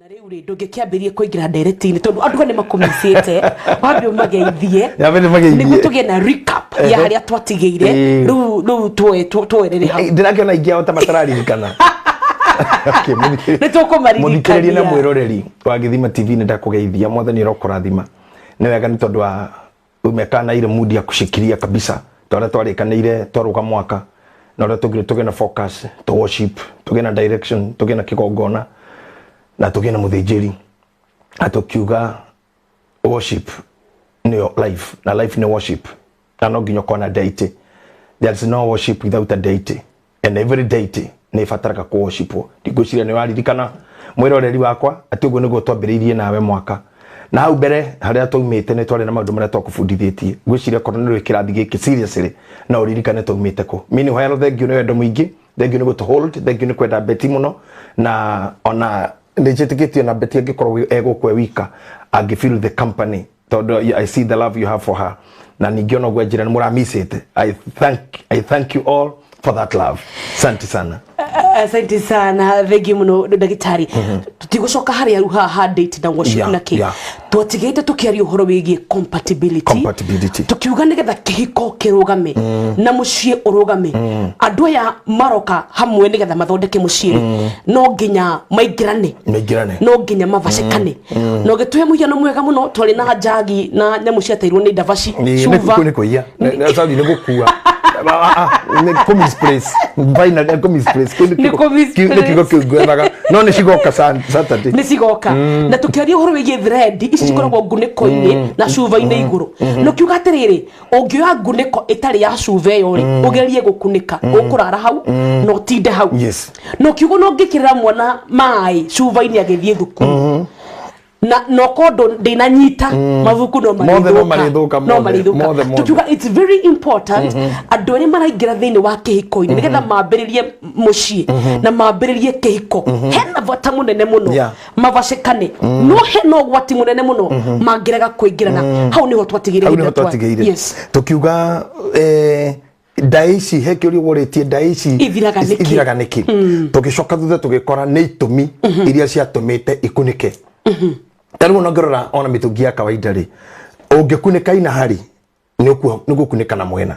Na rĩu rĩ, ndũngĩkĩambĩrie kũingĩra ndereti-inĩ tondũ andũ nĩ makũmicĩte, wambe ũmageithie. Nyambe ndĩmageithie. Nĩguo tũgĩe na recap ya harĩa twatigĩire. Rĩu tuoerere hau. Ndĩrakĩona aingĩ ao ta matararirikana. Okay, Nĩ tũkũmaririkania. Mũthikĩrĩria na mwĩroreri wa Gĩthima TV, nĩ ndakũgeithia. Mwathani ũrokũrathima. Nĩ wega nĩ tondũ wa umekaa na ile mood ya kushikilia kabisa ta ũrĩa twarĩkanĩire twarũga mwaka na ũrĩa tũgire tũgĩe na focus, to worship, tũgĩe na direction, tũgĩe na kĩgongona na tũgĩe na mũthĩnjĩri, na tũkiuga worship nĩyo life na life nĩ worship, na no nginya ũkorwo na deity. There is no worship without a deity, and every deity nĩ ĩbataraga kũ worshipwo. Ndigwĩciria nĩ waririkana, mwĩroreri wakwa, atĩ ũguo nĩguo twambĩrĩirie nawe mwaka. Na hau mbere harĩa twaumĩte nĩ twarĩ na maũndũ marĩa twakũbundithĩtie. Ngwĩciria korwo nĩ rwĩ kĩrathi gĩkĩ seriously, no ũririkane twaumĩte kũ. Meanwhile, thank you nĩ wendo mũingĩ, thank you nĩ gũtũ hold, thank you nĩ kwenda Betty mũno, na ona nĩ njĩtĩkĩtie na Betty angĩkorwo egũkũ e wika angĩ feel the company, tondũ I see the love you have for her. Na ningĩ ona ũguo njĩra nĩ mũramicĩte. I thank you all for that love. Asante sana. Asante sana, thank you muno, ndagĩtarĩ. Tũtigũcoka harĩa rĩu haha ha date na worship na kĩ. Twatigĩte tũkĩaria ũhoro wĩgiĩ compatibility. Compatibility. Tukiuga nĩgetha kĩhiko kĩrũgame na mũciĩ ũrũgame, andũ aya maroka hamwe nĩgetha mathondeke mũciĩ rĩ, no nginya maingĩrane. Maingĩrane. No nginya mabacĩkane. Na ũgĩtũhe mũhiano mwega mũno, twarĩ na njagi na nyamũ ciateirwo nĩ ndavaci. Cuba. Nĩ kũiya. Sorry, nĩ gũkua. Ah, ah, nĩ kũ misplace. Finally, nĩ kũ misplace. Kĩu nĩ Nĩ kũ misplace. Nĩ kiugo kĩu ngwethaga, no nĩ cigoka Saturday. Nĩ cigoka. Na tũkĩaria ũhoro wĩgiĩ thread ici cikoragwo ngunĩko-inĩ na cuba-inĩ igũrũ, na ũkiuga atĩrĩrĩ, ũngĩoya ngunĩko ĩtarĩ ya cuba ĩyo rĩ, ũgerie gũkunĩka, ũkũrara hau na ũtinde hau. Na ũkiuga no ngĩkĩrĩra mwana maĩ cuba-inĩ agĩthiĩ thukuru na nokondo ndinanyita mabuku no Mothe no marĩthũka, no mothe, marĩthũka. Mothe, mothe. Tukiuga it's very important andũ arĩa maraingĩra thĩinĩ wa kĩhiko-inĩ nĩgetha mambĩrĩrie mũciĩ na mambĩrĩrie kĩhiko, hena bata mũnene mũno mabacĩkane, no hena ũgwati mũnene mũno mangĩrega kũingĩrana. Hau nĩho twatigĩire. Hau nĩho hĩndĩ ĩrĩa twatigĩire. Tukiuga ndaĩ ici, he kĩũria worĩtie, ndaĩ ici Ithiraga nĩkĩ? Ithiraga nĩkĩ? Tũgĩcoka thutha tũgĩkora nĩ itũmi iria ciatũmĩte ikunĩke. Ta rĩu ona ũngĩrora ona mĩtũngi ya kawaida rĩ, ũngĩkunĩka ina hari nĩ ũgũkunĩka na mwena,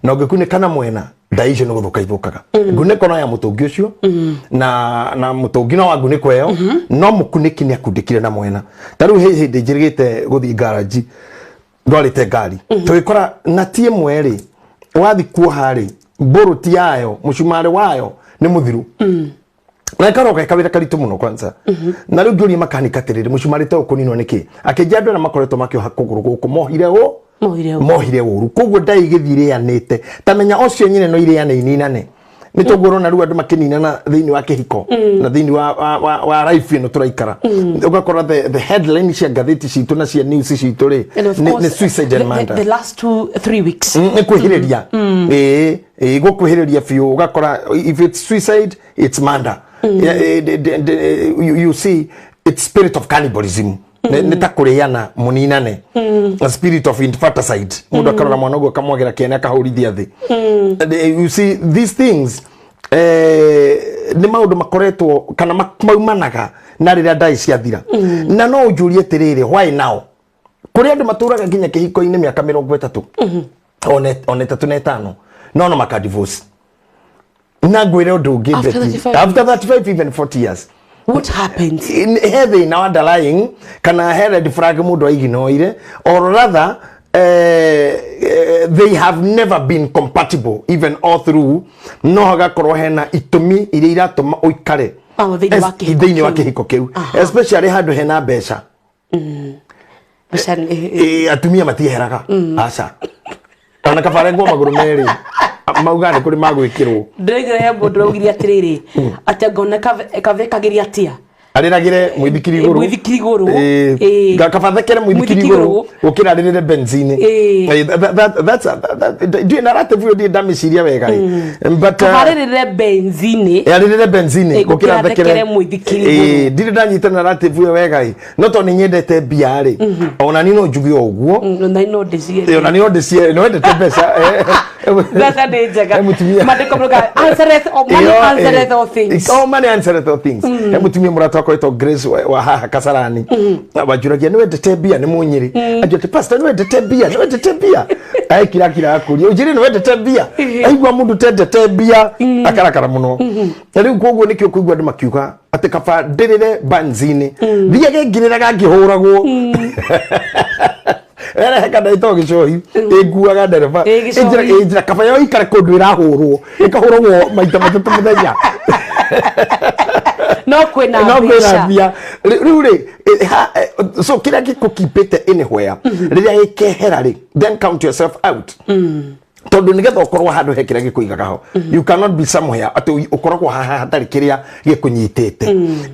na ũngĩkunĩka na mwena, ndaĩ icio nĩ gũthũka ithũkaga. Ngunĩko no ya mũtũngi ũcio na mũtũngi no wa ngunĩko ĩyo, no mũkunĩki nĩ akundĩkire na mwena. Ta rĩu he hĩndĩ njĩrĩgĩte gũthiĩ ngaraji ndwarĩte ngari, tũgĩkora nati ĩmwe rĩ, wathi kuoha rĩ, mbũrũti yayo, mũcumarĩ wayo nĩ mũthiru, na ĩkaroka kawĩra karitũ mũno kwanza. Na rĩu ngĩũria makanika atĩrĩrĩ, mũcumarĩ ta ũkũninwo nĩkĩ? Akĩnjia andũ arĩa makoretwo makĩoha kũgũrũ gũkũ mohire ũ Mohire ũũ. Mohire ũru, koguo ndai igĩthiĩ irĩanĩte. Ta menya ocio nyene no irĩane ininane. Nĩ toguo ũrona rĩu andũ makĩninana thĩinĩ wa kĩhiko na thĩinĩ wa life ĩno tũraikara. Ũgakora the headline cia ngathĩti citũ na cia news citũ rĩ, And of nĩ course, suicide and murder. The last 2-3 weeks. Nĩ kwĩhĩrĩria, ĩĩ, gũkwĩhĩrĩria biũ. Ũgakora if it's suicide, it's murder. Yeah, you see, it's spirit of cannibalism. Nĩ ta kũrĩana mũninane, a spirit of infanticide. Mũndũ akarora mwana ũguo akamwagĩra kĩene akahũrithia thĩ. And, you see these things, nĩ maũndũ makoretwo kana maumanaga na rĩrĩa ndaĩ ciathira. Na no ũnjũrie atĩrĩrĩ, why now? Kũrĩ andũ matũraga nginya kĩhiko-inĩ mĩaka 30 ona 35, no maka divorce. Na ngwĩre ũndũ ũngĩ, After Betty, 35. After 35, even 40 years. What happens? He thĩna underlying kana he red flag mũndũ aiginoire, or rather, they have never been compatible even all through. No hagakorwo hena itũmi iria iratũma ũikare Oh, thĩinĩ wa kĩhiko thĩinĩ wa kĩu. Kĩhiko kĩu, especially handũ hena mbeca. Mbeca Atumia matieheraga, aca, ona kabarengwo magũrũ merĩ mauga nĩ kũrĩ magwĩkĩrwo. Ndĩraigua he mũndũ ũraugire atĩrĩrĩ, atĩ angona kavekagĩria atĩa Arĩragĩre mũithikiri igũrũ. Mũithikiri igũrũ. Kabathekere mũithikiri Mũithikiri igũrũ igũrũ. gũkĩra arĩrĩre benzini. Ndiũĩ narrative ĩyo, ndiĩ ndamĩciria wega ĩ. But Kabarĩrĩre benzini. Arĩrĩre benzini. Gũkĩra gũkĩra athekere mũithikiri igũrũ. Ndirĩ ndanyita narrative ĩyo wega ĩ, no tondũ nĩ nyendete mbia rĩ, ona niĩ no njuge o ũguo. Na no ndĩcie. Ona niĩ no ndĩcie, no wendete mbeca. Mbeca nĩ njega. He mũtumia. Maandĩko marauga, "Answereth all- money Ĩyo, answereth all things." Oh, money answereth all things. He mũtumia mũrata wakwa wĩtagwo Grace wa haha Kasarani. Wanjũragia nĩ wendete mbia nĩ mũnyĩrĩ. Anjũra pastor nĩ wendete mbia, nĩ wendete mbia. Aikira kira akũria, ũnjĩre nĩ wendete mbia. Aigua mũndũ tendete mbia akarakara mũno. Na rĩu koguo nĩkĩo kũigua andũ makiuga atĩ kaba ndĩrĩre banzi-inĩ. Thiage ngĩrĩraga ngĩhũragwo. Erehe kana ĩtagwo gĩcohi ĩnguaga ndereba Ĩ, gĩcohi. Ĩnjĩra kaba yo ikare kũndũ ĩrahũrwo ĩkahũragwo maita matatũ mũthenya. No kwĩna No kwĩna mbeca. mbia. Rĩu rĩ so kĩrĩa gĩkũkipĩte anywhere rĩrĩa gĩkehera rĩ, then count yourself out, tondũ nĩgetha ũkorwo handũ he kĩrĩa gĩkũigaga ho. You cannot be somewhere atĩ ũkoragwo haha hatarĩ kĩrĩa gĩkũnyitĩte.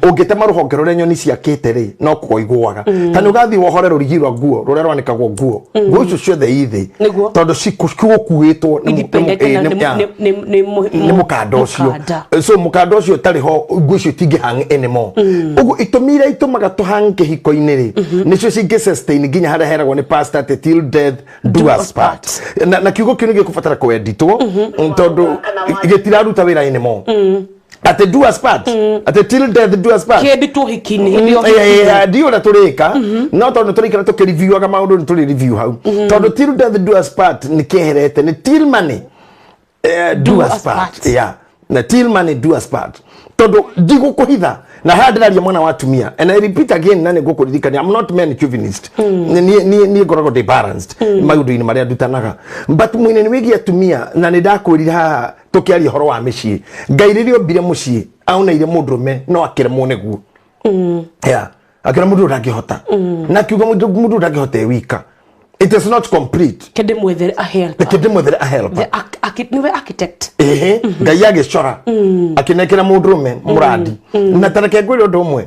Ũngĩtema rũhonge rũrĩa nyoni ciakĩte rĩ, no kũgwa igũaga. Ta nĩ ũgathiĩ wohore rũrigi rwa nguo rũrĩa rwanĩkagwo nguo, nguo icio ciothe i thĩ. Nĩguo. Tondũ cigũkuĩtwo Independent na nĩ mũkanda ũcio. Mũkanda. So mũkanda ũcio ũtarĩ ho, nguo icio itingĩhang anymore. Ũguo itũmi iria itũmaga tũhang kĩhiko-inĩ rĩ, nĩcio cingĩ sustain nginya harĩa heragwo nĩ pastor atĩ till death do us part. Na kiugo kĩu nĩ gĩkũbatara kwenditwo, tondũ gĩtiraruta wĩra anymore, atĩ do us part, atĩ till death do us part. Kĩndĩ tũhiki-inĩ, hĩndĩ ya ũhiki. Ndiũ ũrĩa tũrĩka, no tondũ tũrĩikara tũkĩreviewaga maũndũ, nĩ tũrĩ review hau, tondũ till death do us part nĩ kĩeherete, nĩ till money do us us part. Part. Yeah, na till money do us part, tondũ ndigũkũhitha na haha ndĩraria mwana wa atumia, and I repeat again, na nĩ ngũkũririkania, I'm not men chauvinist. Niĩ ngoragwo ndĩ balanced maũndũ-inĩ marĩa ndutanaga, but mwena-inĩ wĩgiĩ atumia, na nĩ ndakwĩrire haha tũkĩaria ũhoro wa mĩciĩ, Ngai rĩrĩa ombire mũciĩ aoneire mũndũrũme no akĩremwo nĩguo. Yeah, akĩra mũndũ ũyũ ndangĩhota, na akiuga mũndũ ũyũ ndangĩhota e wika, it is not complete. Kĩndĩ mwethere a helper. Reke ndĩmwethere a helper. The nĩwe architect. Ehe, Ngai agĩcora akĩnengera mũndũrũme mũrandi. Na tareke ngwĩre ũndũ ũmwe,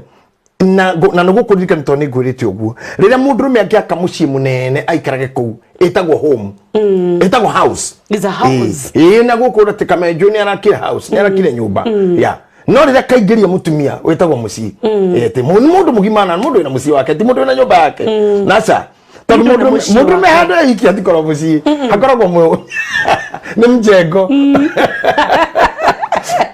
na nĩ gũkũririkana tondũ nĩ ngwĩrĩte ũguo, rĩrĩa mũndũrũme angĩaka mũciĩ mũnene aikarage kũu, ĩtagwo home, ĩtagwo house. Is a house. Ĩĩ, na gũkũ atĩ Kamenjũ nĩ arakire house, nĩ arakire nyũmba ya, no rĩrĩa kaingĩria mũtumia wĩtagwo mũciĩ. Ĩ, atĩ nĩ mũndũ mũgima na mũndũ wĩna mũciĩ wake, ti mũndũ wĩna nyũmba yake naca, tondũ Mũndũ wĩna mũciĩ mũndũrũme wake. handũ ehiki atikorwo mũciĩ, hakoragwo nĩ mjengo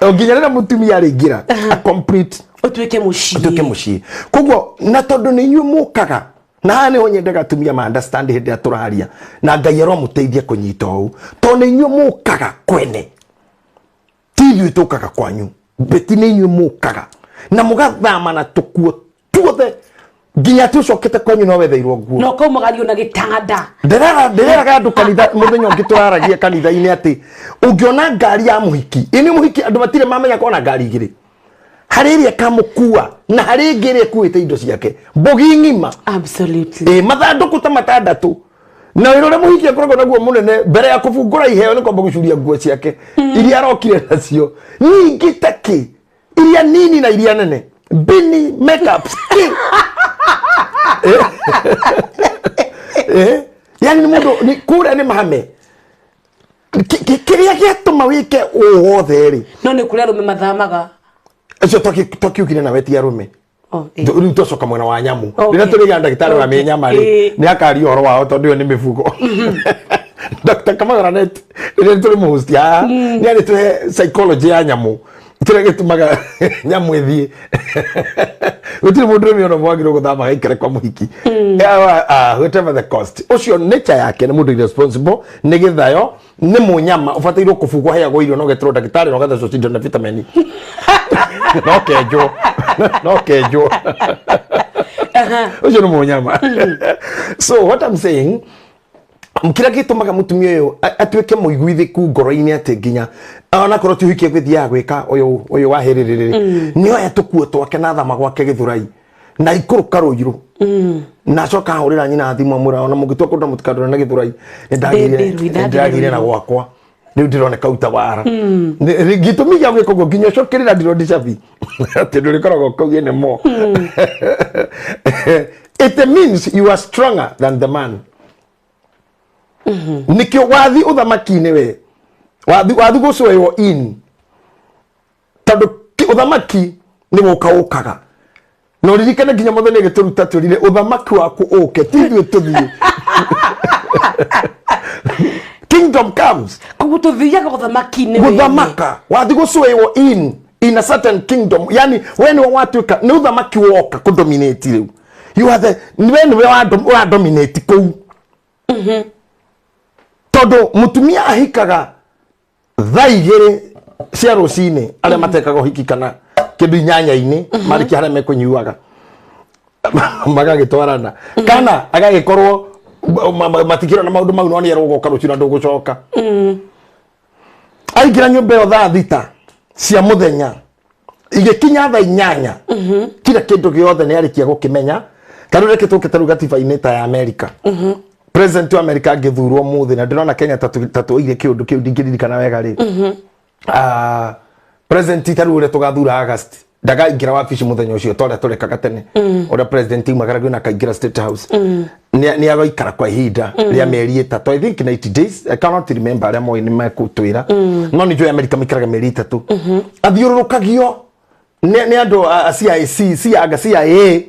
o nginya rĩrĩa mũtumia arĩingĩra a complete ũtuĩke mũciĩ. Ũtuĩke mũciĩ. Koguo na tondũ nĩ inyuĩ mũkaga, na haha nĩho nyendaga atumia ma understand hĩndĩ ĩrĩa tũraria, na Ngai aromũteithia kũnyita ũũ, tondũ nĩ inyuĩ mũkaga kwene, ti ithuĩ tũkaga kwanyu beti, nĩ inyuĩ mũkaga na mũgathama na tũkuo tuothe nginya atĩ ũcokete kwanyu no wetheirwo nguo. Na ũkaumagario na gĩtanda. Ndĩreraga andũ kanitha mũthenya ũngĩ tũraragia kanitha-inĩ atĩ ũngĩona ngari ya mũhiki, ĩ nĩ mũhiki, andũ matirĩ mamenya kona ngari igĩrĩ, harĩ ĩrĩa ĩkamũkua na harĩ ĩngĩ ĩrĩa ĩkuĩte indo ciake mbogi ng'ima. Absolutely. Ĩ mathandũkũ ta matandatũ, na wĩra ũrĩa mũhiki akoragwo naguo mũnene mbere ya kũbungũra iheo nĩ kwamba gũcuria nguo ciake iria arokire nacio nyingĩ takĩ, iria nini na iria nene, bini, makeup, ki. Yani nĩ mũndũ kũrĩa nĩ mahame. Kĩrĩa gĩatũma wĩke ũũ wothe rĩ? No nĩ kũrĩ arũme mathamaga. Acio twakiugire nawe ti arũme. Oh, eh. Rĩu twacoka mwena wa nyamũ. Okay. Rĩrĩa tũrĩgĩa ndagĩtarĩ wa mĩnyama rĩ, nĩ akaria ũhoro wao, tondũ ĩyo nĩ mĩbugo. Dr. Kamagaranet rĩrĩa tũrĩ mũhost haha nĩ arĩtũhe psychology ya nyamũ, kĩrĩa gĩtũmaga nyamũ ĩthiĩ. Gũtirĩ mũndũ ũrũme ona ũmwe wagĩrĩirwo gũthama agaikare kwa mũhiki. Whatever the cost, ũcio nature yake nĩ mũndũ irresponsible, nĩ gĩthayo, nĩ mũnyama ũbatairwo kũbugwo, heagwo irio, no geterwo ndagĩtarĩ, no gathecwo cindano na vitamin, no kenjwo, no kenjwo. Ũcio nĩ mũnyama. So what I'm saying, kĩrĩa gĩtũmaga mũtumia ũyũ atuĩke mũiguithĩku ngoro-inĩ atĩ nginya onakorwo ti ũhiki egwĩthiaga gwĩka ũyũ ũyũ wa hĩrĩrĩrĩ, nĩ oya tũkuo twake na thama gwake Gĩthũrai na ikũrũka Rũirũ, na acoka ahũrĩra nyina thimũ amwĩra, ona mũngĩtua kũndũ mũtikandore na Gĩthũrai, Ndĩ Rũirũ, nĩndagire na gwakwa rĩu ndĩroneka Utawara. Gĩtũmi gĩa gwĩka ũguo nginya ũcokerera ndirondi cabi atĩ ndũrĩkoragwo kau anymore, it means you are stronger than the man. Nikio wathi uthamaki-inĩ, we wathi wathi gũcweywo in, tondũ ũthamaki nĩ gũka ũkaga. Na ũririkane nginya mũthenya agĩtũruta twĩrire ũthamaki waku ũke, ti ithuĩ tũthiĩ. Kĩu Kingdom comes. Koguo tũthiaga ũthamaki-inĩ wene. Guthamaka wathi gũcũĩwo in a certain kingdom, yani we niwe watuĩka nĩ ũthamaki woka kũdominate rĩu. You are the, we niwe ũradominate kũu, tondũ mũtumia ahikaga thaa 2 cia rũcinĩ, arĩa matekaga ũhiki kana kĩndũ 8-inĩ marĩkia harĩa mekũnyuaga magagĩtwarana, kana agagĩkorwo matikĩrona na maũndũ mau, no nĩ erwo rũciũ na ndũgũcoka. Aingĩra nyũmba ĩyo thaa 6 cia mũthenya, igĩkinya thaa 8, kila kĩndũ gĩothe nĩ arĩkia gũkĩmenya. Ta rĩu reke tũke ta rĩu gatiba-inĩ ta ya America. President wa America angĩthurwo mũthĩ, na ndĩrona Kenya ta tũire kĩũndũ kĩu, ndingĩririkana wega rĩ. President ta rĩu ũrĩa tũgathura August ndagaingĩra wabici mũthenya ũcio ta ũrĩa tũrekaga tene, ũrĩa president aumagara na akaingĩra State House. Nĩ agoikara kwa ihinda rĩa mĩeri 3, I think 90 days, I cannot remember, arĩa moĩ nĩ mekũtwĩra, no nĩ njũĩ America maikaraga mĩeri 3. Athiũrũrũkagio nĩ andũ a CIC, CIA, CIA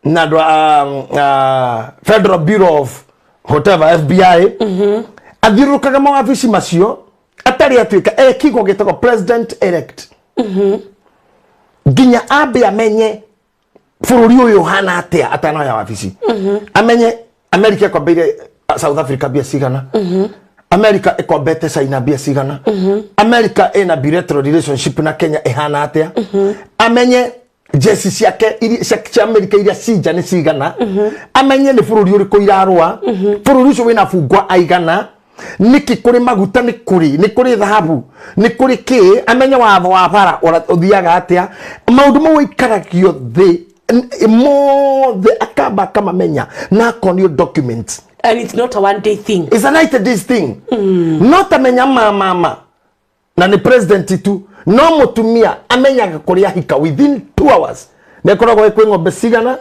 na andũ a Federal Bureau of whatever, FBI. Athiũrũrũkaga mawabici macio atarĩ atuĩka ekigo gĩtagwo president elect, nginya ambe amenye bũrũri ũyũ ũhana atĩa atanoya wabici, amenye America ĩkombeire South Africa mbia cigana, America ĩkombete China mbia cigana, America ĩna bilateral relationship na Kenya ĩhana atĩa, amenye jeci ciake cia America iria cinja nĩ cigana, amenye nĩ bũrũri ũrĩkũ irarũa, bũrũri ũcio wĩna bungwa aigana, nĩkĩ kũrĩ maguta, nĩ kũrĩ thahabu, nĩ kũrĩ kĩ, amenye watho wa bara ũthiaga atĩa. Maũndũ mau aikaragio thĩ mothe, akamba akamamenya na akonio documents. And it's not a one day thing. It's a 90 days thing. No tamenya mama na nĩ president tu, no mũtumia amenyaga kũrĩa ahika within 2 hours nĩ akoragwo kwĩ ng'ombe cigana.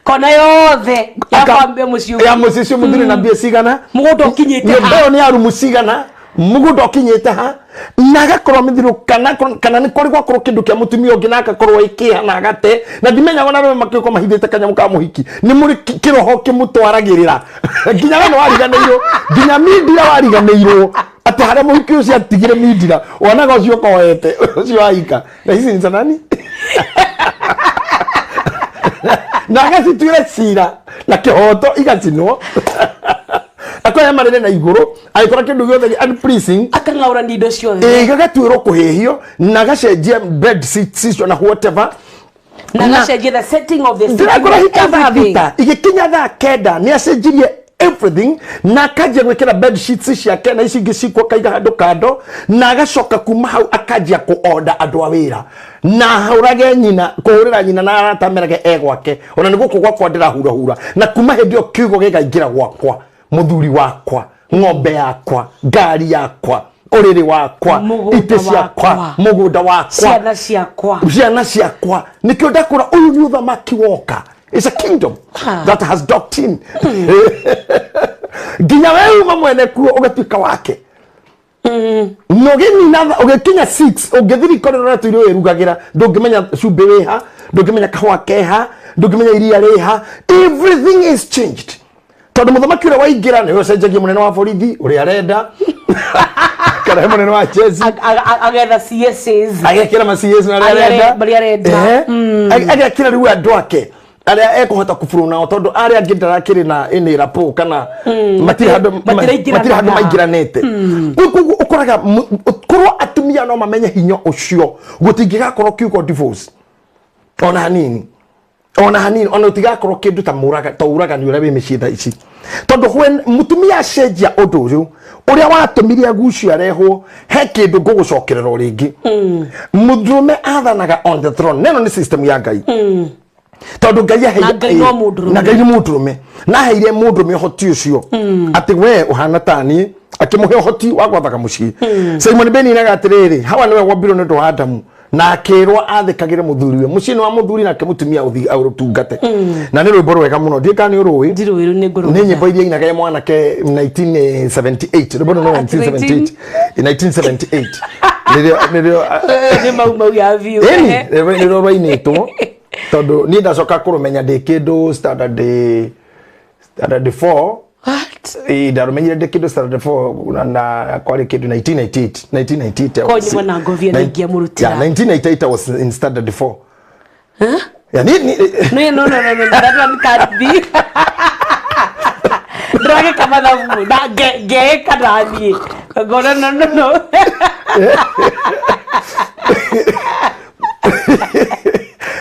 Kona yothe yakwambia mũciĩ. Ya mũciĩ ũcio mũthuri na mbia cigana. Mũgũnda ũkinyĩte nyũmba ha. Ĩyo nĩ ya rumu cigana, mũgũnda ũkinyĩte ha, na agakorwo mĩthiro kana nĩ kũrĩ gwakorwo kĩndũ kĩa mũtumia ũngĩ na agakorwo ĩkĩha na agate, na ndimenyaga ona arũme makĩũka mahithĩte kanyamũ ka mũhiki nĩ mũrĩ kĩroho kĩmũtwaragĩrĩra nginya we nĩ wariganĩirwo, nginya mindira wariganĩirwo atĩ harĩa mũhiki ũcio atigire mindira, wonaga ũcio ũkoete ũcio waika na ici ni za nani, na agacituĩra cira na kĩhoto, igacinwo, akoya marĩre na igũrũ agĩkora kĩndũ gĩothe unpleasing. Akang'aũrania indo ciothe. Ĩ, gagatuĩrwo kũhĩhio na agacenjia bed sheets icio na whatever. Na agacenjia the setting of the sitting Ndĩrakora room, hika thaa everything. 6, igĩkinya thaa 9 nĩ acenjirie everything na akanjia gwĩkĩra bed sheets ciake na ici ingĩ cikwo akaiga handũ kando, na agacoka kuma hau akanjia kũ-order andũ a wĩra na ahũrage nyina, kũhũrĩra nyina na arata merage e gwake, ona nĩ gũkũ gwakwa ndĩrahurahura, na kuma hĩndĩ ĩyo kiugo gĩkaingĩra gwakwa, mũthuri wakwa, ng'ombe yakwa, ngari yakwa, ũrĩrĩ wakwa, Mũgũnda itĩ ciakwa, wakwa. Mũgũnda wakwa, ciana ciakwa. Ciana ciakwa. Nikio ndakũra ũyũ nĩ ũthamaki woka. It's a kingdom that has docked in, nginya we uma mwene kuo ũgatuĩka wake na ũgĩnina ũgĩkinya 6 ũngĩthi riko rĩrĩa tũirio wĩrugagĩra, ndũngĩmenya cumbĩ wĩha, ndũngĩmenya kahũa keha, ndũngĩmenya iria rĩha. Everything is changed tondũ mũthamaki ũrĩa waingĩra nĩwe ũcenjagia mũnene wa borithi ũrĩa arenda kana he mũnene wa jeshi. Agetha CSs. Agekĩra ma CS na arĩa Arĩa arenda. marĩa arenda. Ehe. Agekĩra rĩu andũ ake arĩa ekũhota kũburu nao, tondũ arĩa angĩ ndarakĩrĩ na ĩnĩ rapo kana matirĩ handũ matiraingĩranaga. Matirĩ handũ maingĩranĩte. Koguo ũkoraga korwo atumia no mamenye hinya ũcio, gũtingĩgakorwo kiugo divorce ona hanini, ona hanini, ona ũtigakorwo kĩndũ ta mũraga ta ũragani ũrĩa wĩ mĩciĩ thaa ici, tondũ when mũtumia acenjia ũndũ ũyũ ũrĩa watũmire agucio arehwo, he kĩndũ ngũgũcokerera o rĩngĩ. Mũndũrũme athanaga on the throne, neno nĩ system ya Ngai, tondũ Ngai aheire Na Ngai no mũndũrũme. Na Ngai nĩ mũndũrũme, na aheire mũndũrũme ũhoti ũcio atĩ we ũhana ta niĩ, akĩmũhe ũhoti wa gwathaga mũciĩ. Simon Ben inaga atĩrĩrĩ, Hawa nĩwe wombirwo nĩ ũndũ wa Adamu na akĩrwo athĩkagĩre mũthuriwe, mũciĩ nĩ wa mũthuri nake mũtumia ũtungate, na nĩ rwĩmbo rwega mũno, ndiũĩ kana nĩ ũrũĩ. Ndirũĩ, nĩ ngũrũĩ. Nĩ nyĩmbo iria inaga mwanake 1978, rwĩmbo rũu nĩ 1978, 1978 nĩrĩo. Nĩ mau mau ya biũ. Ĩni nĩrĩo rwainĩtwo, tondũ niĩ ndacoka kũrũmenya ndĩ kĩndũ standard 4. What? Ĩĩ, ndarũmenyire ndĩ kĩndũ standard 4 na kwarĩ kĩndũ 1998 1998 I was- Konyi mwana ngovia Nine- nĩingĩamũrutĩra. Yeah, 1998 I was in standard 4. Huh? Yeah, ni No, no, no, no, no, that one can't be. Ndĩragĩka mathabu na ngeĩka naniĩ ngona no no no.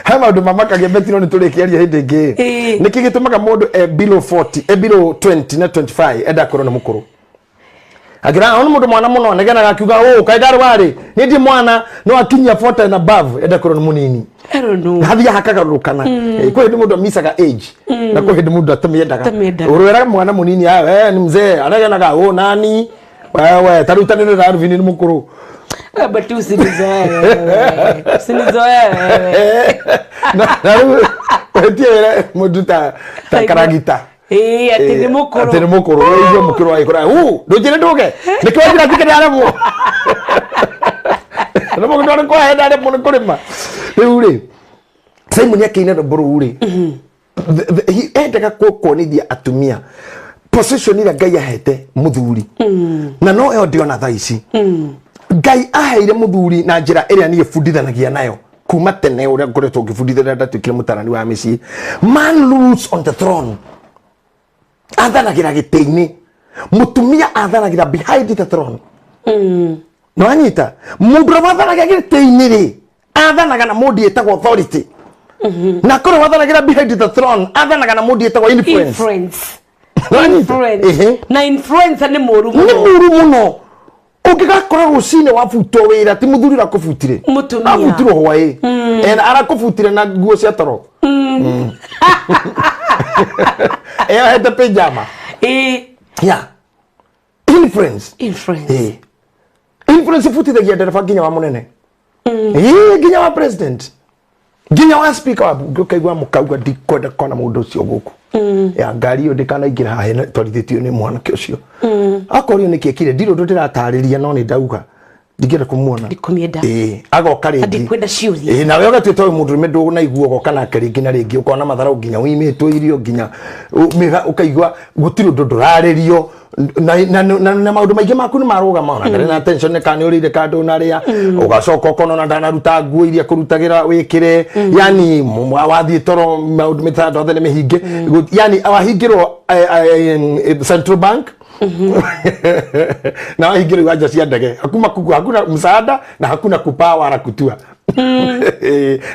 He maũndũ mamakagia betino nĩ tũrĩkĩaria hĩndĩ ĩngĩ. Ĩĩ. Nĩkĩ gĩtũmaga mũndũ e below 40, e below 20 na 25 enda akorwo nĩ mũkũrũ? Akĩra ona mũndũ mwana mũno negenaga akiuga ũ kaĩ ndarwarĩ niĩ ndi mwana no akinyia 40 and above enda akorwo nĩ mũnini. I don't know. Hathiaga hakagarũrũkana. Kwĩ hĩndĩ mũndũ amicaga age na kwĩ hĩndĩ mũndũ atamĩendaga. Atamĩendaga. Ũrwĩraga mwana mũnini "Ah, we ni mzee anegenaga ũ nani wewe ta rĩu ta nĩ Rarubini nĩ mũkũrũ." Eh, but usinizoee wewe. Usinizoee wewe. Na rĩu wetie wĩra mũndũ ta karagita. Ĩĩ, atĩ nĩ mũkũrũ. Atĩ nĩ mũkũrũ ũigua mũkũrũ agĩkũra ũ ndũnjĩre ndũge nĩkĩo wanjĩra njĩke ndaremwo nĩ mũndũ arĩ kwahe ndaremwo nĩ kũrĩma. Rĩu rĩ Simon akĩina rwĩmbo rũu rĩ endaga kuonithia atumia position ĩrĩa Ngai ahete mũthuri na no ĩyo ndĩona thaa ici. Ngai aheire mũthuri na njĩra ĩrĩa niĩ bundithanagia nayo kuma tene ũrĩa ngoretwo ngĩbundithania ndatuĩkire mũtarani wa mĩciĩ. Man rules on the throne, athanagĩra gĩtĩ-inĩ, mũtumia athanagĩra behind the throne. No anyita mũndũ ũrĩa wathanaga gĩtĩ-inĩ rĩ athanaga na mũndũ ĩtagwo authority, na korwo wathanagĩra behind the throne athanaga na mũndũ ĩtagwo influence. Influence. No anyita? Influence. Ehe. Na influencer nĩ mũru Nĩ mũno. mũru mũno. Ũngĩgakora rũcinĩ wabutwo wĩra ti mũthuri ũrakũbutire. Mũtumia. Abutirwo hwaĩ and arakũbutire na nguo cia toro eyohete pyjama. Ĩĩ. Yeah, influence. Influence. Eh. Influence ibutithagia ndereba nginya wa munene. Ĩĩ, nginya wa president, nginya wa speaker wa bunge ũkaigua mũkauga ndikwenda kona mũndũ ũcio gũkũ ya ngari ĩyo ndĩkanaingĩra haha twarithĩtio nĩ mwanake ũcio. Akorio nĩkĩ ekire ndirĩ ũndũ ndĩratarĩria no nĩ ndauga ndingĩenda kũmuona. Ndikũmĩenda. Ĩĩ, agoka rĩngĩ. Ndikwenda ciũria. Ĩĩ, nawe ũgatuĩka ũyũ mũndũrũme ndũnaigua ũgoka nake rĩngĩ na rĩngĩ ũkona matharau nginya wimĩtwo irio nginya ũkaigua gũtirĩ ũndũ ndũrarĩrio na maũndũ maingĩ maku nĩ marũgama ona ndarĩ na tension nĩ kana nĩ ũrĩire kana ndũnarĩa ũgacoka ũkona ona ndanaruta nguo iria kũrutagĩra wĩkĩre yani wathiĩ toro maũndũ mĩtandao othe nĩ mĩhinge. Yani wahingĩrwo Central Bank na wahingĩrwo iwanja cia ndege hakuna hakuna msaada na hakuna kupaa wala kutua.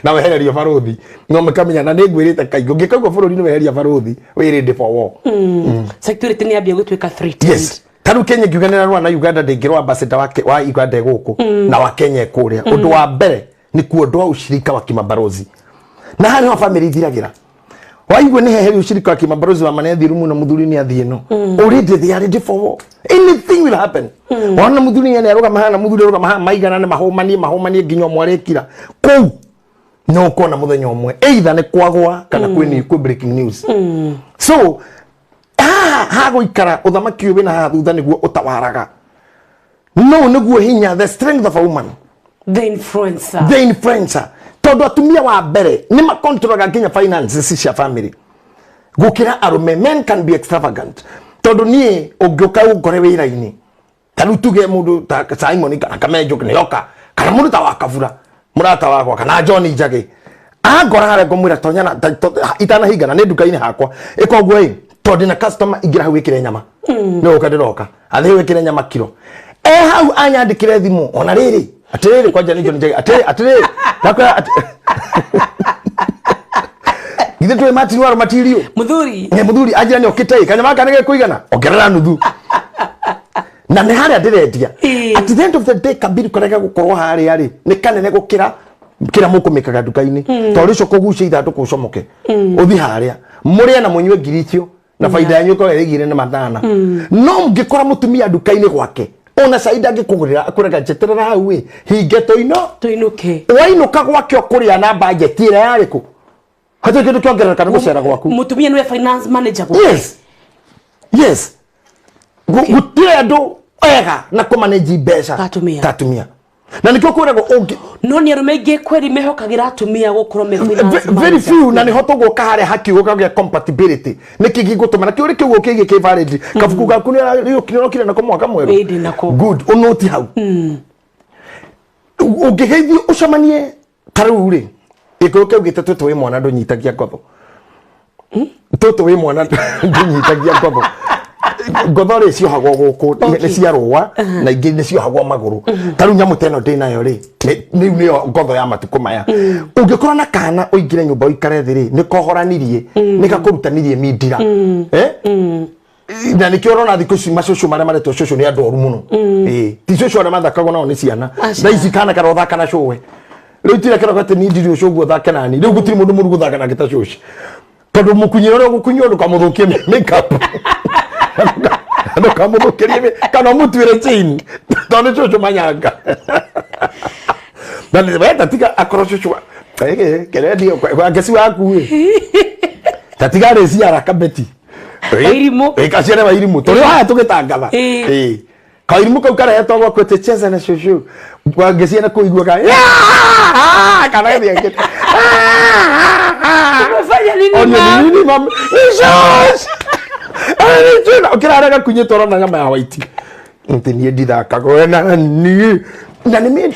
Na wehererio baruthi no makamenya na nĩ ngwĩrĩte kaingĩ ũngĩkaigua bũrũri-inĩ weheria baruthi wĩ ready for war. Security nĩ yambia gũtuĩka threatened. Yes, ta rĩu Kenya ngiuga nĩ na Uganda ndĩngĩrwo ambassador wake wa Uganda gũkũ na wa Kenya kũrĩa. Ũndũ wa mbere ni kuondoa ushirika wa kimabarozi na harĩa ho family ithiragĩra waigua nĩ heheria ushirika wa kimabarozi wa manethi rumu na mũthuri nĩ athiĩ no already they are ready for war, anything will happen. Wana mũthuri nĩ arũgama haha na mũthuri arũgama haha maigana nĩ mahũmanie mahũmanie nginya ũmwe arĩkira kũu no ũkona mũthenya ũmwe either nĩ kwagwa kana kwĩ breaking news. So haha hagũikara ũthamaki ũyũ wĩna haha thutha nĩguo ũtawaraga no nĩguo hinya, the strength of a woman. The influencer. The influencer, tondũ atumia wa mbere nĩ makontrolaga nginya finances cia family gũkĩra arũme. Men can be extravagant tondũ niĩ ũngĩũka ũngore wĩra-inĩ ta rĩu tuge mũndũ ta Simon kana Kamenjo nĩoka kana mũndũ ta Wakabura mũrata wakwa kana John Njagi angora harĩa ngũmwĩra tonya na itanahingana nĩ nduka-inĩ hakwa ĩka ũguo ĩ tondũ ndĩna customer ingĩra hau wĩkĩre nyama nĩ gũka ndĩroka athiĩ wĩkĩre nyama kiro e hau anyandĩkĩre thimũ ona rĩrĩ atĩrĩrĩ kwanja nĩ John Njagi atĩrĩrĩ atĩrĩrĩ ndakwĩra githĩ twĩ Martin Waro matirio. Mũthuri. Nĩ mũthuri anjĩra nĩ okĩte ĩ kanyama gaka nĩ gekũigana ongerera nuthu na nĩ harĩa ndĩrendia. Ĩĩ. At the end of the day kabiri karĩa gegũkorwo harĩa rĩ nĩ kanene gũkĩra kĩrĩa mũkũmĩkaga nduka-inĩ tondũ ũcio kũgucia ithandũkũ ũcomoke ũthi harĩa mũrĩe na mũnyue ngiri icio na baida yanyu ĩkorwo ĩrĩ igĩrĩ na matana. No mũngĩkora mũtumia nduka-inĩ gwake ona cai ndangĩkũgũrĩra akũrega njeterera hau ĩ hinge tũino Tũinũke. Wainũka gwake ũkũrĩa na budget ĩrĩa yarĩ kũ hatirĩ kĩndũ kĩongerereka nĩ gũcera gwaku. Mũtumia nĩwe finance manager gwake. Yes, yes. Gũtirĩ andũ ega na kũmanage mbeca Ta atumia. Ta atumia. Na nĩkĩo kwĩragwo ũngĩ No nĩ arũme aingĩ kweri mehokagĩra atumia gũkorwo me finance very manager. few, na nĩho tũgũka harĩa hakiugo kagĩa compatibility, nĩkĩ gĩgũtũma na kĩũrĩ kĩu ũkĩige kĩ valid. Kabuku gaku nĩũrokire nako mwaka mwerũ. Ĩĩ, ndĩnako. Good, ũnũti hau ũngĩgeithio ũcemanie ta rĩu rĩ, gĩkũyũ kĩaugĩte tũtũ wĩ mwana ndũnyitagia ngotho, tũtũ wĩ mwana ndũnyitagia ngotho. Ngotho rĩ, ciohagwo gũkũ nĩ cia rũa na ingĩ nĩ ciohagwo magũrũ. Ta rĩu nyamũ ta ĩno ndĩ nayo rĩ, rĩu nĩyo ngotho ya matukũ maya. Ũngĩkorwo na kana ũingĩre nyũmba ũikare thĩ rĩ, nĩ kohoranirie, nĩ gakũrutanirie mindira. Eh? Na nĩkĩo ũrona thikũ ici macũcũ marĩa maretwo cũcũ nĩ andũ oru mũno. Ĩĩ, ti cũcũ arĩa mathakagwo nao nĩ ciana. Aca. Thaa ici kana karothaka na cũwe rĩu tira kĩroka atĩ niĩ ndirĩ ũcũ ũguo thake nani. Rĩu gũtirĩ mũndũ mũru gũthaka nake ta cũci, tondũ mũkunyĩre ũrĩa ũgũkunywo ndũkamũthũkie makeup, ndũkamũthũkĩrie kana ũmũtuĩre chain, tondũ nĩ cũcũ manyanga na nĩ wenda tiga akorwo cũcũ kerendio ngeci waku ĩ ta tiga rĩ ciara kabeti. Wairimũ. Kaciare wairimũ tũrĩ o haha tũgĩtangatha. Ĩĩ. Ĩĩ. Kairimũ kau karehetwo gwaku atĩ cheza na cũcũ, ngeciana kũigua kana gĩthiĩ akĩte. Umefanya nini, Onio ma'am? nini, mami? Ni cũcũ. Ni cũcũ. Ũkĩrarega kunyĩtwo ũrona nyama ya white nti niĩ ndithakaga na niĩ na nĩ Nĩ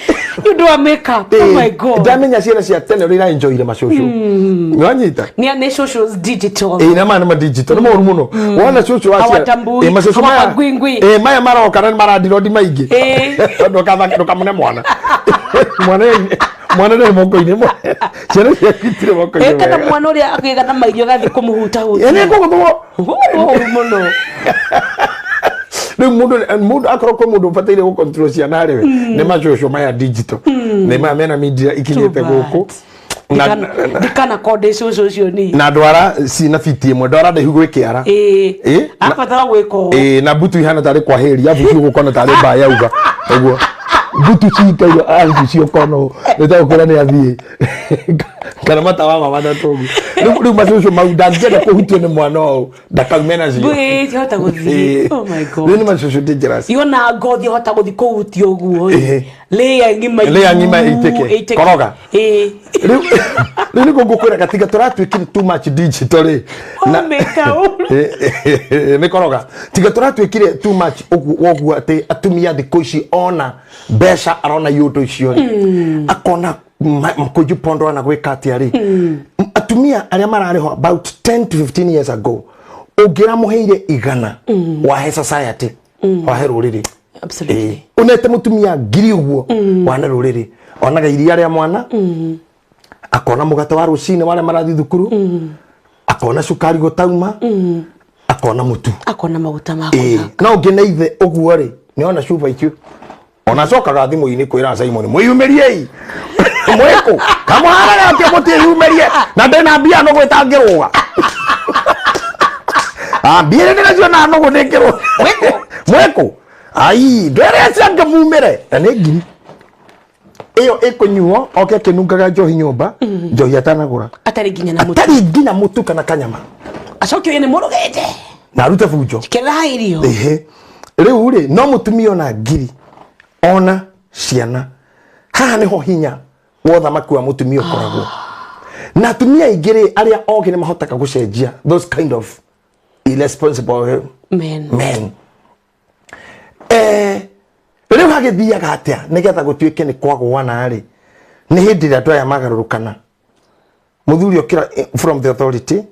ũndũ wa makeup. Oh my God. Ndamenya ciana cia tene ũrĩa iraenjoyire macũcũ, nĩwanyita? Nĩ socials digital. Ĩĩ, na maya nĩ madigital, nĩ moru mũno wona cũcũ wa ciana. Hawatambui, Ĩĩ, macũcũ maya hawapangwingwi. Ĩĩ, maya maroka na nĩ marandirondi maingĩ. Ndũkamune mwana, mwana mwana ndarĩ moko-inĩ, ciana ciaku itirĩ moko-inĩ Ĩ, kana mega. mwana ũrĩa akĩgana mairio agathiĩ kũmũhutahutia. Ĩĩ, nĩ ngũgũthwo. Ũru mũno. Rĩu mũndũ akorwo kwĩ mũndũ ũbataire gũcontrol ciana rĩ, nĩ macũcũ maya digital, nĩ maya mena media ikinyĩte Too gũkũ bad. Ndikana konde cũcũ ũcio ni. Na ndwara cina fiti ĩmwe, ndwara ndaihu gwĩ kĩara. Ĩĩ. Ĩĩ, Abatara gwĩka ũũ. Ĩĩ, na mbutu ihana tarĩ kwa hĩri abu ciũgũkona tarĩ mbaa yauga ũguo mbutu cikaire abu ciũkona ũũ nĩtagũkwĩra nĩ athiĩ kana matawa ma matatũ ũguo. Rĩu macũcũ mau ndangĩenda kũhutio nĩ mwana ũũ ndakaume nacio. Mbũĩ, cihota gũthiĩ. Oh my God. Rĩu nĩ macũcũ dangerous. Iona ngothi hota gũthiĩ kũhutia ũguo. Ĩĩ. Lĩa ng'ima. Lĩa ng'ima ĩitĩke. Ĩitĩke. Koroga. Ĩĩ. Rĩu nĩguo ngũkwĩra gatiga tũratuĩkire too much digital rĩ. Ũmĩka ũru. Nĩ koroga tiga tũratuĩkire too much ũguo ũguo atĩ atumia thikũ ici ona mbeca arona iũndũ icio rĩ, akona kũnjupondo ana gwĩka atĩa rĩ. Atumia arĩa mararĩho about 10 to 15 years ago, ũngĩramũheire 100 wahe society, wahe rũrĩrĩ. Absolutely. Ũnete mũtumia 1000 ũguo wane rũrĩrĩ, onaga iria rĩa mwana, akona mũgate wa rũcinĩ warĩa marathiĩ thukuru, akona cukari gũtauma, akona mũtu. Akona maguta ma Ĩĩ, kũhaka. no ũngĩ na ithe ũguo rĩ, nĩ ona cuba icio ona acokaga thimũ-inĩ kwĩra Simon mwĩyumĩriei mwĩkũ kamũharaga atĩa mũtĩyumĩrie na ndĩna mbia nũgũ ĩtangĩrũga. Ah, mbia iria ndĩnacio na nũgũ ndĩngĩrũga mwĩkũ ai ndwere acio angĩ mumĩre na nĩ 1000 ĩyo ĩkũnyuo oke akĩnungaga njohi nyũmba, njohi atanagũra. Atarĩ nginya na mũtu. Atarĩ nginya mũtu kana kanyama. Acoke oye nĩ mũrũgĩte. Na arute bunjo. Kĩrĩra irio. Ĩhĩ, rĩu rĩ, no mũtumia ona 1000 ona ciana haha nĩho hinya wa ũthamaki wa mũtumia ũkoragwo. Na atumia aingĩ rĩ, arĩa ogĩ nĩ mahotaga gũcenjia those kind of irresponsible Men. men. Rĩu hagĩthiaga atĩa nĩgetha gũtuĩke nĩ kwagũana rĩ? Nĩ hĩndĩ ĩrĩa andũ aya magarũrũkana, mũthuri okĩra from the authority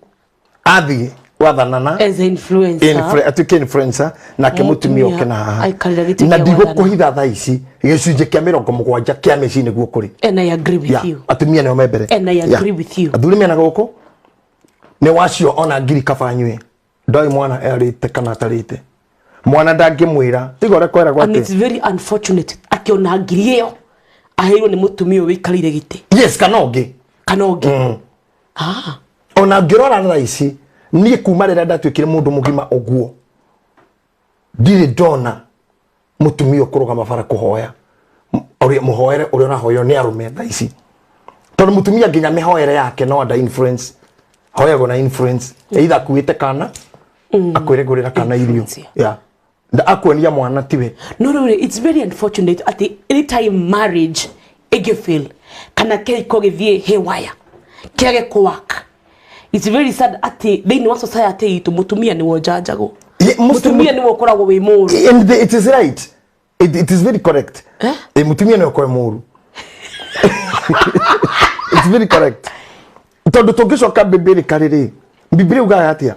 athiĩ gwathanana As an influencer. Atuĩke influencer, nake mũtumia oke na haha Aikarĩra gĩtĩ na kĩa wathani. ndigũkũhitha thaa ici gĩcunjĩ kĩa 70 kĩa mĩciĩ nĩguo kũrĩ. And I agree with you. Atumia nĩo me mbere. And I agree with you. Athuri mena gũkũ nĩ wacio ona 1000 kaba nyue ndoĩ mwana arĩte kana atarĩte, mwana ndangĩmwĩra tiga ũrĩa kweragwo And atĩ it's very unfortunate akĩona 1000 ĩyo aheirwo nĩ mũtumia ũyũ wĩikarĩire gĩtĩ. Yes, kana ũngĩ. Kana ũngĩ. Ah. Ona ngĩrora thaa ici niĩ kuma rĩrĩa ndatuĩkire mũndũ mũgima ũguo ndirĩ ndona mũtumia ũkũrũgama bara kũhoya ũrĩa mũhoere ũrĩa ũrahoywo nĩ arũme thaa ici, tondũ mũtumia nginya mĩhoere yake no anda influence hoyagwo na influence, either akuĩte kana akwĩre ngũrĩra kana irio. Influence, yeah. Yeah. Akuonia mwana tiwe. No rĩu rĩ, it's very unfortunate atĩ anytime marriage ĩngĩfail kana kĩhiko gĩthiĩ haywire, kĩage kũwork, it's very sad atĩ thĩinĩ wa society itũ mũtumia nĩwe ũnjanjagwo. Mũtumia nĩwe ũkoragwo wĩ mũũru. And it is right, it is very correct. Eh? Eh, mutumia nĩwe ũkorwo mũũru. It's very correct, tondũ tũngĩcoka biblically rĩ, Biblia ugaga atĩa?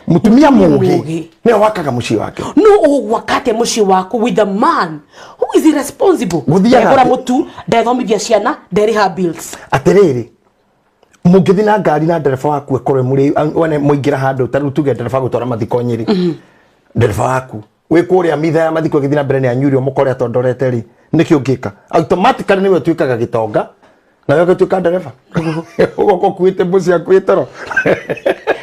Mutumia mũũgĩ mũũgĩ. Nĩwe wakaga mũciĩ wake. No ũgwaka atĩa mũciĩ waku with a man who is irresponsible? Gũthiaga Ndegũra atĩ- mũtu, ndethomithia ciana, nderĩha bills. Atĩrĩrĩ, mũngĩthiĩ na ngari na ndereba waku akorwe mũrĩ wene mũingĩra handũ, ta rĩu tuge ndereba gũtwara mathiko Nyĩrĩ, ndereba waku wĩ kũrĩa mitha ya mathiko ĩgĩthiĩ na mbere nĩ anyuire mũkore atondorete rĩ, nĩkĩ ũngĩka? Automatically nĩwe ũtuĩkaga gĩtonga nawe ũgatuĩka ndereba, ũgoka ũkuĩte mbũ ciaku ĩtoro.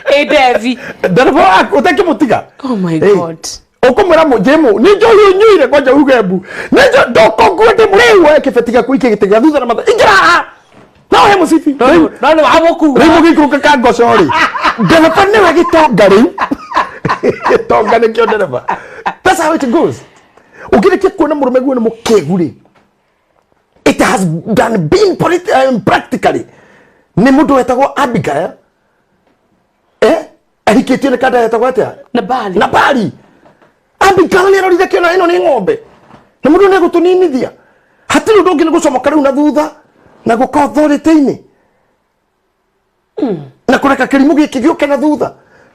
Ĩ ndebi. Ndereba waku ũtakĩmũtiga. Oh my Ĩ, God. Ũkũmwĩra njĩmũ nĩ njohi ũnyuire, kwanja uge mbu nĩ njo ndokongue ndĩ mũrĩu, woe kĩbeti gĩaku ikie gĩtĩ gĩa thutha na matha ingĩra haha no he mũcibi. Rĩu No nĩ wamũkua. Rĩu mũgĩikũrũka ka ngoco rĩ, ndereba nĩwe gĩtonga rĩu, gĩtonga nĩkĩo ndereba. That's how it goes. Ũngĩrĩkia kuona mũrũme guo nĩ mũkĩgu rĩ, it has done been practically nĩ mũndũ wetagwo Abigail, eh, ahikĩtio nĩ kanda yetagwo atĩa? Nabali. Nabali. Abigail nĩ arorire kĩona ĩno nĩ ng'ombe na mũndũ nĩ egũtũninithia, hatirĩ ũndũ ũngĩ nĩ gũcomoka rĩu na thutha na gũka authority-inĩ na kũreka kĩrimũ gĩkĩ gĩũke na thutha.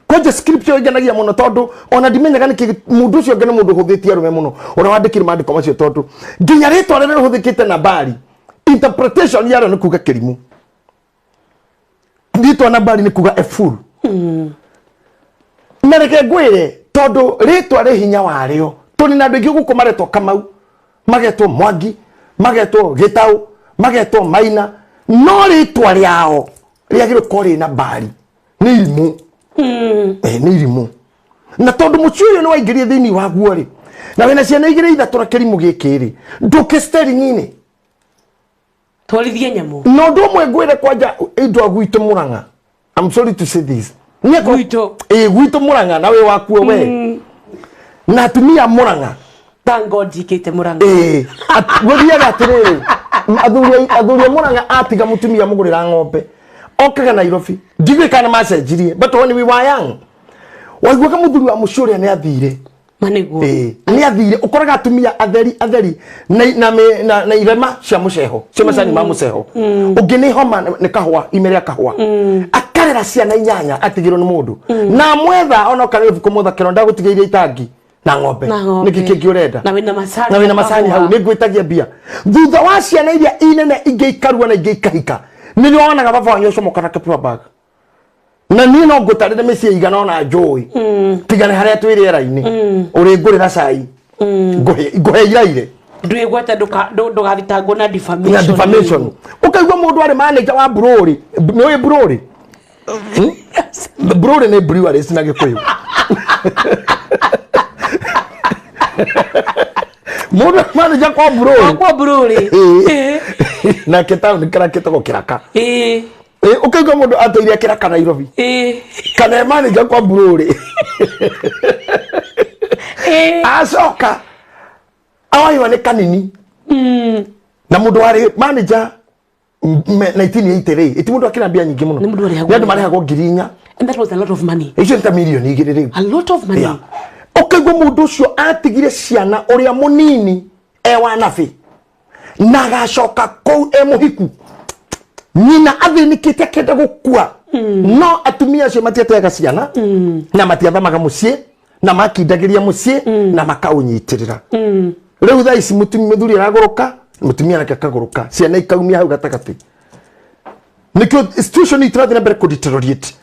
Kwanja scripture ĩngenagia mũno, tondũ ona ndimenyaga nĩkĩ mũndũ ũcio ũngĩ nĩ mũndũ ũhũthĩtie arũme mũno ũrĩa wandĩkire maandĩko macio, tondũ nginya rĩtwa rĩrĩa rĩhũthĩkĩte Nabali, interpretation yarĩo nĩ kuga kĩrimũ. Rĩtwa Nabali nĩ kuga a fool. Na reke ngwĩre, tondũ rĩtwa rĩ hinya warĩo, tũrĩ na andũ aingĩ gũkũ maretwo Kamau, magetwo Mwangi, magetwo Gĩtaũ, magetwo Maina, no rĩtwa rĩao rĩagĩrĩirwo gũkorwo rĩ Nabali. Nĩ irimũ. Eh, nĩ irimũ. Na tondũ mũciĩ ũyũ nĩ waingĩrie thĩinĩ waguo rĩ, na wĩna ciana igĩrĩ ithatũ na kĩrimũ gĩkĩ rĩ, ndũke steering-inĩ. Twarithie nyamũ. Na ũndũ ũmwe ngwĩre, kwanja indo a gwitũ Mũrang'a, I'm sorry to say this. Gwitũ. Ĩ, gwitũ Mũrang'a na wĩ wakuo we na atumia a Mũrang'a. Thank God njikĩte Mũrang'a. Ĩ, gũthiaga atĩrĩrĩ, athuri a Mũrang'a atiga mũtumia mũgũrĩra ng'ombe okaga Nairobi. Ndigũĩ kana macenjirie, but when we were young waiguaga mũthuri wa mũciĩ ũrĩa nĩ athire. Ma nĩguo. Ĩ, nĩ athire. Ũkoraga atumia atheri atheri na irema cia mũceho, cia macani ma mũceho, ũngĩ nĩ homa nĩ kahũa, ime rĩa kahũa, akarera ciana inyanya atigĩrwo nĩ mũndũ na mwetha ona oka nĩ kũmwetha kĩro ndagũtigĩirie itangi na ng'ombe. Na ng'ombe. Nĩkĩ kĩngĩ ũrenda? Na wĩna macani. Na wĩna macani hau nĩ ngwĩtagia mbia. Thutha wa ciana iria inene, ingĩ ikarua na ingĩ ikahika, nĩrĩo wonaga baba wanyu acomoka na paper bag. Na niĩ no ngũtarĩre mĩciĩ igana ona njũĩ tiga nĩ harĩa twĩ rĩera-inĩ ũrĩ ngũrĩra cai, ngũhe ngũhe iraire. Ndwĩgwete ndũgathitangwo na defamation. Na defamation. Ũkaigua mũndũ arĩ manager wa brewery. Nĩ ũĩ brewery? Brewery nĩ breweries na Gĩkũyũ. Mũndũ arĩ manager kwa brewery. Kwa brewery. Nake taũni kĩrĩa kĩtagwo Kĩraka. Ĩ, ũkaigua mũndũ ateire Kĩraka Nairobi kana e manager kwa brewery, acoka awaiwa nĩ kanini na mũndũ warĩ manager 1980 rĩ, ĩti mũndũ akĩra mbia nyingĩ mũno. Nĩ mũndũ arĩhagwo Nĩ andũ marĩhagwo 4,000. And that was a lot of money. Icio nĩ ta 2 mirioni rĩu. A lot of money. Yeah. Ũkaigua mũndũ ũcio atigire ciana, ũrĩa mũnini e wa nabĩ na agacoka kũu e mũhiku, nyina athĩnĩkĩte akĩenda gũkua, no atumia acio matiateaga ciana na matiathamaga mũciĩ na makindagĩria mũciĩ na makaũnyitĩrĩra. Rĩu thaa ici mũthuri aragũrũka, mũtumia nake akagũrũka, ciana ikaumia hau gatagatĩ. Nĩkĩo situation itũ ĩrathiĩ na mbere kũ deteriorate,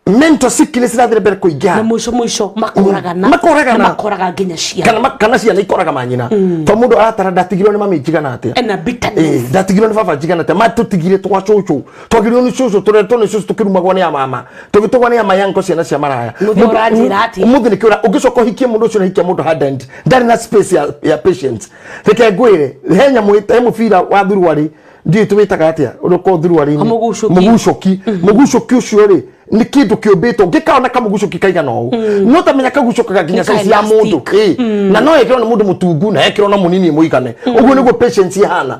mental sickness ĩrathiĩ na mbere kũingĩha. Na mũico mũico makoragana. Makoragana. Na makoraga nginya ciana. Kana ciana ikoraga manyina, to mũndũ aratara ndatigirwo nĩ mami njigana atĩa. Ena bitterness. Ĩ, ndatigirwo nĩ baba njigana atĩa, matũtigire twa cũcũ, twagĩrĩirwo nĩ cũcũ, tũretwo nĩ cũcũ, tũkĩrumagwo nĩ amama, tũgĩtũgwo nĩ amayanko, ciana cia maraya. Mũthĩ ũranjĩra atĩa? Ũmũthĩ nĩkĩo ũngĩcoka ũhikie mũndũ ũcio, ũrahikia mũndũ hardened, ndarĩ na space ya patience. Reke ngwĩre, he nyamũ he mũbira wa thuruarĩ, ndiũĩ tũwĩtaga atĩa, ũrĩa ũkoragwo thuruarĩ-inĩ. Mũgucũki. Mũgucũki. Mũgucũki ũcio rĩ, Nĩ kĩndũ kĩũmbĩtwo ngĩkaona kamũgucũki kaigana ũũ, no tamenya kagucũkaga nginya Nĩ ka size ya mũndũ. elastic. Ĩ, na no ĩkĩrwo nĩ mũndũ mũtungu na ĩkĩrwo na mũnini mũigane ũguo nĩguo patience ihana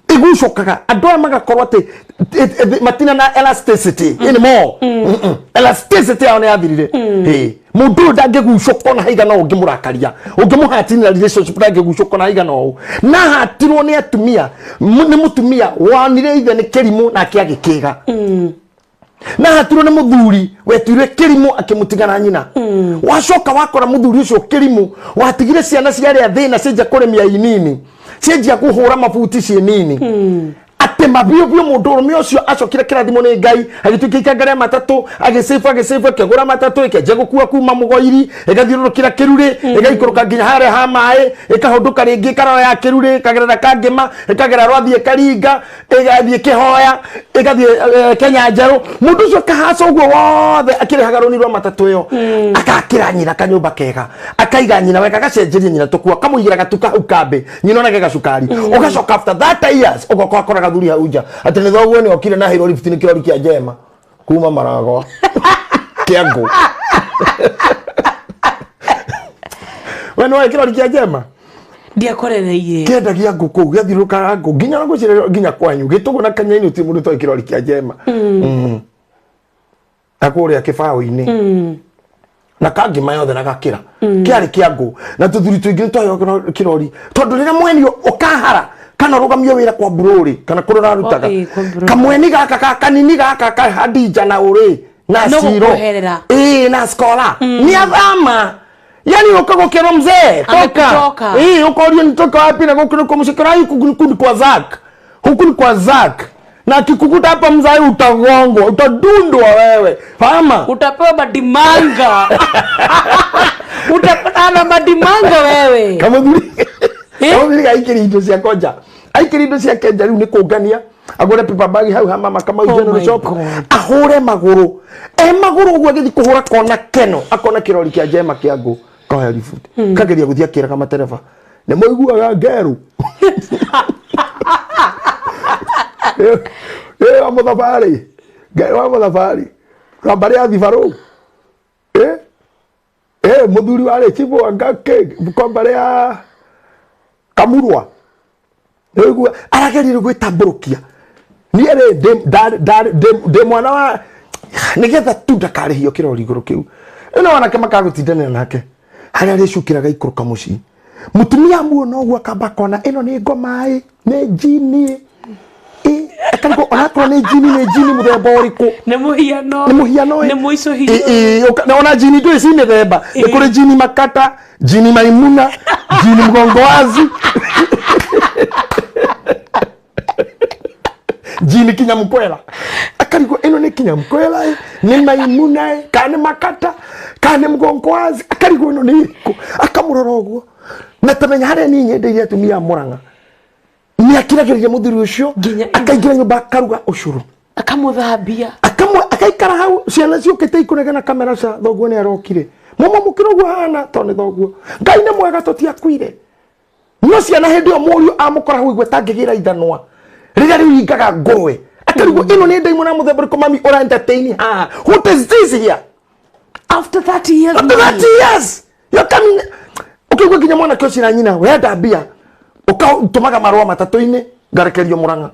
igucũkaga. Andũ aya magakorwo atĩ matina na elasticity anymore. Elasticity yao nĩ yathirire. Ĩ, mũndũ ũyũ ndangĩgucũka ona haigana ũũ, ũngĩmũrakaria, ũngĩmũhatinĩra relationship, ndangĩgucũka ona haigana ũũ. Na hatirwo nĩ atumia, nĩ mũtumia wonire ithe nĩ kĩrimũ nake agĩkĩga, na hatirwo nĩ mũthuri wetuire kĩrimũ akĩmũtiga na nyina. Wacoka wakora mũthuri ũcio kĩrimũ watigire ciana ciarĩa thĩna, cianjia kũrĩmia inini, cianjia kũhũra mabuti ciĩ nini, atĩ mabiũ biũ. Mũndũ ũrũme ũcio acokire kĩrathimo nĩ Ngai, agĩtuĩka ikanga rĩa matatũ, agĩcĩbu agĩcĩbu, akĩgũra matatũ, ĩkĩanjia gũkua kuma Mũgoiri, ĩgathiũrũrũkĩra Kĩrurĩ, ĩgaikũrũka nginya harĩa ha maĩ, ĩkahũndũka rĩngĩ, ĩkaroya ya Kĩrurĩ, ĩkagerera Kangĩma, ĩkagera Rwathiĩ, ĩkaringa, ĩgathiĩ Kĩhoya, ĩgathiĩ Kenya Njerũ. Mũndũ ũcio akahaca ũguo wothe akĩrĩhaga rũni rwa matatũ ĩyo, akakĩra nyina kanyũmba kega, akaiga nyina wega, agacenjeria nyina tũkuo, akamũigĩra gatuka hau kambĩ, nyina onage gacukari. Ũgacoka after 30 years ũgoka wakora gathuri hau nja atĩ nĩ thoguo nĩ okire na heirwo lift nĩ kĩrori kĩa njema kuma Maragwa kĩa ngũ. We nĩ kĩrori kĩa njema? Ndiakorereirie. Kĩendagia ngũ kũu, gĩathiũrũrũkaga ngũ nginya na gwĩcirĩria nginya kwanyu gĩtũgũ na kanyainĩ ũtirĩ mũndũ ũtoĩ kĩrori kĩa njema. Na kũrĩa kĩbaũ-inĩ na kangima yothe na gakĩra kĩarĩ kĩa ngũ, na tũthuri tũingĩ nĩ twaheo kĩrori, tondũ rĩrĩa mwenio ũkahara kana ũrũgamio wĩra kwa mburũrĩ kana kũrĩa ũrarutaga. Oh, ĩ, kwa mburũrĩ. Kamweni gaka ka kanini gaka ka Hadija na ũrĩ na No Ciro. gũkweherera. Ĩ, na skola nĩ athama, yani ukagokera mzee toka. Amekutoka. Ĩ, ukorio nitoka wapi na gũkũ nĩ kwa mũcikara, huku ni kwa Zak, huku ni kwa Zak, na akikukuta hapa mzai utagongwa, utadundwa wewe fama. Utapewa madimanga, utapatana madimanga wewe. Kamuthuri. Eh? Kamuthuri gaikiri indo cia konja, aikiri indo cia kenja, riu nĩ kũngania agũre paper bag hau ha mama Kamau. Oh General my Shop. God. Ahũre magũrũ e magũrũ ũguo, agĩthiĩ kũhũra kona keno, akona kĩrori kĩa njema kĩa ngũ, kahoya lift, kageria gũthiĩ akĩraga matereba nĩ mũiguaga ngeru ĩ wa mũthabarĩ, ngeru wa mũthabarĩ kwamba rĩa thibarũ ĩ ĩ mũthuri warĩ chibu wa ngakĩ kwamba rĩa Kamurwa. Nĩũigua arageria gwĩtambũrũkia. Niĩ rĩ ndĩ mwana wa nĩgetha tu ndakarĩhio kĩrori igũrũ kĩu. Rĩu no wanake makagũtindanĩra nake harĩa arĩcukĩraga ikũrũka mũciĩ, mũtumia amuona ũguo akamba akona ĩno nĩ ngoma ĩ, nĩ njini ĩ, akarigwo onakorwo nĩ njini, nĩ njini mũthemba ũrĩkũ? Nĩ mũhiano. Nĩ mũhiano ĩ. Nĩ mũicũhio. Ĩ, ĩ, na ona njini ndũĩ ci mĩthemba. Nĩ kũrĩ njini makata, njini maimuna, njini mgongo wazi, njini kinya mkwela. Akarigwo ĩno nĩ kinya mkwela ĩ, nĩ maimuna ĩ, kana nĩ makata, kana nĩ mgongo wazi. Akarigwo ĩno nĩ ĩrĩkũ, akamũrora ũguo. Na tamenya harĩa niĩ nyendeire atumia a Mũrang'a, nĩ akiragĩrĩria mũthuri ũcio Nginya akaingĩra nyũmba akaruga ũcũrũ, akamũthambia, akamwe akaikara hau ciana ciũkĩte ikũregana kamera ca thoguo nĩ arokire mũmũ mũkĩra ũguo hana tondũ nĩ thoguo. Ngai nĩ mwega, tũtiakuire. No ciana hĩndĩ ĩyo mũriũ amũkora hau igwe tangĩgĩra ithanwa rĩrĩa rĩu ringaga ngũrwe, akarigwo ĩno nĩ ndaimũ na mũthemba ũrĩkũ mami ũra entertain haha? What is this here? After 30 years. After 30 years you're coming ũkĩigua nginya mwanake ũcio na nyina wenda mbia, ũkatũmaga marũa matatũ-inĩ, ngarekerio Mũrang'a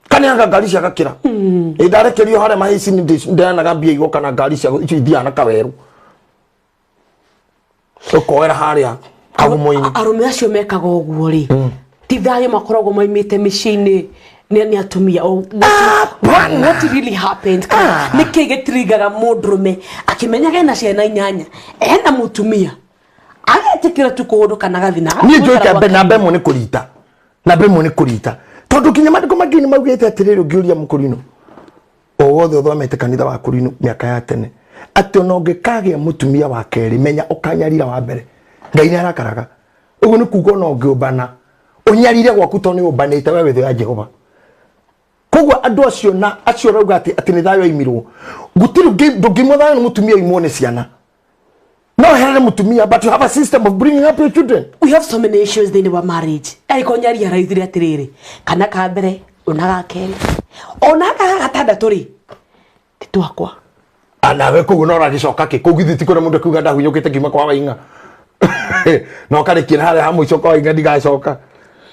kaneaga ngari cia gakĩra. Ĩ, ndarekerio harĩa mahĩci, ndeanaga mbia igoka na ngari cia icio ithiaga na kawerũ, ũkoera harĩa kagumo-inĩ. Arũme acio mekaga ũguo rĩ, ti thayũ makoragwo maimĩte mĩciĩ-inĩ nĩ atumia? O, what really happened? Ah. Nĩ kĩ gĩtirigaga mũndũrũme akĩmenyaga ena ciana inyanya, ena mũtumia, agetĩkĩra tu kũhũndũka na gathi na Niĩ njũĩ kambe namba ĩmwe nĩ kũrita, namba ĩmwe nĩ kũrita, tondũ nginya mandĩko mangĩ nĩ maugĩte atĩrĩrĩ, ũngĩũria mũkũrinũ o wothe ũthomete kanitha wa kũrinũ mĩaka ya tene atĩ ona ũngĩkagĩa mũtumia wa kerĩ, menya ũkanyarira wa mbere, Ngai nĩ arakaraga. Ũguo nĩ kuga ona ũngĩũmbana ũnyarire gwaku tondũ nĩ ũmbanĩte we wĩthũ ya Jehova. Koguo andũ acio na acio rauga atĩ nĩ thayũ aimirwo, gũtirĩ ndũngĩimwo thayũ nĩ mũtumia imwo nĩ ciana. No herere mũtumia, but you have a system of bringing up your children. We have so many issues thĩinĩ wa marriage. Angĩkorwo nyaria araithire atĩrĩrĩ, kana ka mbere ona ga kerĩ ona ga gatandatũ rĩ, Ti twakwa. Anawe koguo no ũragĩcoka kĩ kũu githĩ ti kũrĩa mũndũ akiuga ndahunyũkĩte ngiuma kwa Waing'a na ũkarĩkia na harĩa ha mũico kwa Waing'a ndigacoka.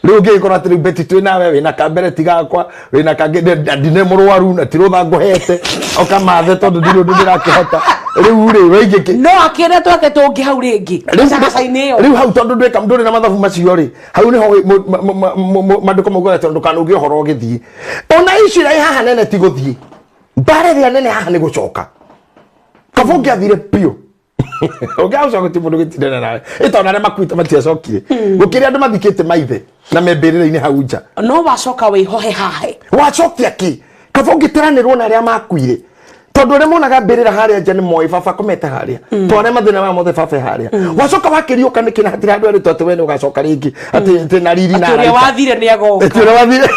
Rĩu ũngĩgĩkorwo atĩ rĩu beti twĩ nawe wĩna kambere ti gakwa wĩna kangĩ na ndine mũrwaru na ti rũtha ngũhete ũkamathe tondũ ndirĩ ũndũ ndĩrakĩhota rĩu rĩ weingĩ kĩ No akĩre twake tũngĩ hau rĩngĩ gaca-inĩ ĩyo. Rĩu hau tondũ ndwĩka ndũrĩ na mathabu macio rĩ, hau nĩho mandĩko maugaga tondũ ndũkanuge ũhoro ũgĩthiĩ ona icio ira haha nene ti gũthiĩ mbara ĩrĩa nene haha nĩ gũcoka kaba ũngĩathire biũ ũngĩacoka ti mũndũ gĩtindana nawe ĩtona arĩa makuĩte matiacokire gũkĩrĩ andũ mathikĩte maithe na me mbĩrĩra-inĩ hau nja. No wacoka wĩhohe hahe. Wacokia kĩ kaba ũngĩteranĩrwo na arĩa makuire tondũ arĩa monaga mbĩrĩra harĩa nja nĩ moĩ baba akomete harĩa to arĩa mathĩna maya mothe baba e harĩa wacoka wakĩriũka nĩkĩ na hatirĩ handũ erĩtwo atĩ we nĩ ũgacoka rĩngĩ atĩ na riri na atĩ ũrĩa araika. wathire nĩ agoka. Atĩ ũrĩa wathire.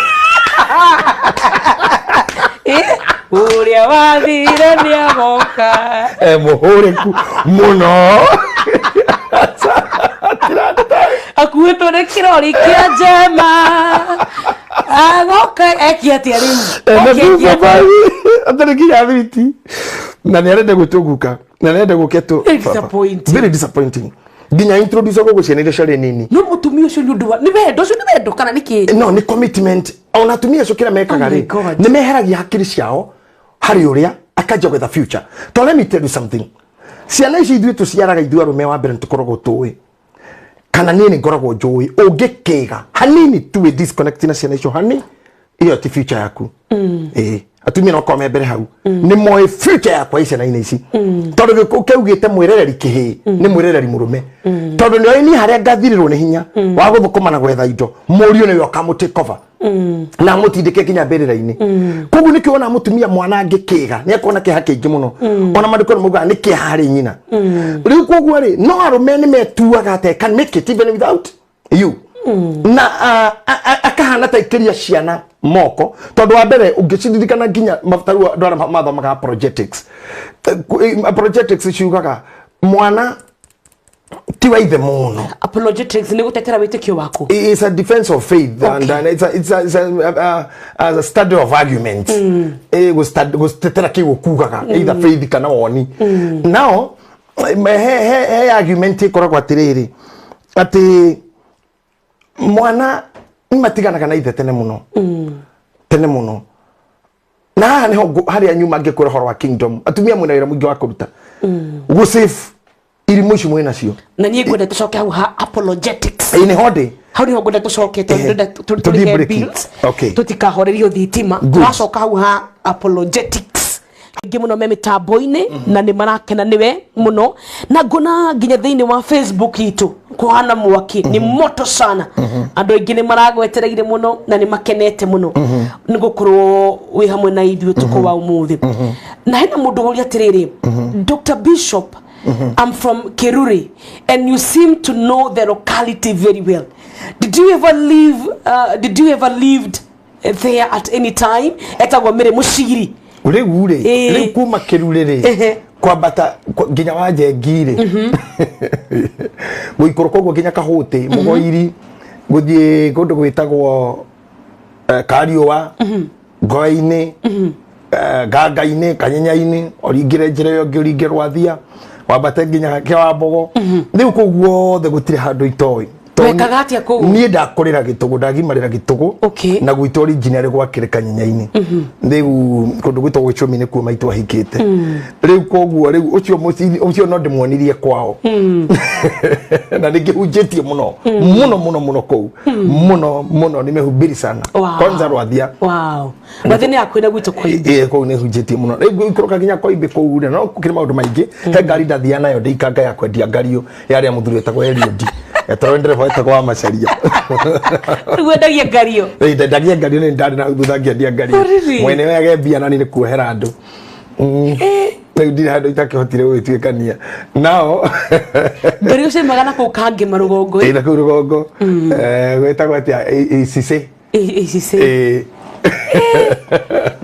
Ũrĩa wathire nĩ agoka. E mũhũrĩku mũno. Akuĩtwo nĩ kĩrori kĩa njema agoka ekie atĩa rĩu? Oke ekie atĩa? Atarĩ nginya thwiti na nĩ arenda gwĩtwo guka na nĩ arenda gũketwo. Very disappointing. Very disappointing nginya introduce gũkũ ciana iria ciarĩ nini. No mũtumia ũcio nĩ ũndũ wa nĩ wendo ũcio nĩ wendo kana nĩ kĩ? No nĩ commitment ona atumia acio kĩrĩa mekaga Oh my rĩ God. nĩ meheragia hakiri ciao harĩ ũrĩa akanjia gwetha future to let me tell you something, ciana ici ithuĩ tũciaraga ithuĩ arũme wa mbere nĩ tũkoragwo tũĩ kana niĩ nĩ ngoragwo njũĩ ũngĩkĩga hanini tu wĩ disconnect na ciana icio hani ĩyo ti future yaku. Ĩĩ atumia no korwo me mbere hau nĩ moĩ future yakwa ĩ ciana-inĩ ici tondũ gĩkũ kĩaugĩte mwĩrereri kĩhĩĩ nĩ mwĩrereri mũrũme tondũ nĩ oĩ niĩ harĩa ngathirĩrwo nĩ hinya wa gũthũkũma na gwetha indo mũriũ nĩwe ũkamũ take over na amũtindĩke nginya mbĩrĩra-inĩ. Koguo nĩkĩo wona mũtumia mwana angĩkĩga nĩ akuona kĩeha kĩingĩ mũno ona mandĩko nĩ maugaga nĩ kĩeha harĩ nyina. Rĩu koguo rĩ no arũme nĩ metuaga atĩ I can make it even without you na akahana ta ikĩria ciana moko tondũ wa mbere ũngĩciririkana nginya tarĩu andũ arĩa mathomaga apologetics. Apologetics ciugaga mwana ti wa ithe mũno. Apologetics nĩ gũtetera wĩtĩkio waku. It's a defense of faith and it's a study of argument. Gũtetera kĩ gũkugaga either faith kana woni now he argument ĩkoragwo atĩrĩrĩ atĩ mwana nĩ matiganaga na ithe tene mũno tene mũno na haha nĩho harĩa nyuma ngĩkwĩra ũhoro wa kingdom atumia mwĩna wĩra mũingĩ wa kũruta gũsave irimũ ici mwĩ nacio. Na niĩ ngwenda tũcoke hau ha apologetics. Ĩ nĩho ndĩ. Hau niho ngwenda tũcoke tondũ ndĩrenda Tũthiĩ tũrĩhe break. bills. Tũtikahorerio thitima. Tũracoka hau ha apologetics aingĩ mũno me mĩtambo-inĩ na nĩ marakena nĩwe mũno na ngona nginya thĩinĩ wa Facebook itũ kũhana mwaki nĩ moto sana. Andũ aingĩ nĩ maragwetereire mũno na nĩ makenete mũno nĩ gũkorwo wĩ hamwe na ithuĩ ũtukũ wa ũmũthĩ. Na hena mũndũ ũria atĩrĩrĩ, "Dr Bishop, I'm from Keruri and you seem to know the locality very well. Did you ever live did you ever lived there at any time?" Etagwo Mĩrĩ Mũciri. Rĩu rĩ rĩu kuma Kĩrurĩ rĩ kwambata nginya wa Njengi rĩ gũikũrũka ũguo nginya Kahũtĩ Mũgoiri gũthiĩ kũndũ gwĩtagwo Kariũa Ngoe-inĩ Nganga-inĩ Kanyenya-inĩ ũringĩre njĩra ĩyo ĩngĩ ũringe Rwathia wambate nginya Kĩwambogo rĩu kũu guothe gũtirĩ handũ itoĩ. Wekaga atĩa kũu? Niĩ ndakũrĩra Gĩtũgũ ndagimarĩra Gĩtũgũ na gwitũ original gwakĩrĩ Kanyenya-inĩ rĩu kũndũ gwĩtagwo Gĩcũmi nĩkuo maitũ ahikĩte rĩu koguo rĩu ũcio mũciri ũcio no ndĩmuonirie kwao na nĩngĩhunjĩtie mũno mũno mũno mũno kũu mũno mũno nimehubiri sana kwanza Rwathia. Wow, Rwathia nĩ hakuhĩ na gwitũ kwa Ĩĩ kũu nĩ hunjĩtie mũno rĩu ngũikũrũka nginya Koimbĩ kũu rĩ no gũkĩrĩ maũndũ maingĩ he ngari ndathiaga nayo ndĩikanga ya kwendia ngario yarĩa mũthuri wetagwo Eliud etagwo ndereba wetagwo wa Macaria. Rĩu wendagia ngario? Ĩĩ, ndendagia ngario nĩ ndarĩ na thutha ngĩendia ngario. Oh, really? Mwene we agembia nani nĩ kuohera andũ. Rĩu ndirĩ handũ itakĩhotire gũgĩtuĩkania nao. Ngario ciumaga na kũu Kangĩma rũgongo? Ĩ na kũu rũgongo. Gwĩtagwo atĩa Icicĩ. Icicĩ. Ĩ.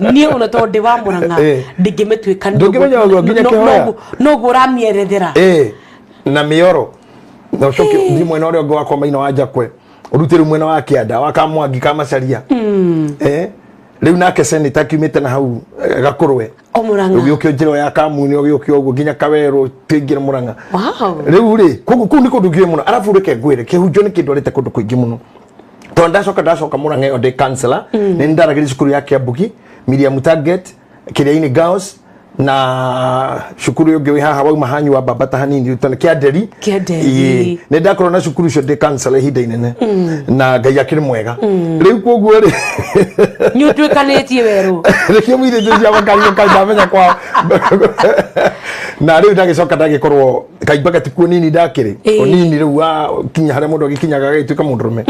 Niĩ ona tondũ ndĩ wa Mũrang'a ndingĩmĩtuĩkania. Ndũngĩmenya ũguo nginya Kĩhoya. Noguo ũramĩerethera. Ĩ na mĩoro na ũcoke ũthiĩ mwena ũrĩa ũngĩ wa kwa Maina wa Njakwe ũrute rĩu mwena wa kĩanda wa Kamwangi ka Macaria. Rĩu nake senator akiumĩte na hau Gakũrwe. O Murang'a. Ũgĩũkio njĩra ya Kamuni, ũgĩũkio ũguo nginya Kawerũ, tũingĩre Murang'a. Wow. Rĩu rĩ, koguo kũu nĩ kũndũ ngĩũĩ mũno. Arabu reke ngwĩre, kĩhunjio nĩ kĩndwarĩte kũndũ kũingĩ mũno. Tondũ ndacoka Murang'a ĩyo ndĩ counselor, nĩ ndaragĩria cukuru ya Kĩambugi, Miriam Target, Kĩrĩa-inĩ Girls, na cukuru ũngĩ wĩ haha wauma hanyu wa Bambata hanini tondũ Kĩanderi. Kĩanderi. Ĩĩ. Nĩ ndakorwo na cukuru icio ndĩ counselor ihinda inene. Na Ngai akĩrĩ mwega. Rĩu koguo rĩ, Nĩ ũtuĩkanĩtie werũ. Nĩkĩo mũirĩtu ũcio amakario kaĩ ndamenya kwao. Na rĩu ndagĩcoka ndagĩkorwo kaimbaga ti kuo nini ndakĩrĩ. Ĩĩ. Ũnini rĩu wa kinya harĩa mũndũ agĩkinyaga agagĩtuĩka mũndũrũme.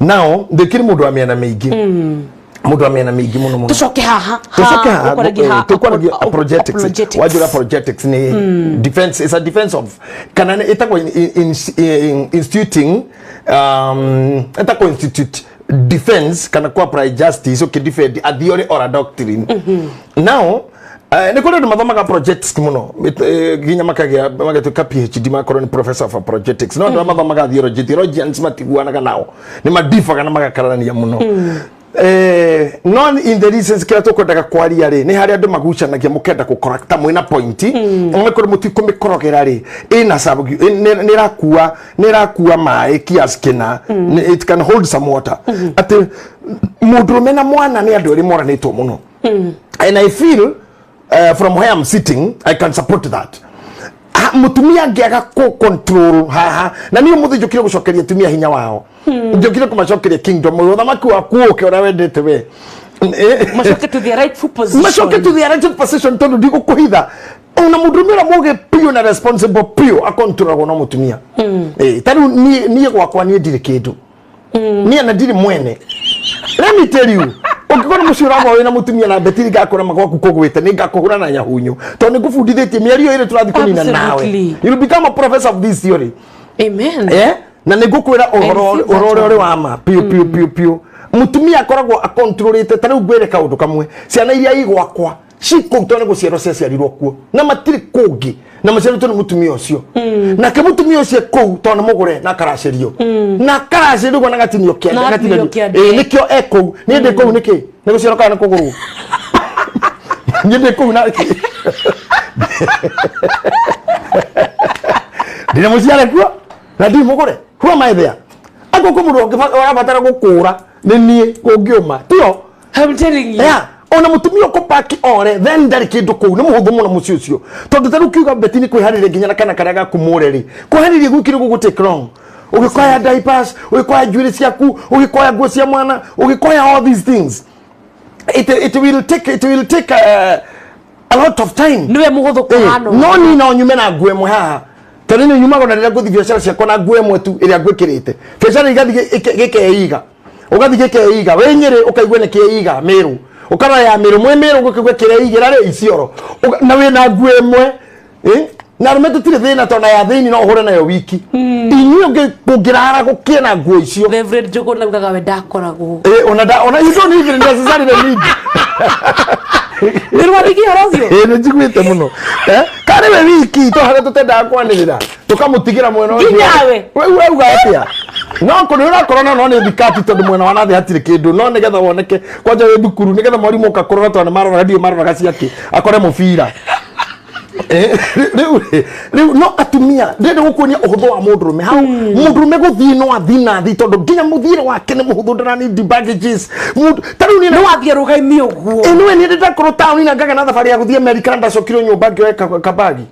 Nao ndĩkĩrĩ mũndũ wa mĩena mĩingĩ. Mũndũ wa mĩena mĩingĩ mũno mũno. Tũcoke haha. Tucoke haha, Ũkwaragia ha tũkwaragia apologetics. Wajura apologetics ni defense, is a defense of kana nĩ ĩtagwo instituting, ĩtagwo institute defense kana ku apply justice, okay, defend a theory or a doctrine. Now nĩ kũrĩ andũ mathomaga apologetics mũno, nginya makagĩa magatuĩka PhD, magakorwo nĩ professor of apologetics. No andũ arĩa mathomaga theology, theologians matiguanaga nao, nĩ madibaga na magakararania mũno. No in the reasons kĩrĩa tũkwendaga kwaria rĩ, nĩ harĩa andũ magucanagia mũkenda gũkora ta mwĩna point, mũkorwo mũtikũmĩkorogera rĩ, ĩna nĩ ĩrakua maĩ kiasi kĩna. It can hold some water, atĩ mũndũrũme na mwana nĩ andũ erĩ moranĩtwo mũno, and I feel from where I'm sitting I can support that. Mutumia angĩaga kũ control haha, na niĩ ũmũthĩ njũkire gũcokeria atumia hinya wao, njũkire kũmacokeria kingdom, ũthamaki waku ũke ũrĩa wendete we. Macoke to their rightful position. Macoke to their rightful position, tondũ ndigũkũhitha, ona mũndũrũme ũrĩa mũgĩ piũ na responsible piũ akontrolagwo no mũtumia. Ta rĩu niĩ gwakwa, niĩ ndirĩ kĩndũ, niĩ na ndirĩ mwene. Let me tell you, ũngĩkorwo mũciĩ ũragwa wĩna mũtumia na betiri ngakora gwaku kũgwĩte, nĩ ngakũhũra na nyahunyu, tondũ nĩ ngũbundithĩtie mĩario ĩrĩ tũrathiĩ kũnina nawe. You will become a professor of this theory. Amen. Na nĩ ngũkwĩra ũhoro receive that ũhoro ũrĩa ũrĩ one. wa ma piũ piũ piũ piũ. Mũtumia akoragwo akontrolĩte. Ta rĩu ngwĩre kaũndũ kamwe, ciana iria i gwakwa cikũu tondũ nĩ gũciarwo ciaciarirwo kuo na matirĩ kũngĩ, na maciarĩtwo nĩ mũtumia ũcio, nake mũtumia ũcio kũu tondũ nĩ mũgũre na akaracĩrio na akaracĩrio ũguo na gatinio kĩande. Na agatinio Agatinio kĩande. Ĩĩ, nĩkĩo e kũu. Niĩ ndĩ kũu nĩkĩ? Nĩ gũciarwo kana nĩ kũgũrwo? Niĩ ndĩ kũu na ndĩna mũciare kuo na ndirĩ mũgũre. Who am I there? Angĩkorwo kwĩ mũndũ ũrabatara gũkũra nĩ niĩ, kũngĩũma tio. I'm telling you. Yeah. Ona mũtumia ũkũpaki ore then ndarĩ kĩndũ kũu, nĩ mũhũthũ mũno mũciĩ ũcio, tondũ ta rĩu kiuga beti nĩ kwĩharĩria nginya na kana karĩa gaku mũre rĩ, kwĩharĩria gwiki nĩ gũgũ take long, ũgĩkoya diapers, ũgĩkoya njuĩrĩ ciaku, ũgĩkoya nguo cia mwana, ũgĩkoya all these things, it will take a lot of time. Niwe mũhũthũ kũhana. No ni no nyume na nguo ĩmwe haha, tondũ nĩ nyumaga ona rĩrĩa ngũthiĩ biacara ciakwa na nguo ĩmwe tu ĩrĩa ngwĩkĩrĩte, biacara igathiĩ gĩkeiga, ũgathiĩ gĩkeiga wĩ Nyĩrĩ, ũkaigua nĩ kĩiga Mĩrũ, ũkarora ya Mĩrũ mwĩ Mĩrũ, ũkaigua kĩreigĩra rĩ Isiolo. Na wĩ na nguo ĩmwe. Na arũme tũtirĩ thĩna, tondũ na ya thĩinĩ no ũhũre nayo wiki, inyuĩ ũngĩrara gũkĩe na nguo icio. Reverend Njuguna augaga we ndakoragwo. Ona you don't even necessarily need. Nĩ rwathigia ũhoro ũcio? Ĩ, nĩ njiguĩte mũno. Karĩ we wiki to harĩa tũtendaga kwanĩrĩra, tũkamũtigĩra mwena ũcio. Nginyawe. We urauga atĩa? No kũrĩ ũrakorwo no nĩ thikati, tondũ mwena wa nathĩ hatirĩ kĩndũ, no nĩgetha woneke kwanja wĩ thukuru, nĩgetha mwarimũ ũka kũrora, tondũ nĩ maroraga, ndiũ maroraga ciake akore mũbira. Rĩu no atumia ndĩrenda gũkuonia ũhũthũ wa mũndũrũme hau. Mũndũrũme gũthiĩ no athiĩ na thiĩ, tondũ nginya mũthiĩre wake nĩ mũhũthũ, ndarani baggages. Ta rĩu niĩ Nĩ wathiĩ rũgaimi ũguo. Ĩnĩwe niĩ ndakorwo taũni na ngaga na thabarĩ ya gũthiĩ Amerika, na ndacokire nyũmba ngĩoya kabagi.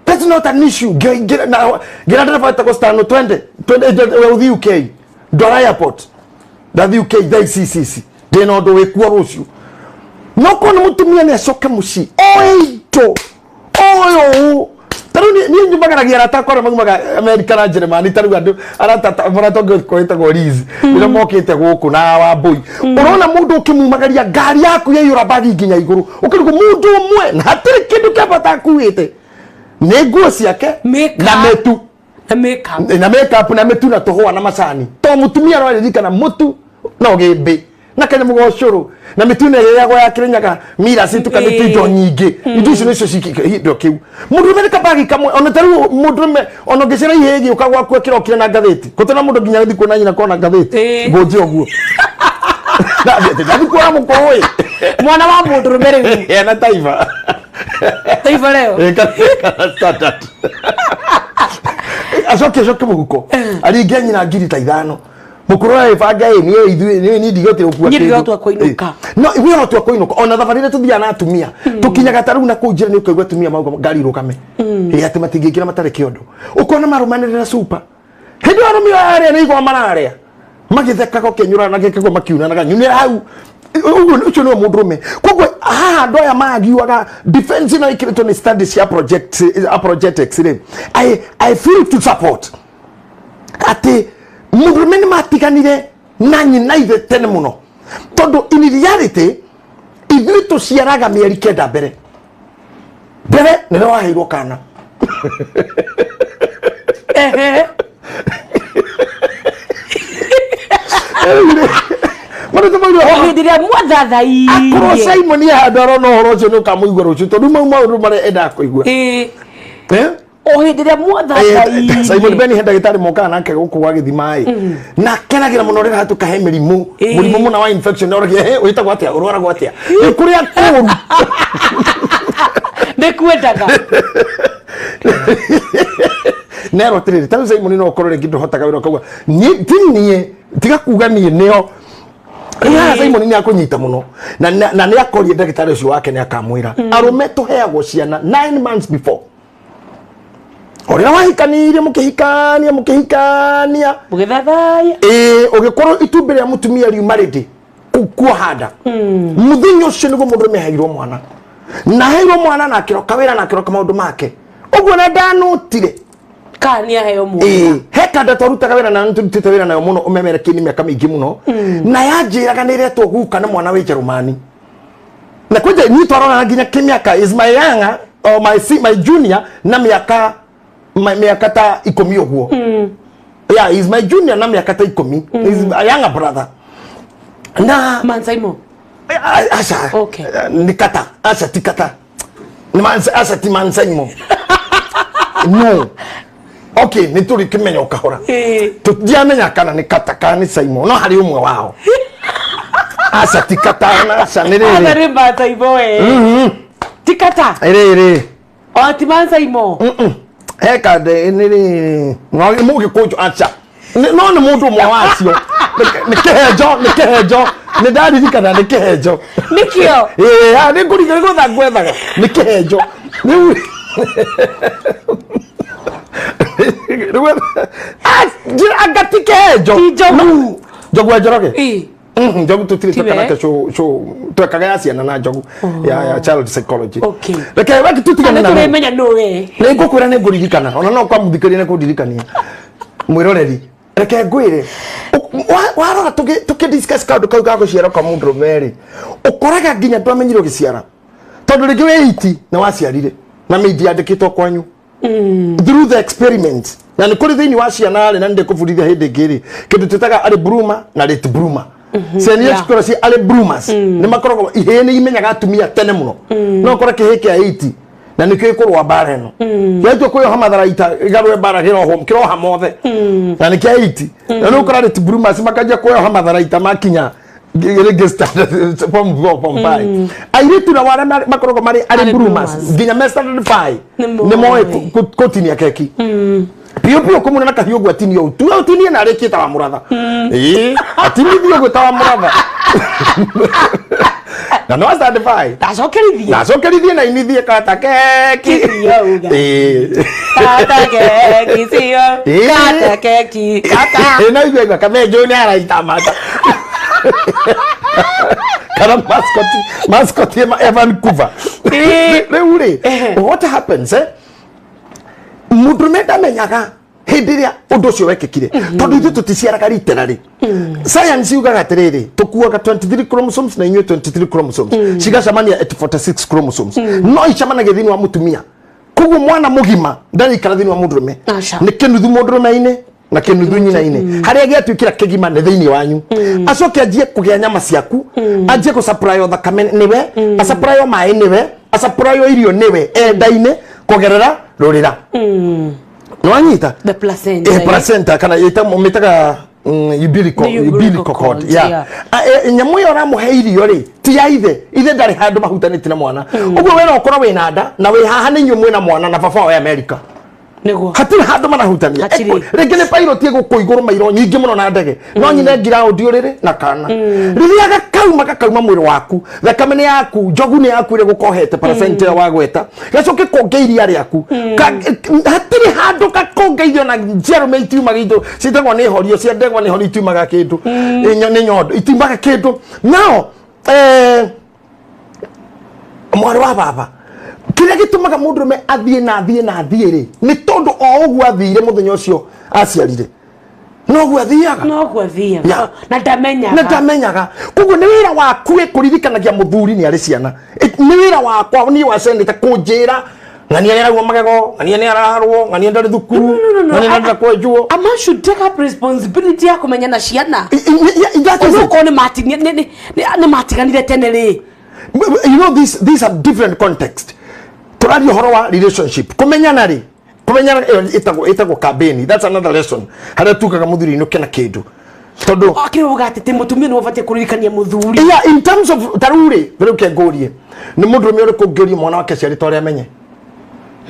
That's not an issue. Ngĩra na ngĩra ndereba wetagwo Stano, twende twende we ũthiĩ UK, ndwara airport, ndathiĩ UK thaa ici ici ici, ndĩna ũndũ wĩkuo rũciũ. No korwo nĩ mũtumia nĩ acoke mũciĩ oe indo oyo. Ta rĩu niĩ nyumagaragia arata akwa arĩa maumaga Amerika na Jeremani. Ta rĩu andũ arata mũrata ũngĩ wĩtagwo Liz, rĩrĩa mokĩte gũkũ na Wambũi, ũrona mũndũ ũkĩmumagaria ngari yaku yaiyũra bagi nginya igũrũ, ũkĩrigwo mũndũ ũmwe na hatirĩ kĩndũ kĩa bata akuĩte, nĩ nguo ciake Makeup. na mĩtu. Na makeup. Na makeup na mĩtu na tũhũa na macani, to mũtumia aroririkana mũtu no gĩmbĩ na kanyamũ ga ũcũrũ na mĩtu ĩno ĩrĩagwo ya Kĩrĩnyaga mirasi tukanĩte indo nyingĩ. Indo icio nĩcio indo kĩu. Mũndũrũme nĩ kabagi kamwe. Ona ta rĩu mũndũrũme ona ũngĩcera ihĩgi ũka gwaku akĩrokire na ngathĩti, gũtena mũndũ nginya gũthiĩ kuona nyina kona ngathĩti. Ngũnje ũguo. Ndathi kuoya mũkũrũ ĩ. Mwana wa mũndũrũme rĩu. Ena Taifa. Taifa Leo. Ĩ, kana Standard. Acoke mũhuko aringe nyina ngiri ta 5 mũkũrũ ĩbanga ĩ niĩ ithuĩ niĩ niĩ ndigotire gũkua Niĩ kĩndũ. ndirotua kũinũka. Ĩ. No ithuĩ no tua kũinũka ona thabarĩ ĩrĩa tũthiaga na atumia tũkinyaga ta rĩu na kũu njĩra nĩ ũkaigua atumia mauga ngari irũgame. Ĩ atĩ matingĩingĩra matarĩ kĩondo. Ũkona marũmanĩrĩra super. Hĩndĩ ĩyo arũme aya arĩa nĩ igwa mararĩa magĩthekaga ũkĩnyũrana na gĩkĩgwa makiunanaga nyumĩra hau. Ũguo ũcio nĩwe mũndũrũme. Koguo haha andũ aya magiuaga defense ĩno ĩkĩrĩtwo nĩ studies cia project apologetics rĩ, I feel to support atĩ mũndũrũme nĩ matiganire na nyina ithe tene mũno, tondũ in reality ithuĩ tũciaraga mĩeri 9 mbere mbere nĩrĩo waheirwo kana. Ehe. Marĩtũ mairwo O hĩndĩ ĩrĩa akorwo mwathathairie. Simon ye handũ arona ũhoro ũcio nĩ ũkamũigua rũciũ, tondũ mau maũndũ marĩa endaga kũigua. Ĩ. Eh? O hĩndĩ ĩrĩa Simon mwathathairie. Benny he ndagĩtarĩ mokaga nake gũkũ gwa gĩthima ĩ na kenagĩra mũno rĩrĩa hatũkahe mĩrimũ mũrimũ mũna wa infection oragia he wĩtagwo atĩa ũrwaragwo atĩa nĩ kũrĩa kũũru. Nĩ kwendaga. Nerwo atĩrĩrĩ, ta rĩu Simon no ũkorwo rĩngĩ ndũhotaga wĩra ũkauga niĩ ti niĩ tiga kuga niĩ nĩo. Rĩu haha Simon nĩ akũnyita mũno na nĩ akoria ndagĩtarĩ ũcio wake nĩ akamwĩra arũme tũheagwo ciana 9 months before ũrĩa wahikanirie mũkĩhikania mũkĩhikania. Mũgĩthathaiya. Ĩĩ, ũgĩkorwo itumbĩ rĩa mũtumia riuma rĩndĩ kuoha nda mũthenya ũcio nĩguo mũndũrũme aheirwo mwana na aheirwo mwana na akĩroka wĩra na akĩroka maũndũ make ũguo na ndanũtire. Kana nĩ aheo mwana. Ĩĩ, he kanda twarutaga wĩra na nĩtũrutĩte wĩra nayo mũno ũmemerekia-inĩ mĩaka mĩingĩ mũno na yanjĩraga nĩ ĩretwo guka na mwana wĩ Njerumani na kwanja niĩ twarorana nginya kĩmĩaka is my younger or my junior na mĩaka mĩaka ta 10 ũguo. Yeah, is my junior na mĩaka ta 10. Is a younger brother na Man Simon. Aca. Okay. Nĩ kata aca ti kata. Nĩ aca ti man Simon. No, okay, nĩ tũrĩ kĩmenya o kahora. Ĩ. Tũtiamenya kana nĩ kata kana nĩ Simon, no harĩ ũmwe wao aca ti kata na aca nĩ Othe rĩrĩ. nĩ Man Simon we. Ti kata. Rĩrĩ. O ti Man Simon. He kande nĩ rĩrĩ no mũgĩkũnjũ aca no nĩ mũndũ ũmwe wacio. Nĩ kĩhenjo nĩ kĩhenjo nĩ ndaririkana nĩ kĩhenjo. Nĩkĩo. Ĩĩ, nĩ ngũringa nĩ gwetha ngwethaga nĩ kĩhenjo rĩu rĩu anga ti kĩhenjo. Ti Njogu. No, Njogu wa Njoroge. Ĩ. Njogu tũtirĩ Tiwe? tweka nake show twekaga ya ciana na Njogu ya child psychology. Okay. Reke weki tũtigane Nĩ na rĩu. tũrĩmenya nũ we. Nĩ ngũkwĩra nĩ ngũririkana ona no kwa mũthikĩrĩria nĩ kũndirikania mwĩroreri. Reke ngwĩre warora tũkĩ discuss kaũndũ kau ga gũciara kwa mũndũrũme rĩ, ũkoraga nginya ndwamenyire ũgĩciara tondũ rĩngĩ wĩ iti na waciarire na mĩindi yandĩkĩtwo kwanyu through the experiment na nĩ kũrĩ thĩinĩ wa ciana rĩ na nĩ ndĩkũbundithia hĩndĩ ĩngĩ rĩ kĩndũ twĩtaga early bloomer na late bloomer. Ciana iria cikoragwo ciĩ early bloomers nĩ makoragwo ihĩĩ nĩ imenyaga atumia tene mũno. No ũkore kĩhĩĩ kĩa 80 na nĩkĩo gĩkũrũa mbara ĩno gĩatua kwĩyoha matharaita gĩkarũe mbara kĩrohwo kĩroha mothe na nĩ kĩa 80 na nĩ ũkora late bloomers makanjia kwĩyoha matharaita makinya rĩngĩ standard form 4 form 5. Airĩtu nao arĩa makoragwo marĩ early Early bloomers bloomers. nginya me standard 5 Nĩ nĩ moĩ moĩ. kũtinia keki piũ piũ kũmuna na kahiũ ũguo atinie ũũ tuwe ũtinie na arĩkie ta wa mũratha. Ĩĩ, atinithie ũguo ta wa mũratha na no standard 5 Ndacokerithie. na acokerithie na inithie kata keki. Keki auga. Ĩĩ. Kata keki sio. Ĩ. Kata keki. Kata. Ĩĩ, na igua igua kathenjũ nĩ araita mata kana mascot ya Vancouver. Ĩĩ. Rĩu rĩ Ehe. what happens mũndũrũme ndamenyaga hĩndĩ ĩrĩa ũndũ ũcio wekĩkire tondũ ithuĩ tũticiaraga literally. Science yugaga atĩrĩrĩ, tũkuaga 23 chromosomes na inyuĩ 23 chromosomes cigacemania at 46 chromosomes no icemanagia thĩinĩ wa mũtumia. Koguo mwana mũgima ndarĩikara thĩinĩ wa mũndũrũme. Aca. Nĩ kĩnuthu mũndũrũme-inĩ na kĩnuthu nyina-inĩ harĩa gĩatuĩkĩra kĩgima nĩ thĩinĩ wanyu. Acoke anjie kũgĩa nyama ciaku, anjie gũsupplywo thakame nĩwe, asupplywo maĩ nĩwe, asupplywo irio nĩwe enda-inĩ kũgerera rũrĩra. Nĩwanyita? The placenta. Placenta kana mĩtaga Umbilical, Nĩ umbilical umbilical cord, cord, yeah. yeah. Nyamũ ĩyo ũramũhe irio rĩ, ti ya ithe. Ithe ndarĩ handũ mahutanĩtie na mwana. Ũguo we no ũkorwo wĩna nda na wĩ haha nĩ inyuĩ mwĩna mwana na baba wa America. Nĩguo. Hatirĩ handũ marahutania. Hatirĩ. Rĩngĩ nĩ pilot ĩgũkũ igũrũ mairo nyingĩ mũno na ndege, no nyina ngiraũndi ũrĩrĩ na kana rĩrĩa gakauma gakauma mwĩrĩ waku, thakame nĩ yaku, njogu nĩ yaku ĩrĩa gũkohete placenta ĩyo wagweta, gacoke konge iria rĩaku. Hatirĩ handũ gakongeithio na njiarũme itiumaga indo ciĩtagwo nĩ horio cia ndegwa, nĩ horio itiumaga kĩndũ. Nĩ nyondo itiumaga kĩndũ nao. Mwarĩ wa baba, kĩrĩa gĩtũmaga mũndũrũme athiĩ na athiĩ na athiĩ rĩ, nĩ tondũ o ũguo athire mũthenya ũcio aciarire noguo athiaga. Noguo athiaga. Yeah. Na ndamenyaga. Na ndamenyaga. Koguo nĩ wĩra waku kũririkanagia mũthuri nĩ arĩ ciana. Nĩ wĩra wakwa niĩ wa senator kũnjĩra ng'ania nĩ arauma magego, ng'ania nĩ araharwo, ng'ania ndarĩ thukuru, No, no. ng'ania ndarĩ kwenjwo. A man should take up responsibility ya kũmenya na ciana. That is it. Onokorwo nĩ matiganire tene rĩ. You know, these are different context. Tũraria ũhoro wa relationship, kũmenyana rĩ, kũmenyana ĩyo ĩtagwo campaign. That's another lesson harĩa tugaga mũthuri inũke na kĩndũ tondũ Akĩrĩ atĩ mũtumia nĩ ũbatiĩ kũririkania mũthuri. Yeah, in terms of tarĩu rĩ, rĩu ke ngũrie, nĩ mũndũrũme ũrĩkũ ũngĩũria mwana wake aciarĩtwo arĩa amenye?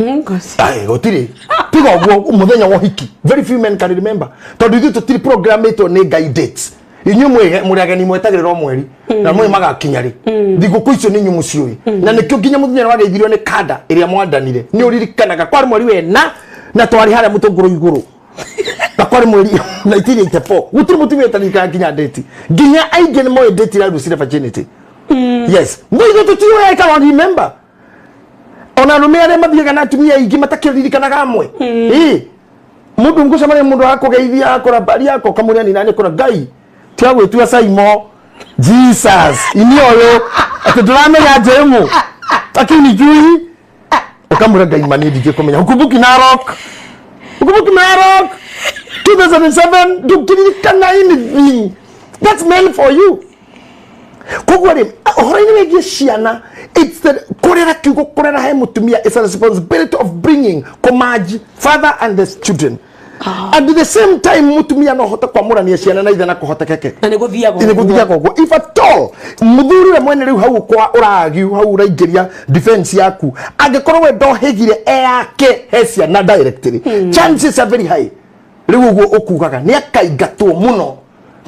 Ngoci. Ai, gũtirĩ. Tiga ũguo mũthenya wa ũhiki, very few men can remember, tondũ ithuĩ tũtirĩ programĩtwo nĩ Ngai dates. Inyuĩ mũrĩ ageni mwetagĩrĩra o mweri na mwĩ magakinya rĩ, thigũkũ icio nĩ inyuĩ mũciũĩ, na nĩkĩo nginya mũthenya ũrĩa wageithirio nĩ kanda ĩrĩa mwandanire nĩ ũririkanaga kwarĩ mweri wena na twarĩ harĩa mũtũngũrũ igũrũ na kwarĩ mweri 1984. Gũtirĩ mũtumia ũtaririkanaga nginya date, nginya aingĩ nĩ moĩ date ĩrĩa lucire virginity. Yes, no ithuĩ tũtiũĩ. I cannot remember. Ona arũme arĩa mathiaga na atumia aingĩ matakĩririkanaga amwe. Ĩ mũndũ ngũcemania, mũndũ akũgeithia akora mbari yako, ũkamũria ni nani, akora Ngai tiga gwĩtua Saimo Jesus ini ũyũ atĩ ndũramenya Jemu lakini jui, ũkamwĩra Ngai mani ndingĩkũmenya. Hukumbuki Narok, hukumbuki Narok 2007, ndũngĩririkana anything. That's meant for you. Koguo rĩ, ũhoro-inĩ wĩgiĩ ciana, it's the kũrera, kiugo kũrera he mũtumia is a responsibility of bringing kũmanji father and the children. At the same time, mũtumia no hote kwamũrania ciana na ithe na kũhotekeke. Na nĩ gũthiaga. Nĩ gũthiaga ũguo. If at all mũthuri we mwene rĩu hau kwa ũragiu hau ũraingĩria defense yaku, angĩkorwo we ndohĩgire e yake he ciana directly, chances are very high rĩu ũguo ũkugaga nĩ akaingatwo mũno,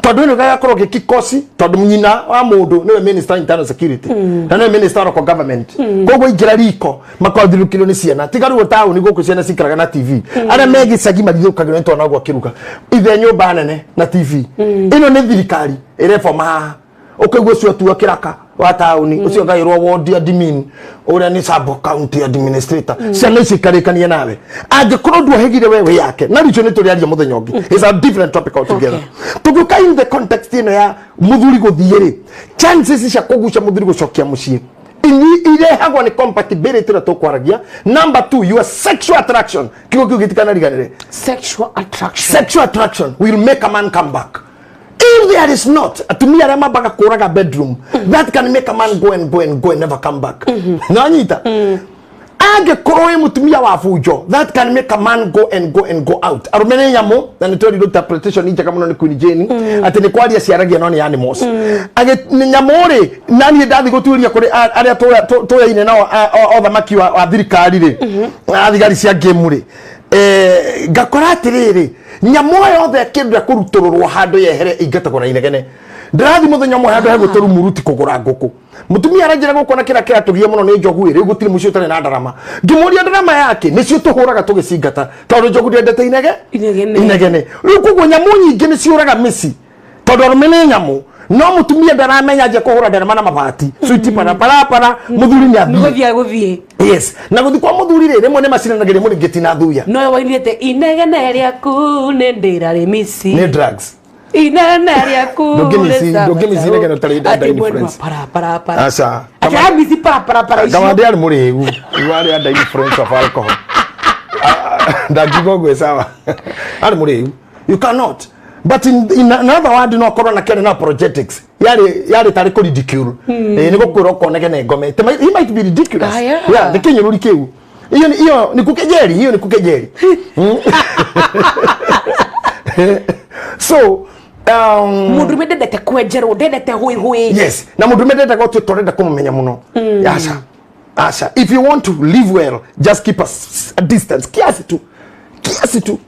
tondũ ĩno gagakorwo gĩkikosi, tondũ nyina wa mũndũ nĩwe minister wa internal security na nĩwe minister wa local government. Koguo ingĩra riko makothirũkĩrio nĩ ciana. Tiga rĩu taũni gũkũ ciana cikaraga na TV, arĩa me gĩcagi mathithũkagĩrwo nĩ twana ũguo akĩruga ithe nyũmba nene na TV ĩno nĩ thirikari ĩreboma haha. Ũkaigua ũcio atua kĩraka wa taũni, ũcio ngaĩrwo ward admin, ũrĩa nĩ sub county administrator. Ciana ici ikarĩkania nawe angĩkorwo nduohĩgire we wĩ yake. Na rĩu nĩ tũrĩaria mũthenya ũngĩ, it's a different topic altogether. Tũngĩũka in the context ĩno ya mũthuri gũthiĩ rĩ, chances cia kũgucia mũthuri gũcokia mũciĩ irehagwo nĩ compatibility ĩrĩa tũkwaragia. Number two, your sexual attraction. Kiugo kĩu gĩtikanariganĩre. Sexual attraction. Sexual attraction will make a man come back. If there is not, atumia arĩa mambaga kũraga bedroom, that can make a man go and go and go and never come back. Nanyita angĩkorwo wĩ mũtumia wa bunjo, that can make a man go and go and go out. Arũme nĩ nyamũ, na nĩ twerirwo interpretation njega mũno nĩ Queen Jane atĩ nĩ kwaria ciaragia no nĩ animals. Nĩ nyamũ rĩ, na niĩ ndathiĩ gũtuĩria kũrĩ arĩa tũyaine nao othamaki wa thirikari rĩ, athigari cia ngĩmu rĩ, ngakora atĩrĩrĩ, nyamũ yothe ĩkĩenda kũrutũrũrwo handũ yehere ingatagwo na inegene. Ndĩrathiĩ mũthenya ũmwe handũ hegũtwo muruti kũgũra ngũkũ, mũtumia aranjĩra gũkũ na kĩrĩa kĩratũgia mũno nĩ njogu ĩ. Rĩu gũtirĩ mũciĩ ũtarĩ na ndarama. Ngĩmũria ndarama yake nĩcio tũhũraga tũgĩcingata, tondũ njogu ndĩendete inege. Inegene. Inegene. Rĩu koguo nyamũ nyingĩ nĩ ciũraga mĩci tondũ arũme nĩ nyamũ, no mũtumia ndaramenya nje kũhũra ndarama na mabati switi parapara, mũthuri nĩ athiĩ. Nĩ gũthiĩ gũthiĩ. Yes, na gũthiĩ kwa mũthuri rĩ, rĩmwe nĩ macinanagĩria mũrĩngĩti na thuya. No wainĩte inegene rĩaku nĩ ndĩra rĩmici. Nĩ drugs. Inegene rĩaku. Ndũngĩmici inegene ũtarĩ under influence. Parapara. Aca. Atĩ amici parapara icio. Kamande arĩ mũrĩu, warĩ under influence of alcohol. Ndangiuga ũguo sawa, arĩ mũrĩu. You cannot. But in another word, no akorwo na kĩarĩ na apologetics, yarĩ tarĩ kũ ridicule. Nĩ gũkwĩra ũkonegene ngome. He might be ridiculous. Ah, yeah. Yeah, nĩ kĩnyũrũri kĩu. Iyo ni kukejeri, hiyo ni kukejeri. So Mundu ndendete kwenjerwo, ndendete hwi hwi. Yes, na mundu ndendete gotwe torenda kumumenya muno. Acha. Acha, if you want to live well, just keep a distance. Kiasi tu. Kiasi tu.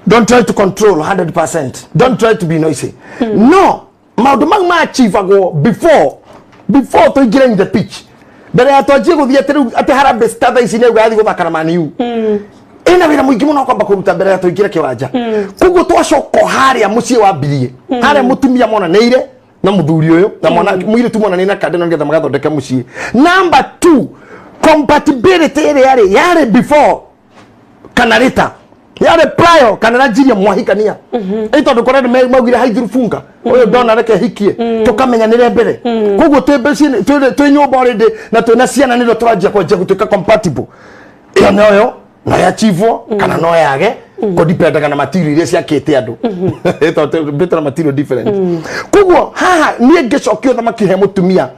Don't try to control 100%. Don't try to be noisy. No, maundu mau ma achieve ago before to get in the pitch. Mbere ya twanjie guthie ati Harambee Stars ici nĩ ugathi guthaka na Man U. Ina wira muingi muno kwamba kuruta mbere ya tuingire kiwanja. Koguo twacoka haria muciĩ wambirie. Haria mutumia monanĩire na muthuri uyu na mwana muiritu monanĩire na kande na ngetha magathondeka muciĩ. Number 2, compatibility ĩrĩa yarĩ yarĩ before kana later. Yale prior kana ranjirie mwahikania. Ĩ tondũ kora nĩ maugire haithiru funga. Ũyũ ndona reke hikie. Tũkamenyanĩre mbere. Koguo twĩ mbeca twĩ nyũmba already na twĩna ciana nĩrĩo tũranjia kwanjia gũtuĩka compatible. Ĩyo noyo no yachivwo kana no yage kũdipendaga na material iria ciakĩte andũ. Ĩ tondũ better material different. Koguo haha niĩ ngĩcokia ũthamaki he mũtumia.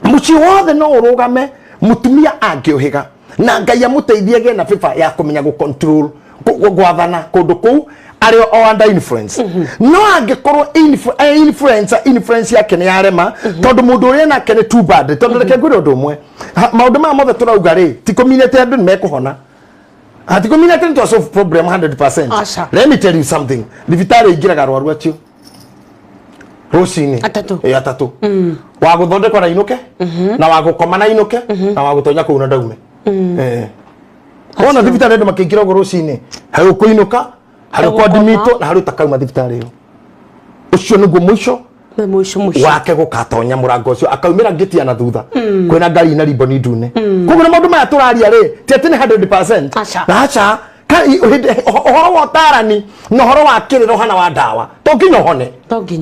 Mũciĩ wothe no ũrũgame mũtumia angĩũhĩga na Ngai amũteithie agĩe na favor ya kũmenya gũ control gwathana kundu kuu ari o under influence. No angikorwo influence yake ni yarema tondu mundu uria nake ni too bad tondu reke ngwire undu umwe maundu maya mothe turauga ri ti kuminete andu ni mekuhona ati kuminete ni twa solve problem 100%. Let me tell you something, thibitari ingiraga arwaru acio rucini atatu atatu wa guthondekwa na inuke na wa gukoma na inuke na wa gutonya kuu na ndaume. Ona thibitarĩ andũ makĩingĩra ũguo rũcinĩ harĩ ũkũinũka harĩ ũkwadimito na harĩ ũtakauma thibitarĩ ĩyo. Ũcio nĩguo mũico wake gũkatonya mũrango ũcio akaumĩra ngĩtia na thutha kwĩna ngari na riboni ndune. Koguo na maũndũ maya tũraria rĩ ti atĩ nĩ 100%. Aca ũhoro wa ũtarani na ũhoro wa kĩrĩro hana wa ndawa to nginya ũhone.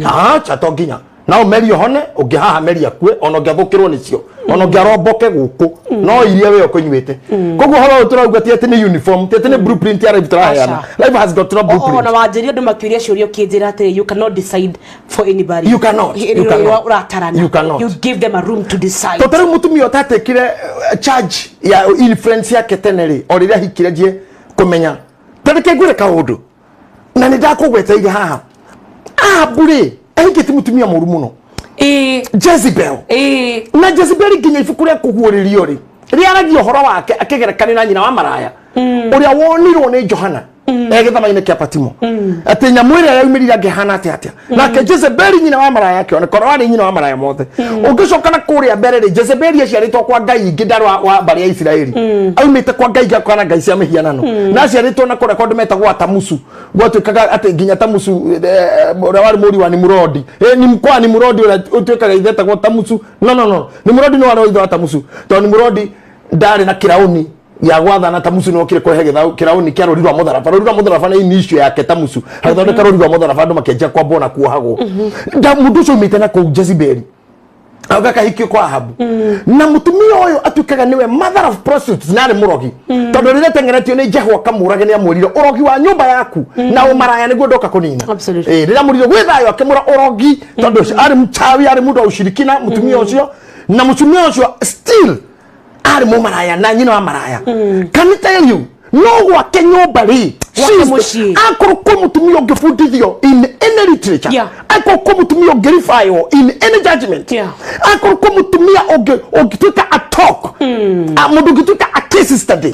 Aca to nginya na ũmeri ũhone ũngĩhaha meri akue ona ũngĩathũkĩrwo nĩcio ona ũngĩaromboke gũkũ no iria we ũkũnyuĩte. Koguo ũhoro ũyũ tũrauga ti atĩ nĩ uniform, ti atĩ nĩ blueprint ya life tũraheana. Life has got no blueprint. Ona wanjĩria andũ makĩũria ciũria ũkĩnjĩra atĩrĩ, you cannot decide for anybody. You cannot. You cannot. Ũratarana. You cannot. You give them a room to decide. Tondũ rĩu mũtumia ũtatekire charge ya influence yake tene rĩ o rĩrĩa ahikire njie kũmenya ta reke ngwĩre kaũndũ na nĩ ndakũgweteire haha. Ahabu rĩ ahikĩtie mũtumia mũru mũno. Jezebel. Na Jezebel nginya ibuku rĩa kũguũrĩrio rĩ rĩaragia ũhoro wake akĩgerekania na nyina wa maraya ũrĩa wonirwo nĩ Johana gĩthama-inĩ kĩa Patimo atĩ nyamũ ĩrĩa yaumĩrire angĩhana atĩa atĩa. Nake Jezebel nyina wa maraya akĩoneka ũrĩa warĩ nyina wa maraya mothe. Ũngĩcoka na kũrĩa mbere rĩ Jezebel aciarĩtwo kwa ngai ingĩ ndarĩ wa mbarĩ ya Isiraeli. Aumĩte kwa ngai ingĩ akona ngai cia mĩhianano na aciarĩtwo na kũrĩa kũndũ metagwo Tamusu gwatuĩkaga atĩ nginya Tamusu ũrĩa warĩ mũriũ wa Nimrodi kwa Nimrodi ũrĩa ũtuĩkaga ithe etagwo Tamusu. No Nimrodi nĩ warĩ ithe wa Tamusu tondũ Nimrodi ndarĩ na kĩraũni ya gwathana. Tamusu no kire kũrehe kĩraũni kĩa rũri rwa mũtharaba. Rũri rwa mũtharaba nĩ inicio yake Tamusu agĩthondeka rũri rwa mũtharaba andũ makĩanjia kwambwo na kuohagwo. Mũndũ ũcio aumĩte na kũu Jezebeli agakahikio kwa Ahabu na mũtumia ũyũ atuĩkaga nĩwe mother of prostitutes na arĩ mũrogi tondũ rĩrĩa atengeretio nĩ Jehu akamũrage nĩ amwĩrire ũrogi wa nyũmba yaku na ũmaraya nĩguo ndoka kũnina. Rĩrĩa amwĩrire gwĩ thayũ akĩmwĩra ũrogi tondũ arĩ mchawi arĩ mũndũ wa ushirikina mũtumia ũcio na mũtumia ũcio still arĩ mũmaraya na nyina wa maraya. Can I tell you no gwake nyũmba rĩ akorwo kwĩ mũtumia ũngĩbundithio in any literature, akorwo kwĩ mũtumia ũngĩrifaywo in any judgment, akorwo kwĩ mũtumia ũngĩtuĩka a talk, mũndũ ũngĩtuĩka a case study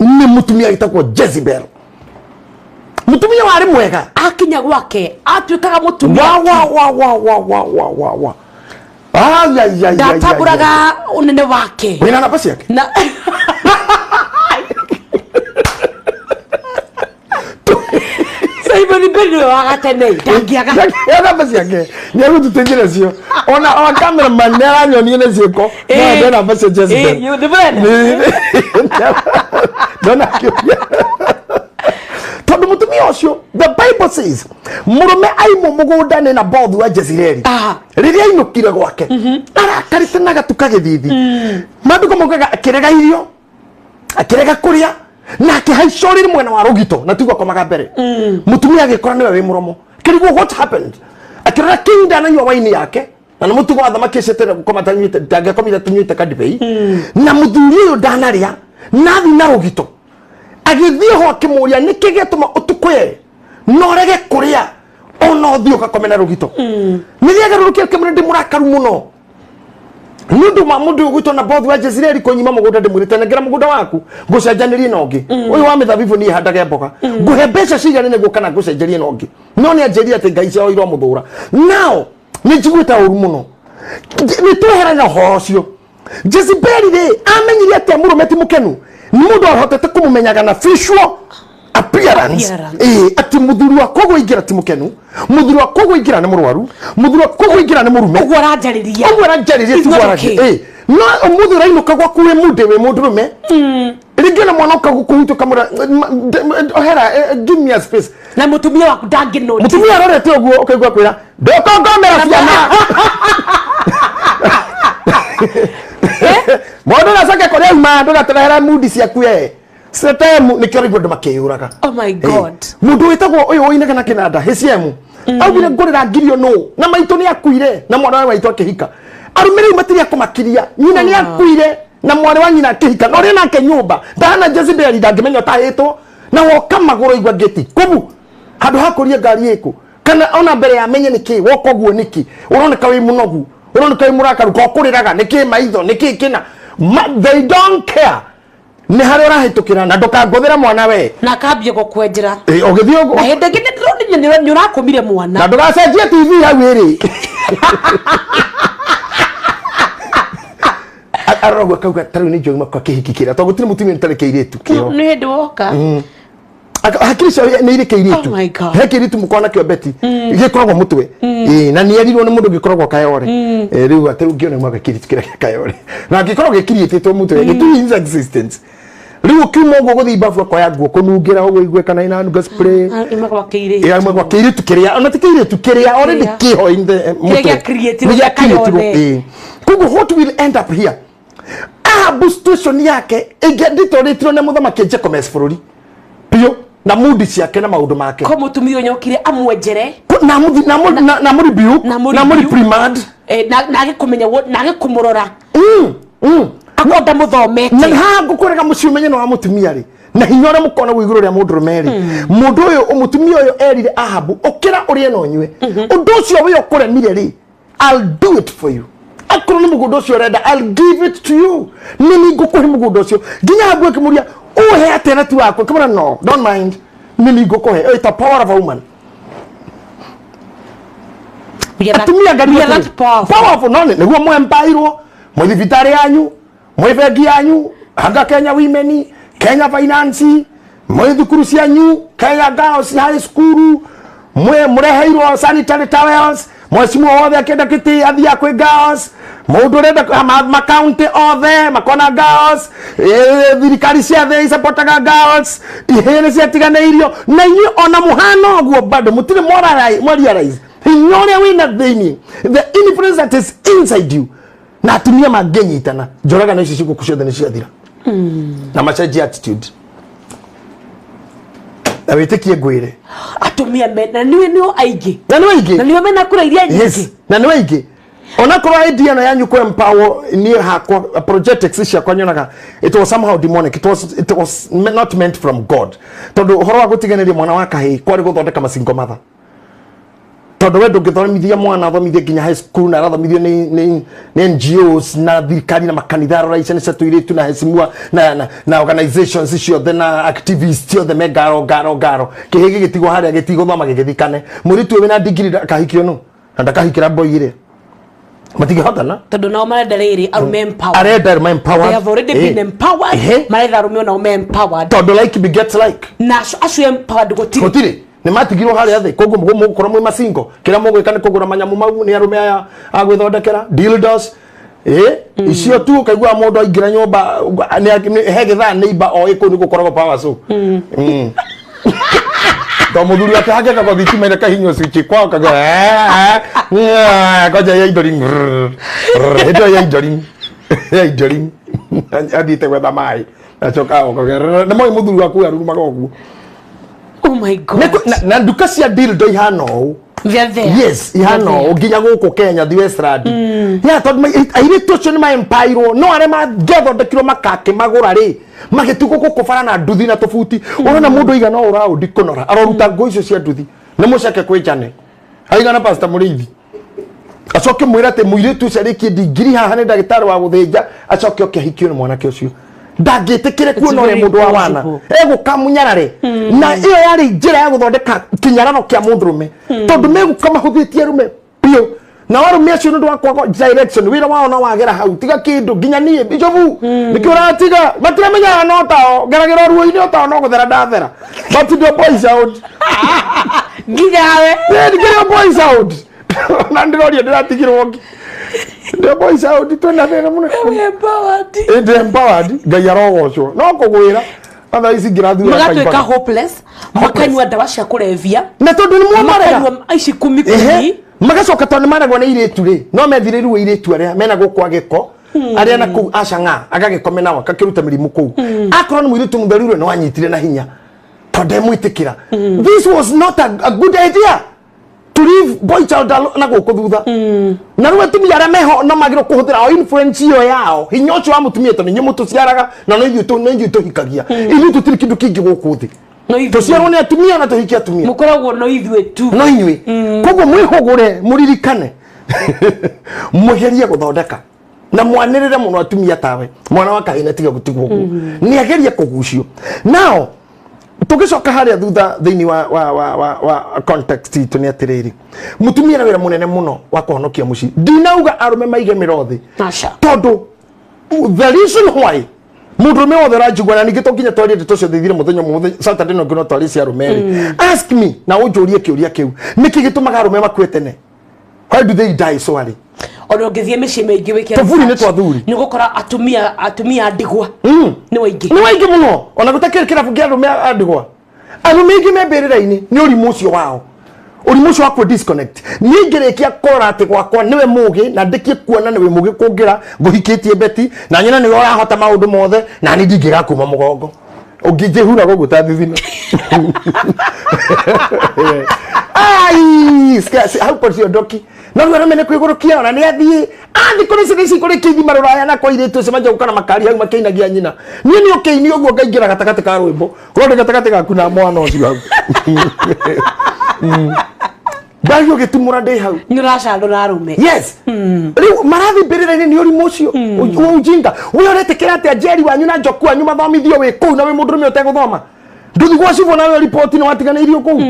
nĩ mũtumia wĩtagwo Jezebel. Mũtumia warĩ mwega akinya gwake atuĩkaga mũtumia wa ndatambũraga ũnene wake wĩna namba ciake na Simon Mbere wa gatene ndangĩaga namba ciake nĩegũtũteithia cio ona o cameraman nĩaranyonire nĩ ciĩko no ndena namba cia Jezebel. Ndona kĩũria tondũ mũtumia ũcio the Bible says mũrũme aimwo mũgũnda nĩ Nabothu wa Jezreeli rĩrĩa ainũkire gwake arakarĩte na gatuka gĩthithi maandĩko maugaga akĩrega irio akĩrega kũrĩa na akĩhaica ũrĩrĩ mwena wa rũgito na tiguo akomaga mbere. Mũtumia agĩkora nĩwe wĩ mũromo kĩrigwo what happened akĩrora king ndananyua waini yake na nĩ mũtugo wa thamaki ĩcio gũkoma tanyuĩte ndangĩakomire tanyuĩte kadibei na mũthuri ũyũ ndanarĩa na athi na rũgito agĩthiĩ ho akĩmũria nĩkĩ gĩatũma ũtukũ no rege kũrĩa Ona ũthiĩ ũgakome na rũgito. Nĩ rĩagarũrũkire kĩmũrĩ ndĩ mũrakaru mũno. Nĩ ũndũ wa mũndũ ũgwĩtwo Nabothi wa Jezreeli kũnyima mũgũnda ndĩmwĩrĩte nengera mũgũnda waku ngũcenjanĩrie na ũngĩ. Ũyũ wa mĩthabibũ niĩ handage mboga. Ngũhe mbeca cigana nĩguo kana ngũcenjerie na ũngĩ. No nĩ anjĩrire atĩ ngai ciao iromũthũra. Now nĩ njiguĩte ũru mũno. Nĩ tweherana ũhoro ũcio. Jezebeli rĩ amenyire atĩa mũrũme ti mũkenu? Nĩ mũndũ ahotete kũmũmenyaga na visual appearance. Atĩ mũthuri wa koguo ingĩra ti mũkenu, mũthuri wa koguo ingĩra nĩ mũrwaru, mũthuri wa koguo ingĩra nĩ mũrume. Ũguo aranjarĩria. Ũguo aranjarĩria ti ũguo. No ũmũthĩ ũrainũka gwaku wĩ mũndĩ wĩ mũndũrũme. Rĩngĩ na mwana ũka gũkũhutia ũkamwĩra ohera give me a space. Na mũtumia waku ndangĩnũti. Mũtumia arorete ũguo ũkaigua kwĩra ndũkongomera ciana. Mũndũ nacoke kũrĩa auma ndũgatũrehera mudi ciaku we. Setemu nĩkĩo rĩu andũ makĩyũraga. Oh my God. Mũndũ wĩtagwo ũyũ ũinaga na kĩnanda HCM augire ngũrĩra ngirio nũ na maitũ nĩ akuire na mwana wa maitũ akĩhika. Arũme rĩu matirĩ akũmakiria nyina nĩ akuire na mwarĩ wa nyina akĩhika na ũrĩa nake nyũmba ndahana Jezebeli ndangĩmenya ũtahĩtwo na woka magũrũ igua ngĩti kũbu handũ ha kũria ngari ĩkũ kana ona mbere ya menye nĩkĩ woka ũguo nĩkĩ ũroneka wĩ mũnogu ũroneka wĩ mũrakaru ko kũrĩraga nĩkĩ maitho nĩkĩ kĩna. They don't care. Nĩ harĩa ũrahĩtũkĩra na ndũkangũthĩra mwana we. Na akambia gũkwenjera. Ũgĩthiĩ ũguo. Na hĩndĩ ĩngĩ nĩndĩronire nĩ ũrakomire mwana. Na ndũgacenjie TV hau ĩrĩ. Aroragwo akauga ta rĩu nĩ njoima kwa kĩhiki kĩrĩa tondũ gũtirĩ mũtumia ũtarĩ kĩirĩtu kĩo. Nĩ hĩndĩ woka. Hakiri ciao nĩ irĩ kĩirĩtu. Oh my God. He kĩirĩtu mũkoragwo nakĩo Betty gĩkoragwo mũtwe. Na nĩ erirwo nĩ mũndũ gĩkoragwo Kayore. Rĩu atĩ rĩu ngĩona mwaka kĩirĩtu kĩrĩa gĩa Kayore. Na angĩkorwo gĩkiriĩtĩtwo mũtwe gĩtirĩ in existence. Rĩu ũkiuma ũguo gũthiĩ bafu akoya nguo kũnungĩra ũguo igue kana ina nunga spray. Ima gwa kĩirĩtu. Ĩĩ ima gwa kĩirĩtu kĩrĩa ona ti kĩirĩtu kĩrĩa already kĩho in the mũtwe. Kĩrĩa gĩa-create-irwo Nĩ gĩa-create-irwo, Kayore. ĩĩ. Koguo what will end up here? Ahabu situation yake ĩngĩanditũrĩtirwo nĩ mũthamaki Jacobs bũrũri biũ na mudi ciake na maũndũ make. Ko mũtumia ũyũ nyokire amwenjere Na mũrebuke na mũreprimand na agĩkũmenya na agĩkũmũrora. Akonda mũthomete. Na haha ngũkwĩraga mũciĩ ũmenye nĩ wa mũtumia rĩ na hinya ũrĩa mũkona guo igũrũ rĩa mũndũrũme rĩ mũndũ ũyũ mũtumia ũyũ erire Ahabu ũkĩra ũrĩe na ũnyue ũndũ ũcio wĩ ũkũremire rĩ I'll do it for you. Akorwo nĩ mũgũnda ũcio ũrenda I'll give it to you. Nĩ niĩ ngũkũhe mũgũnda ũcio. Nginya Ahabu akĩmũria ũhe atĩa na ti wakwa? Akĩmwĩra no, don't mind. Nĩ niĩ ngũkũhe. It's a power of a woman. Atumia ngari We are that powerful. Powerful no nĩguo mwembairwo mwĩ thibitarĩ yanyu mwĩ bengi yanyu hanga Kenya Women Kenya Finance mwĩ thukuru cianyu Kenya Girls High School mwĩ mũreheirwo sanitary towels mheshimiwa wothe akĩenda kĩtĩ athiaga kwĩ girls mũndũ ũrenda makaunti othe makona girls thirikari ciothe icapotaga girls ihĩĩ nĩ ciatiganĩirio na inyuĩ ona mũhana ũguo bado mũtirĩ mwarealize hinya ũrĩa wĩna thĩinĩ the influence that is inside you na atumia mangĩnyitana njũragano ici cigũkũ ciothe nĩ ciathira na macenjie attitude na wĩtĩkie ngwĩre atumia na nĩo aingĩ na nĩo aingĩ na nĩo mena kura iria nyingĩ. Yes, na nĩo aingĩ onakorwo idea ĩno yanyu kũ empower niĩ hakwa projects ciakwa nyonaga it was somehow demonic, it was not meant from God tondũ ũhoro wa gũtiganĩria mwana wa kahĩĩ kwarĩ gũthondeka masingo matha tondũ we ndũngĩthomithia mwana athomithie nginya high school na arathomithio nĩ NGOs na thirikari na makanitha arora icio nĩ cia tũirĩtu na hecimua na organizations ciothe na activists ciothe me ngaro ngaro ngaro kĩhĩ gĩgĩtigwo harĩa gĩtigũthoma gĩgĩthikane mũirĩtu ũyũ wĩna degree akahikio nũ na ndakahikĩra boy ĩrĩa matingĩhotana tondũ nao marenda rĩrĩ arũme empowered. Arenda arũme empowered. They have already been empowered. Marenda arũme onao me empowered tondũ like begets like na acio empowered gũtirĩ nĩ matigirwo harĩa thĩ koguo mũgũkorwo mwĩ masingo kĩrĩa mũgwĩka nĩ kũgũra manyamu mau nĩ arũme aya a gwĩthondekera dildos icio tu ũkaigua mũndũ aingĩra nyũmba he gĩthaa neighbor oĩ kũu nĩ gũkoragwo power so to mũthuri wake hangĩka kwa thitima ĩrĩa kahinywo switch kwao kaga ngoja ya idoring hĩndĩ ĩyo ya idoring ya idoring athiĩte gwetha maĩ acoka oka nĩ moĩ mũthuri waku arurumaga ũguo. Oh my God. Na nduka cia dildo ihana ũũ. They're there. Yes, ihana ũũ nginya gũkũ Kenya the Westland. Yeah, tondũ airĩtu acio nĩ maempairwo no arĩa mangĩathondekirwo makakĩmagũra rĩ magĩtigwo gũkũ bara na nduthi na tũbuti. Ũrona mũndũ aigana ũũ raũndi kũnora aroruta nguo icio cia nduthi nĩ mũceke kwĩ njane. Aigana Pastor Muriithi. Acoke mwĩre atĩ mũirĩtu ũcio arĩkie ndigiri haha nĩ ndagĩtarĩ wa gũthĩnja, acoke oke ahikio nĩ mwanake ũcio. Ndangĩtĩkĩre kuona ũrĩa mũndũ wa wana egũka mũnyarare. Na ĩyo yarĩ njĩra ya gũthondeka kĩnyararo kĩa mũndũrũme, tondũ megũka mahũthĩtie arũme biũ. Na arũme acio nĩ ũndũ wa kwaga direction, wĩra wao no wagera hau, tiga kĩndũ nginya niĩ bicobu nĩkĩo ũratiga matiramenyaga no tao ngeragĩra ruo-inĩ o tao no gũthera ndathera, but the boys out nginya we nginya boys out na ndĩroria ndĩratigirwo ngi the boys out twĩna thĩna mũno. Empowered. Ĩndĩ empowered, Ngai arogocwo no kũgwĩra thaa ici ngĩrathura magatuĩka hopeless, makanyua ndawa cia kũrebia na tondũ nĩ mwamarega makanyua ici kumi kumi, magacoka tondũ nĩmaragwo nĩ irĩtu rĩ, no methirĩrwo irĩtu arĩa mena gũkũ agĩko arĩa na kũu acang'a agagĩkome nao akakĩruta mĩrimũ kũu. Akorwo nĩ mũirĩtu mũtheru rĩ, no anyitire na hinya tondũ ndemwĩtĩkĩra. This was not a good idea to leave boy child na gũkũ thutha. Na rĩu atumia arĩa meho no magĩrĩirwo kũhũthĩra o influence ĩyo yao, hinya ũcio wa mũtumia, tondũ inyuĩ mũtũciaraga na no ithuĩ tũhikagia. Ithuĩ tũtirĩ kĩndũ kĩngĩ gũkũ thĩ, tũciarwo nĩ atumia na tũhikie atumia, mũkoragwo no ithuĩ tu, no inyuĩ. Koguo mwĩhũgũre, mũririkane, mũgerie gũthondeka na mwanĩrĩre mũno atumia tawe mwana wa kahĩĩ tiga gũtigwo ũguo, nĩ agerie kũgucio. Nao tũgĩcoka harĩa thutha thĩinĩ wa context itũ nĩ atĩrĩrĩ, mũtumia na wĩra mũnene mũno wa kũhonokia mũciĩ. Ndinauga arũme maige mĩro thĩ, tondũ the reason why mũndũrũme wothe ũranjigua, na ningĩ to nginya twarie ndeto ciothe ithire mũthenya ũmwe, Saturday no ngĩno twarie cia arũme rĩ, ask me na ũnjũrie kĩũria kĩu, nĩkĩ gĩtũmaga arũme makue tene? Why do they die so early? Ona ũngĩthiĩ mĩciĩ mĩingĩ wĩke Tũburi nĩ twa athuri. nĩ ũgũkora atumia ndigwa nĩ waingĩ, nĩ waingĩ mũno. Ona gũtakĩrĩ kĩrabu kĩa arũme a ndigwa, arũme aingĩ me mbĩrĩra-inĩ nĩ ũrimũ ũcio wao, ũrimũ ũcio wa kũ disconnect. Niĩ ngĩrĩkia kora atĩ gwakwa nĩwe mũgĩ na ndĩkie kuona nĩwe mũgĩ kũngĩra ngũhikĩtie beti na nyina nĩwe ũrahota maũndũ mothe, na niĩ ndingĩga kuma mũgongo ũngĩnjĩhura gũkũ ta thithino. Ai, hau ciondoki no rĩu arũme nĩ kwĩgũrũkia, ona nĩ athiĩ athi kũrĩ ciana ici kũrĩ kĩithima rũraya na kwa airĩtu acio manjagũka na makari hau makĩinagia nyina. Niĩ nĩ ũkĩini ũguo ngaingĩra gatagatĩ ka rwĩmbo korwo ndĩ gatagatĩ gaku na mwana ũcio hau ndagio gĩtumũra ndĩ hau. Nĩ ũracandũra arũme. Yes, rĩu marathi mbĩrĩra-inĩ nĩ ũrimũ ũcio wa ujinga. We ũretĩkĩra atĩa Njeri wanyu na Njoku wanyu mathomithio wĩ kũu na wĩ mũndũrũme ũtegũthoma? Ndũthi gwa cibũ nawe riboti nĩ watiganĩirio kũu.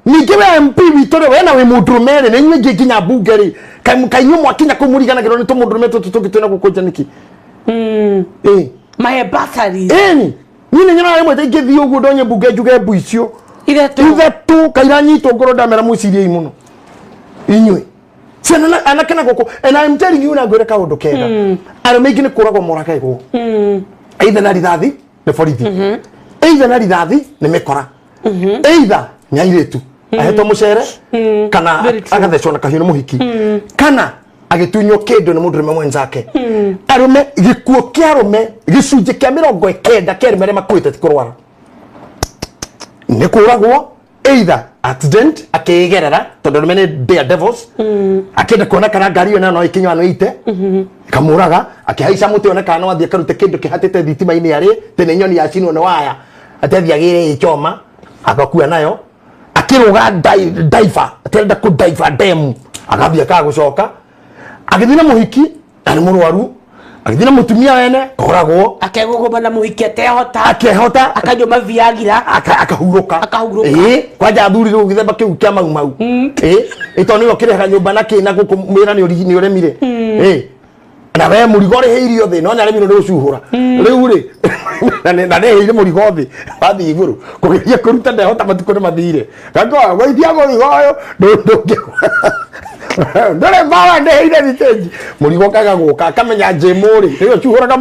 Ningĩ we MP witũ rĩ, we na wĩ mũndũrũme rĩ, nĩ inyuĩ ingĩ nginya mbunge rĩ, kainyuĩ mwakinya kũu mũriganagĩrwo nĩ tũmũndũrũme tũtũ tũngĩ twĩna gũkũ nja nĩkĩ? Mahe bursaries. Ĩni niĩ nĩ nyonaga rĩmwe ingĩthiĩ ũguo ndonye mbunge njuge mbu icio ithatũ ithatũ kairanyitwo ngoro ndamera mwĩciriei mũno inyuĩ ciana na anake na gũkũ. And I'm telling you, na ngwĩre kaũndũ kega, arũme aingĩ nĩ kũragwo moragagwo, either na rithathi nĩ borithi, either na rithathi nĩ mĩkora, either nĩ airĩtu ahetwo mũcere, kana Very true. agathecwo na kahiũ nĩ mũhiki, kana agĩtunywo kĩndũ nĩ mũndũrũme mwenzake. Arũme, gĩkuũ kĩa arũme, gĩcunjĩ kĩa 90 kĩa arũme arĩa makuĩte ti kũrwara, nĩ kũragwo, either accident akĩgerera, tondũ arũme nĩ daredevils, akĩenda kuona kana ngari ĩyo nayo no ĩkinye no ĩite ĩkamũraga, akĩhaica mũtĩ one kana no athiĩ akarute kĩndũ kĩhatĩte thitima-inĩ arĩ tene nyoni yacinwo nĩ waya, atĩ athiĩ agĩre ĩchoma agakua nayo, akĩrũga diver atĩrenda kũ diver demu agathiĩ akaga gũcoka, agĩthiĩ na mũhiki na nĩ mũrwaru, agĩthiĩ na mũtumia wene koragwo, akegũgũma na mũhiki atehota, akehota, akanyua maviagira, akahurũka. Akahurũka. Ĩĩ, kwanja athuri rĩu gĩthemba kĩu kĩa mau mau ĩĩ ĩtondũ nĩwe ũkĩrĩhaga nyũmba na kĩ na gũkũ wĩra nĩ ũremire. Ĩĩ, na we mũrigo ũrĩhĩirio thĩ no nĩaremirwo nĩ gũcuhũra rĩu rĩ, na nĩhĩire mũrigo thĩ wathiĩ igũrũ kũgeria kũruta ndehota, matukũ nĩ mathire gakwa gũithia mũrigo ũyũ ndũrĩ mbawa ndĩhĩire thitĩnji mũrigo kaga gũka akamenya njĩmũ rĩ nĩwe ũcuhũraga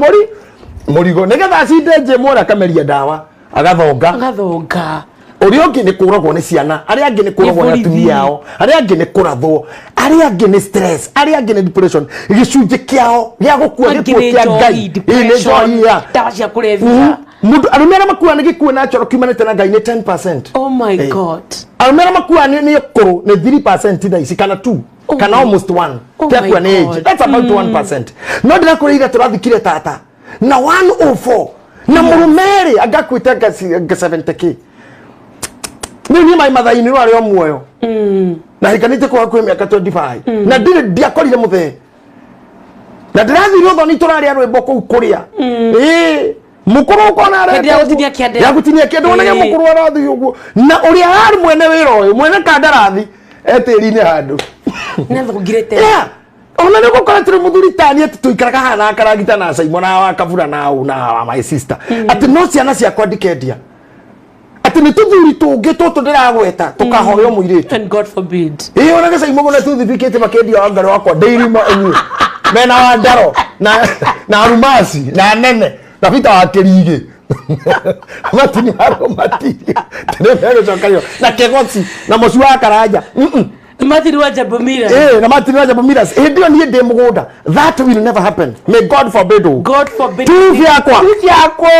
mũrigo nĩgetha acinde njĩmũ rĩ, akameria ndawa agathonga. Agathonga. Ũrĩa ũngĩ nĩ kũragwo nĩ ciana, arĩa angĩ nĩ kũragwo nĩ Nĩ atumia ao, arĩa angĩ nĩ kũrathwo, arĩa angĩ nĩ stress, arĩa angĩ nĩ depression. Gĩcunjĩ kĩao gĩa gũkua Angĩ gĩkuũ nĩ kĩa njohi, Ngai. Ĩĩ, nĩ depression, njohi, yeah. ndawa cia kũrebia. Mũndũ arũme arĩa makuaga nĩ gĩkuũ natural kiumanĩte na Ngai nĩ 10%. Oh my God. Arũme arĩa makuaga nĩ ũkũrũ nĩ 3% thaa ici kana 2 Oh kana almost 1 Oh kĩakua my nĩ age. God. That's about 1%. No ndĩrakwĩrĩire tũrathikire tata na 104 na mũrũme rĩ angakuĩte anga 70K. Rĩu niĩ mai mathainĩ rwarĩ o muoyo na hikanĩte kwa hakuhĩ mĩaka 25 na ndirĩ ndiakorire mũthee na ndĩrathire ũthoni tũrarĩa rwĩmbo kũu kũrĩa. Ĩĩ, mũkũrũ ũkona Hĩndĩ ya gũtinia kĩande. Ya gũtinia kĩande wonage. Ĩĩ. Mũkũrũ arathiĩ ũguo na ũrĩa arĩ mwene wĩra ũyũ, mwene kandarathi etĩri-inĩ handũ. Nĩathũngirĩte. Yeah. Ona nä gå kora tå rä må thuri tani atä tå ikaraga haha na karagita na Simon na wa Kabura na au na wa my sister atä no ciana ciakwa ndikendia atä nä tå thuri tå ngä tå tå ndä ragweta tå kahoyo må irä tu. And God forbid. Ä onage Simon gona tå makendia wa ngaro wakwa ndĩirima inyuĩ mena wa ndaro na rumasi na nene na bita wa kĩrigĩ matini waro matiri tene megũcokanio na kegoci na mũci wa karanja. Martin wa Jabomira. Eh, na Martin wa Jabomira hĩndĩ ĩyo niĩ ndĩ mũgũnda. That will never happen. May God forbid o. God forbid. Tu vyakwa. Tu vyakwa.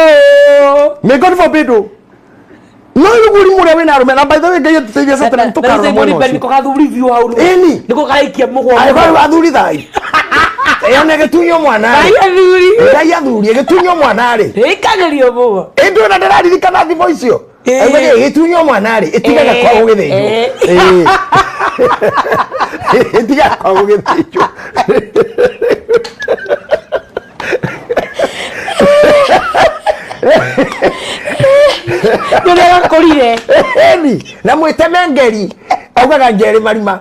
May God forbid o. No rĩu ũrimũ ũrĩa wĩna arũme na by the way Ngai atũteithia satana nĩtũkarora mwena ũcio. Niko gathuri biũ hau. Ĩni. Niko karaikia mũgwa. Angĩkorwo athuri thai ĩyo nĩ ĩgĩtunywo mwana rĩ. Ngai athuri. Ngai athuri ĩgĩtunywo mwana rĩ. Ĩkagĩrio mũgwa. Ĩndĩ ona ndĩraririkana thimo icio. Ĩĩ. Aigua ĩgĩtunywo mwana rĩ ĩtigaga Ĩĩ. kwa gũgĩthĩnjwo. Ĩĩ. Ĩĩ. Ĩtigaga kwa gũgĩthĩnjwo. Nĩ gakũrire. Ĩni na mwĩteme ngeri augaga njerĩ marima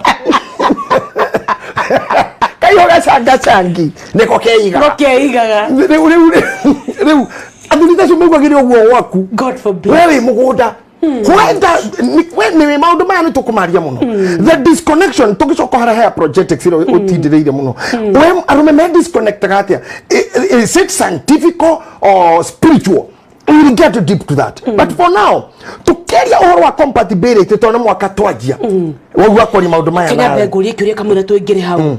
kaiho gacangacangi nĩko keigaga. No keigaga. Rĩu rĩu rĩu athuri tacio maugagĩre ũguo gwaku. God forbid. We wĩ mũgũnda wenda we nĩ maũndũ maya nĩ tũkũmaria mũno, the disconnection tũgĩcoka harĩa haya projects ĩrĩa ũtindĩrĩire mũno. We arũme me disconnectaga atĩa? Is it scientific or spiritual? We will get deep to that, but for now tukeria ũhoro wa compatibility tondũ nĩ mwaka twanjia waigua kwaria maũndũ maya Kenya nawe. Ngũrie kĩũria kamũira tũingĩre hau.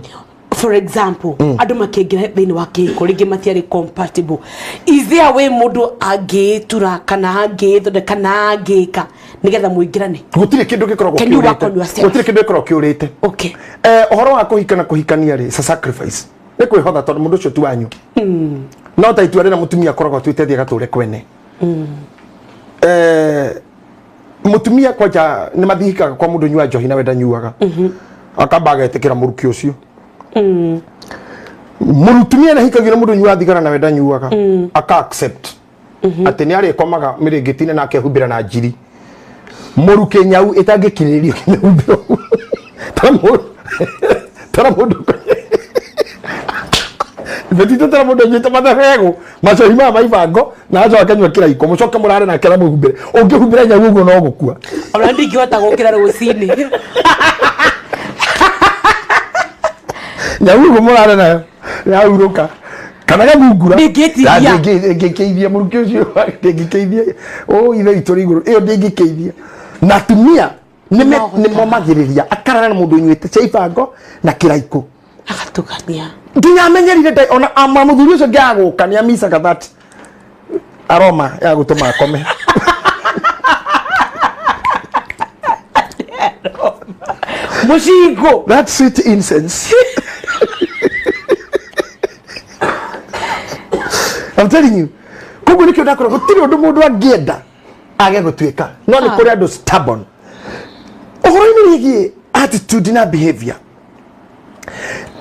For example, andũ makĩingĩra thĩinĩ wa kĩhiko rĩngĩ matiarĩ compatible. Is there a way mũndũ angĩĩtura kana angĩĩthondeka kana angĩka nĩgetha mũingĩrane? Gũtirĩ kĩndũ gĩkoragwo Can you work kĩũrĩte. on yourself? Gũtirĩ kĩndũ gĩkoragwo kĩũrĩte. Okay. Ũhoro wa kũhika na kũhikania rĩ, it's a sacrifice, nĩ kwĩhotha tondũ mũndũ ũcio ti wanyu. No ta itua rĩrĩa mũtumia akoragwo atuĩte thiĩ agatũre kwene. Mũtumia kwanja nĩ mathihikaga kwa mũndũ nyua njohi na we ndanyuaga, akamba agetĩkĩra mũruki ũcio. Mũtumia nĩ ahikagio na mũndũ nyua thigara na we ndanyuaga, aka accept atĩ nĩ arĩkomaga mĩrĩngĩti-inĩ na akehumbĩra na njiri mũrukĩ nyau ĩtangĩkinyĩrĩrio kĩmehumbĩro tara mũndũ betito tara mũndũ anyuĩte mathabegũ macohi maya ma ibango na acoka akanyua kĩraiko mũcoke mũrare nake na mũhumbĩre ũngĩhumbĩra nyau ũguo no gũkua. Ona ndingĩhota gũkĩra rũcinĩ. Nyau ũguo mũrare nayo yahurũka kana gathungura. Ndĩngĩtiria. Ndĩngĩkĩithia mũrukĩ ũcio, ndĩngĩkĩithia o ithe witũ rĩ igũrũ ĩyo ndĩngĩkĩithia. Na atumia Nĩmahotaga. nĩmomagĩrĩria akarara na mũndũ ũnyuĩte cia ibango na kĩraiko Agatũgania. Nginya amenyerire ona ama mũthuri ũcio ngĩaga gũka nĩ amicaga that aroma ya gũtũma akome. Mũcingo. That sweet incense, I'm telling you. Koguo nĩkĩo ndakora gũtirĩ ũndũ mũndũ angĩenda age gũtuĩka no nĩ kũrĩ andũ stubborn. Ũhoro-inĩ wĩgiĩ attitude na behavior,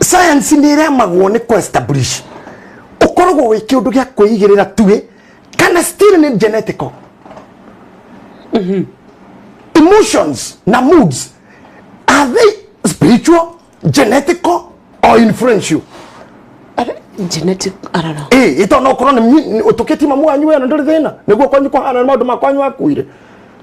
science nĩ ĩremagwo nĩ kũ establish ũkoragwo wĩ kĩũndũ gĩa kwĩigĩrĩra tuĩ kana still nĩ genetical. Emotions na moods, are they spiritual, genetical or influential? Genetic, I don't know. Ĩ ito no korwo nĩ ũtũkĩtie mamu wanyu wena ndũrĩ thĩna nĩguo kwanyu kũhana nĩ maũndũ ma kwanyu akuire.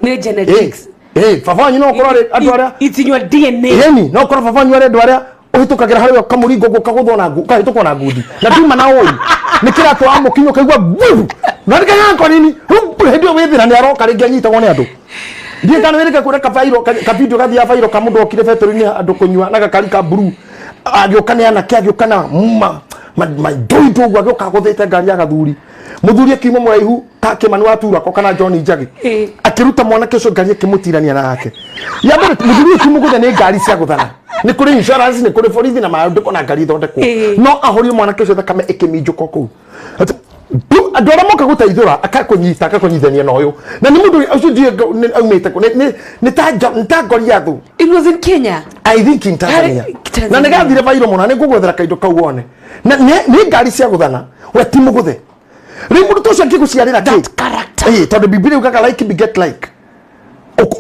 Nĩ genetics. Ĩ baba wanyu no korwo arĩ andũ arĩa It's in your DNA. Ĩni no korwo baba wanyu arĩ andũ arĩa ũhĩtũkagĩra harĩ we ũkamũringa ũguo ũkagũthwo na ũkahĩtũkwo na ngundi na nduma na ũru nĩ kĩratũ wa mũkinyo ũkaigua mbu na nĩkanyako nini hĩndĩ ĩyo wĩthĩra nĩ aroka rĩngĩ anyitagwo nĩ andũ. Ndiĩ kana wĩrĩke kũrĩa kabairo kabidio gathiaga bairo ka mũndũ okire betũrũ-inĩ andũ kũnyua na gakari ka blue agĩũka nĩ anake agĩũka na maindoindo ũguo agĩũka agũthĩte ngari ya gathuri mũthuri akiuma mũraihu ta Kĩmani wa Turako kana John Njagi. Ĩ. Akĩruta mwanake ũcio ngari akĩmũtirania na yake ya mbere. Mũthuri ũcio timũgũthe nĩ ngari cia gũthana, nĩ kũrĩ insurance, nĩ kũrĩ borithi na maũndũ na ngari ithondekwo. Ĩ. No ahũrie mwanake ũcio thakame ĩkĩminjũka kũu. Atĩ, Andũ arĩa moka gũteithũra akakũnyita akakũnyithania na ũyũ na nĩ mũndũ ũcio ndiũĩ aumĩte kũ nĩ ta Goliath. It was in Kenya. I think in Tanzania. Tanzania. Na nĩ gathire viral mũno na nĩ ngũgwethera kaindo kau wone. Na nĩ ngari cia gũthana we ti mũgũthe. Rĩu mũndũ ta ũcio angĩgũciarĩra kĩ? That character. Ĩĩ, tondũ Bibilia yugaga like beget like.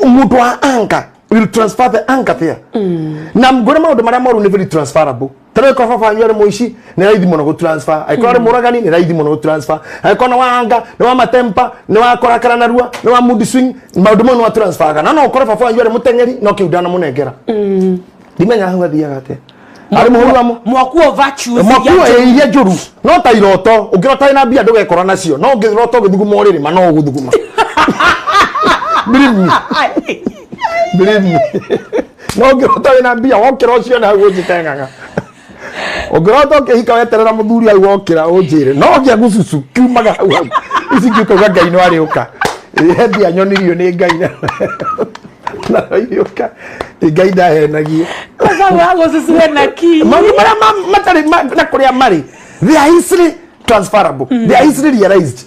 Mũndũ wa anger will transfer the anger there. Na ngwĩre maũndũ marĩa moru nĩ very transferable. Ta rĩu korwo baba wanyu arĩ mũici nĩ raithi mũno gũ transfer, angĩkorwo arĩ mũragani nĩ raithi mũno gũ transfer, angĩkorwo nĩ wa anger, nĩ wa matempa, nĩ wa kũrakara narua, nĩ wa mood swing, maũndũ mau nĩ wa transferaga. Na no ũkore baba wanyu arĩ mũteng'eri no kĩu ndanamũnengera. Ndimenya hau athiaga atĩa. Arĩ mũhũri wa Mwakuo virtues mwakuo iria njũru no ta iroto ũngĩrota wĩna mbia ndũgekora nacio no ũngĩrota ũgĩthuguma ũrĩrĩ ma no ũgũthuguma. Believe me. Believe me. No ũngĩrota wĩna mbia wokĩra ũcione hau ũciteng'ang'a. Ũngĩrota ũkĩhika weterera mũthuri hau wokĩra ũnjĩre no ngĩa gũcucu kiumaga hau hau ici ngiuka Ngai no arĩũka. He mbia nyonirio nĩ Ngai na iriũka Ngai ndahenagia. Maũndũ marĩa matarĩ na kũrĩa marĩ they are easily transferable, they are easily realized.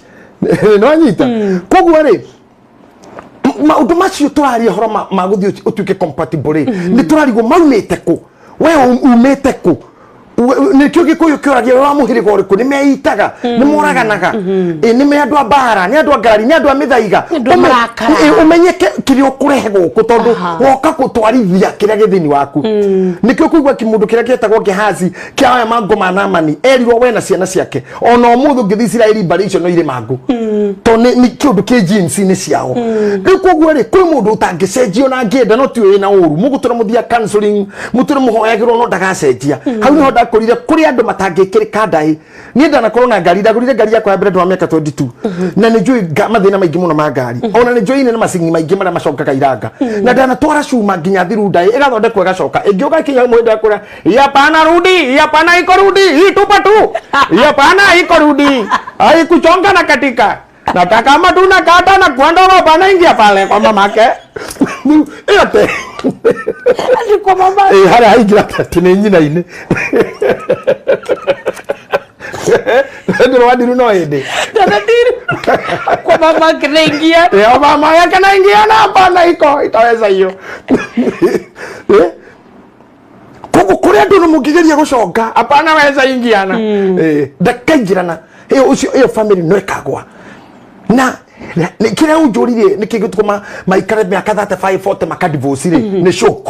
Nĩwanyita? Koguo rĩ maũndũ macio tũraria ũhoro ma gũthiĩ ũtuĩke compatible rĩ nĩ tũrarigwo maumĩte kũ, we umĩte kũ. Nĩkĩo Gĩkũyũ kĩũragia we wa mũhĩrĩga ũrĩkũ, nĩ meitaga, nĩ moraganaga, nĩ me andũ a mbara, nĩ andũ a ngarari, nĩ andũ a mĩthaiga. Nĩ andũ a marakara. Ũmenye kĩrĩa ũkũrehe gũkũ tondũ woka gũtwarithia kĩrĩa gĩ thĩinĩ waku. Nĩkĩo kũigua kĩmũndũ kĩrĩa gĩetagwo Gehazi kĩa mangũ ma Naamani erirwo we na ciana ciake ona ũmũthĩ ũngĩthiĩ Isiraeli mbarĩ icio no irĩ mangũ tondũ nĩ kĩũndũ kĩ genes-inĩ ciao. Rĩu koguo rĩ kwĩ mũndũ ũtangĩcenjio na angĩenda no ti ũyũ wĩna ũru mũgũtũra mũthia counseling mũtũre mũhoyagĩrwo no ndagacenjia. Hau nĩho ndakũrire kũrĩ andũ matangĩkĩrĩka ndaĩ. Niĩ ndanakorwo na ngari, ndagũrire ngari yakwa ya mbere ndĩ wa mĩaka 22 na nĩ njũĩ mathĩna maingĩ mũno ma ngari ona nĩ njũĩ nĩ macingi maingĩ marĩa macokaga iranga na ndanatwara cuma nginya thiru ndaĩ ĩgathondekwo ĩgacoka ĩngĩũka ĩkinya mũhĩndĩ akũra hapana rudi, hapana iko rudi, hii tupa tu, hapana iko rudi, haikuchonga na katika nataka kama tu nakata na kuondoka hapana ingia pale kwa mamake. Ĩyo te Kwa mama. Harĩa haingĩra atĩ nĩ nyina-inĩ. Ndĩrwa ndiru no hĩndĩ. Kwa mama kinaingia. Mama yake naingia na hapana iko itaweza hiyo. Koguo kũrĩ andũ no mũngĩgeria gũconga hapana weza ingiana. Ndakaingĩrana. Ĩyo ũcio ĩyo family no ĩkagwa. Na kĩrĩa ũnjũririe nĩkĩ gĩtũma maikare mĩaka 35 40 makadivorce rĩ nĩ shock.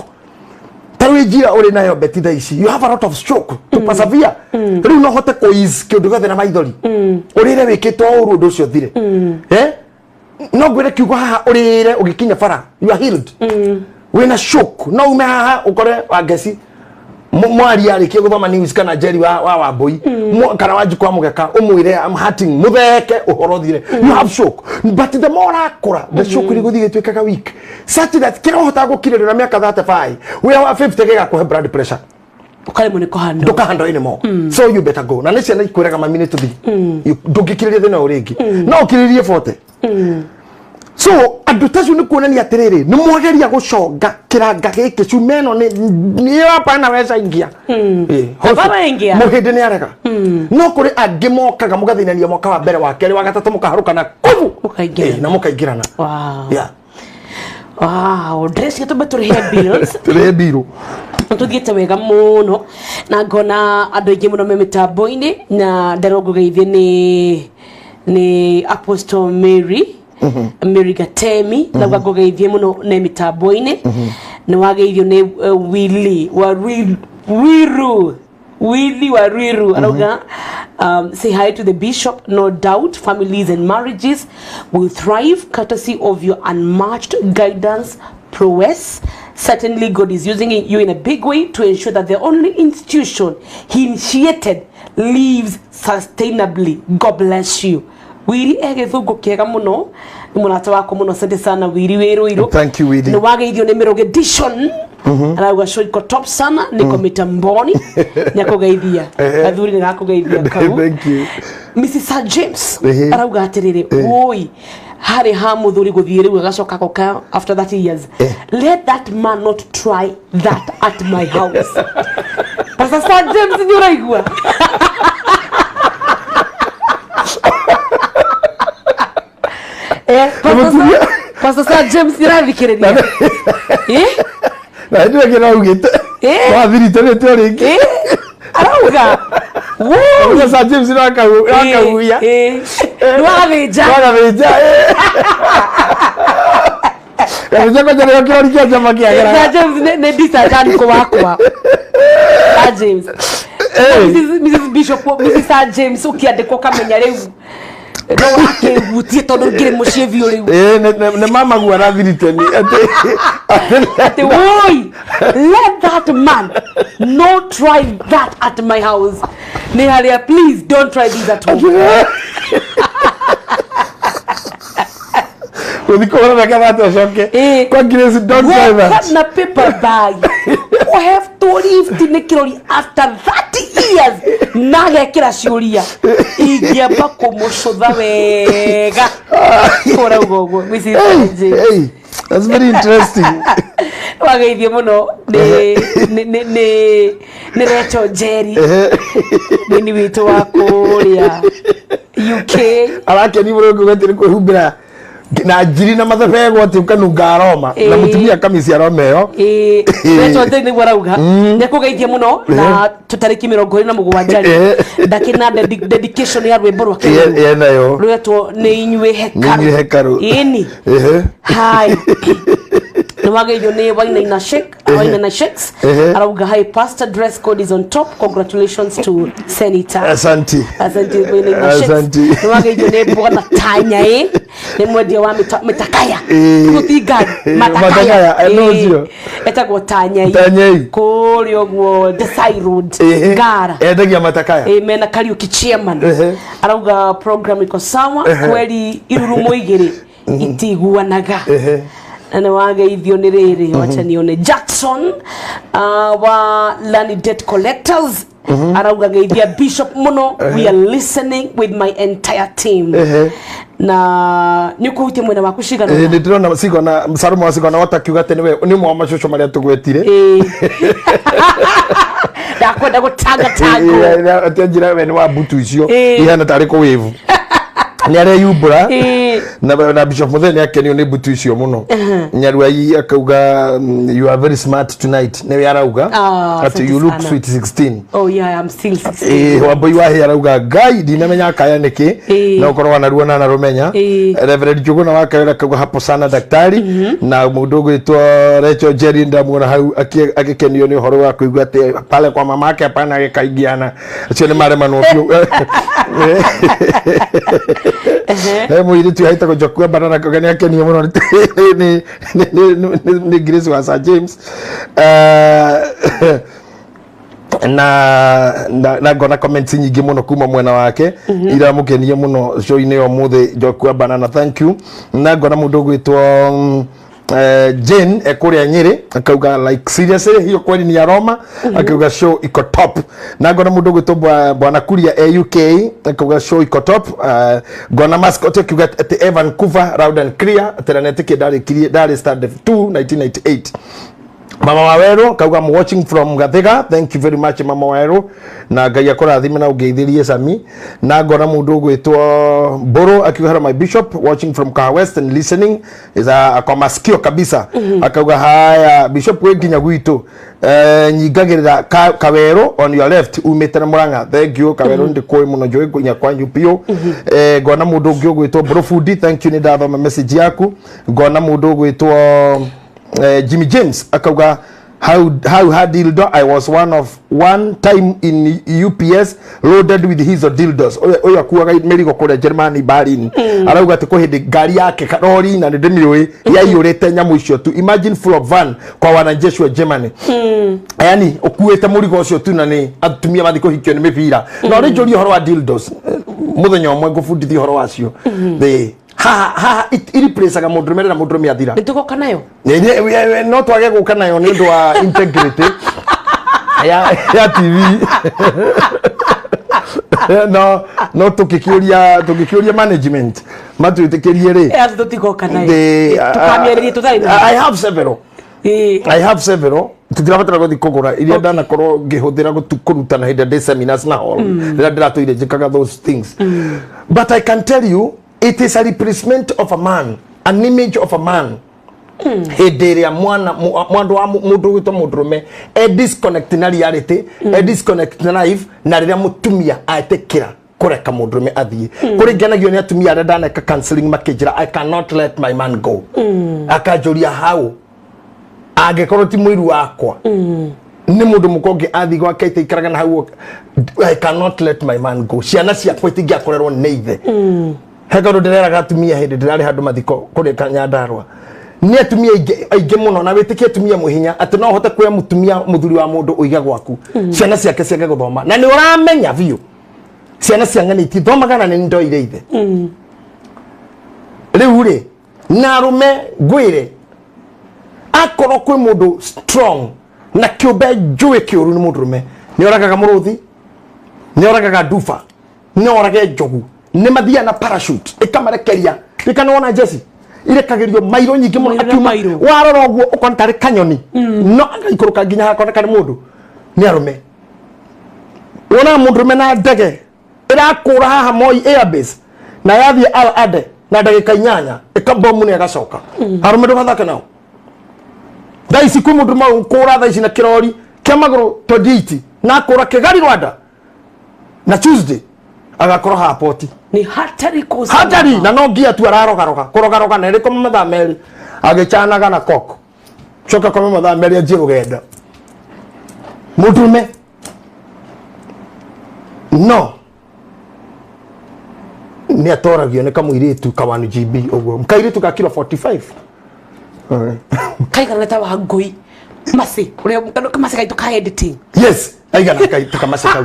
Ta rĩu njira ũrĩ nayo Betty thaa ici you have a lot of stroke to persevere. Rĩu no hote kũ ease kĩũndũ gĩothe na maithori. Ũrĩre wĩkĩtwo ũru ũndũ ũcio ũthire. No ngwĩre kiugo haha ũrĩre ũgĩkinya bara you are healed. Wĩna shock no ume haha ũkore Wangeci mwaria arĩkie gũthoma news kana Jerry wa Wambui kana Wanjikũ wa Mũgeka ũmwĩre I'm hurting mũtheke ũhoro ũthire. You have shock but the more ũrakũra the shock ĩrĩ gũthiĩ ĩgĩtuĩkaga weak such that kĩrĩa ũhotaga gũkirĩrĩria na mĩaka 35 wĩra wa 50 gĩgakũhe blood pressure Ũkaremwo nĩ kũhandle. Ndũkahandle anymore. So you better go. Na nĩ ciana ikwĩraga mami nĩ tũthiĩ. Ndũngĩkirĩrĩria thĩna ũyũ rĩngĩ. No ũkirĩrĩrie 40. So andũ ta acio nĩ kuonania atĩrĩrĩ nĩ mwageria gũconga kĩranga gĩkĩ cuma ĩno nĩ hapana weza ingia. Hapana ingia. Mũhĩndĩ nĩ arega. No kũrĩ angĩ mokaga mũgathĩnania mwaka wa mbere wa kerĩ wa gatatũ mũkaharũkana kubu. Mũkaingĩrana. Na mũkaingĩrana. Wow. Yeah. Wow, dress yetu tũrĩhe bills. Tũrĩhe bill. Tũthiĩte wega mũno na ngona andũ aingĩ mũno me mĩtambo-inĩ na nderwo ngũgeithie nĩ Apostle Mary. Mary Gatemi nauga ngũgeithie mũno nĩ mĩtambo-inĩ. Nĩ wageithio nĩ Willy wa Ruiru. Willy wa Ruiru arauga say hi to the bishop. No doubt families and marriages will thrive courtesy of your unmatched guidance prowess. Certainly God is using you in a big way to ensure that the only institution he initiated lives sustainably. God bless you. Wiri egethungu kiega muno ni murata wako muno, asante sana Wiri Wĩrũirũ. Thank you Wiri. Ni wageithio ni Mĩrũgĩ Edition. Arauga show iko top sana niko mitamboni nĩakũgeithia athuri nĩgakũgeithia kau. Thank you. Mrs. Sir James arauga atĩrĩrĩ woi harĩ ha mũthuri gũthiĩ rĩu agacoka agoka after 30 years. Let that man not try that at my house. Pastor Sir James nĩ ũraigua? Pastor Sir James irathikiriria na ndio kira ugite wathirite nĩ tũ rĩngĩ arauga wo Sir James rakahuia nĩwagathĩnja wagathĩnja gathĩnja kwanja nĩyo kĩrori kĩa njama kĩagera Sir James nĩ ndicanjanĩko wakwa Sir James Mrs Bishop Mrs Sir James ũkĩandĩkwo kamenya rĩu no akĩhutie tondũ ngĩrĩ mũciĩ biũ rĩu nĩ mama guo arathirite nĩ atĩ woi let that man not try that at my house nĩ harĩa please don't try this at home gũthiĩ kũhũra mĩaka thate ũcoke kwa Grace don't try that na paper bag o have to lift nĩ kĩrori after 30 years na agekĩra ciũria ingĩamba kũmũcũtha wega kũrauga ũguo Mrs. Hey, that's very interesting. Wageithio mũno nĩ Rachel Njeri mũini witũ wa kũrĩa UK arakeni mũno nguga atĩ nĩ kwĩhumbĩra na njiri na mathebego atĩ ũkanunga aroma na mũtumia kamisi aroma ĩyo Rachel Njeri nĩguo arauga nĩakũgeithia mũno na tũtarĩki 27 rĩ ndakĩna dedication ya rwĩmbo rwake yenayo rwetwo nĩ inyuĩ hekarũ ĩni hai nĩwageithio nĩ Wainaina Shake Wainaina Shakes arauga hi pastor dress code is on top congratulations to senator asante asante Wainaina Shakes nĩwageithio nĩ bwana Tanyai nĩ mwendia wa mitakaya gũtinga matakaya etagwo Tanyai kũrĩa ũguo Desai Road Ngara endagia matakaya mena Kariuki chairman arauga program iko sawa kweli irurumo igĩrĩ itiguanaga na nĩwageithio nĩ rĩrĩ wacha nione Jackson wa Learning Debt Collectors arauga geithia Bishop mũno we are listening with my entire team na nĩ ũkũhutia mwena waku cigana nĩ ndĩrona cigona Sarumo wa cigona watakiuga atĩ nĩwe nĩ ũmwe wa macũcũ marĩa tũgwetire ndakwenda gũtangatangwo atĩ anjĩra we nĩ wa mbutu icio ihana tarĩ kũwĩvu nĩ areyumbũra na Bishop Muthee nĩ akenio nĩ mbutu icio mũno Nyaruai akauga you are very smart tonight nĩwe arauga atĩ you look sweet 16 oh yeah I'm still 16 Wambui wa arauga Ngai ndinamenya akaya nĩkĩ no ũkorwo wanaruona na rũmenya Reverend Njuguna wa Kawera akauga hapo sana daktari na mũndũ ũgwĩtwo Rachel Njeri ndamuona hau agĩkenio nĩ ũhoro wa kũigua atĩ pale kwa mamake hapana gĩkaingiana acio nĩ maremanwo biũ mũirĩtu haitagwo Njoku Banana akauga nĩ akenio mũno nĩ Grace wa Sir James na ngona comments nyingĩ mũno kuma mwena wake iramũkenie mũno show-inĩ ya ũmũthĩ Njoku Banana thank you na ngona mũndũ ũgwĩtwo Jane ekũrĩa Nyĩrĩ akauga like seriously hiyo kweli ni aroma akauga show iko top na ngona mũndũ ũgwĩtwo Bwana Kuria e UK akauga show iko top ngona mascot akiuga atĩ Vancouver loud and clear atĩ na netĩkie ndarĩ standard 2 1998 Mama Waweru kauga I'm watching from Gathiga thank you very much Mama Waweru na Ngai akũrathime na ũngeithĩrie Sami na ngona mũndũ ũgwĩtwo Mbũrũ akiuga hello my bishop watching from Kahawa West and listening is a kwa masikio kabisa akauga haya bishop we nginya gwitũ nyingagĩrĩra Kawero on your left umĩte na Murang'a thank you Kawero ndĩkũĩ mũno njũĩ nginya kwanyu biũ ngona mũndũ ũngĩ ũgwĩtwo Mbũrũ Fundi thank you nĩ ndathoma message yaku ngona mũndũ ũgwĩtwo Jimmy James akauga how had dildo I was one time in UPS loaded with his dildos oyo akuaga mĩrigo kũrĩa Germany Berlin arauga atĩ kwĩ hĩndĩ ngari yake karori na nĩ ndĩmĩũĩ yaiyũrĩte nyamũ icio tu imagine full of van kwa wanajeshi wa Germany yani ũkuĩte mũrigo ũcio tu na nĩ atumia mathiĩ kũhikio nĩ mĩbira no rĩ njũrie ũhoro wa dildos mũthenya ũmwe ngũbundithia ũhoro wacio ha iriplacaga mũndũrũme na mũndũrũme athira nĩ tũgoka nayo no twage gũka nayo nĩ ũndũ wa integrity ya TV no tũngĩkĩũria management matwĩtĩkĩrie rĩ tũtigoka nayo tũkamĩarĩria tũtarĩ nayo I have several tũtirabatara gũthiĩ kũgũra iria ndanakorwo ngĩhũthĩra kũrutana hĩndĩ ĩrĩa ndĩ seminars na hall rĩrĩa ndĩratũire njĩkaga those things but I can tell you It is a replacement of a man, an image of a man. Hĩndĩ ĩrĩa mwana mwandu wa mũndũ wĩtwo mũndũrũme e disconnect na reality, e disconnect na life, na rĩrĩa mũtumia etĩkĩra kũreka mũndũrũme athiĩ. Kũringanagia nĩ atumia arĩa ndaneka counseling makĩnjĩra, "I cannot let my man go." Akanjũria hau angĩkorwo ti mũiru wakwa nĩ mũndũ mũkonge athiĩ gwake itaikaraga na hau, "I cannot let my man go, ciana ciakwa itingĩakorerwo nĩ ithe." He kaũndũ ndĩreraga atumia hĩndĩ ndĩrarĩ handũ mathiko kũrĩa Nyandarũa, nĩ atumia aingĩ mũno na wĩtĩkie atumia mwĩ hinya atĩ no ũhote kuoya mũtumia mũthuri wa mũndũ ũige gwaku, ciana ciake ciage gũthoma, na nĩ ũramenya biũ ciana cia ng'ani itithomaga na nĩ ndoire ithe. Rĩu rĩ, na arũme ngwĩre, akorwo kwĩ mũndũ strong na kĩũmbe njũĩ kĩũru nĩ mũndũrũme. Nĩ oragaga mũrũthi, nĩ oragaga nduba, nĩ orage njogu, nĩ mathiaga na parachute ĩkamarekeria rĩkana jeci irekagĩrio mairo nyingĩ mũno. Mairo na akiuma mairo. Warora ũguo ũkona tarĩ kanyoni no agaikũrũka nginya hakoneka nĩ mũndũ. Nĩ arũme. Wonaga mũndũrũme na ndege ĩrakũra haha Moi Airbase na yathiĩ Al Ade na ndagĩka 8 ĩkabomu nĩ agacoka. Arũme ndũgathake nao. Thaa ici kwĩ mũndũ kũra thaa ici na kĩrori kĩa magũrũ 28 na akũra Kigali, Rwanda, na Tuesday agakorwo haha poti. Ni hatari kũcama. Hatari na no ngia tu ararogaroga kũrogaroga na ĩrĩkoma mathaa 2 agĩcanaga na koko coka koma mathaa 2 anjie rũgendo. Mũndũrũme no nĩ atoragio nĩ kamũirĩtu ka 1 GB ũguo, kairĩtu ka kilo 45. Kaigana ta wa ngui masi uria kamasi gaitũ ka editing. Yes, aigana kai takamase kau.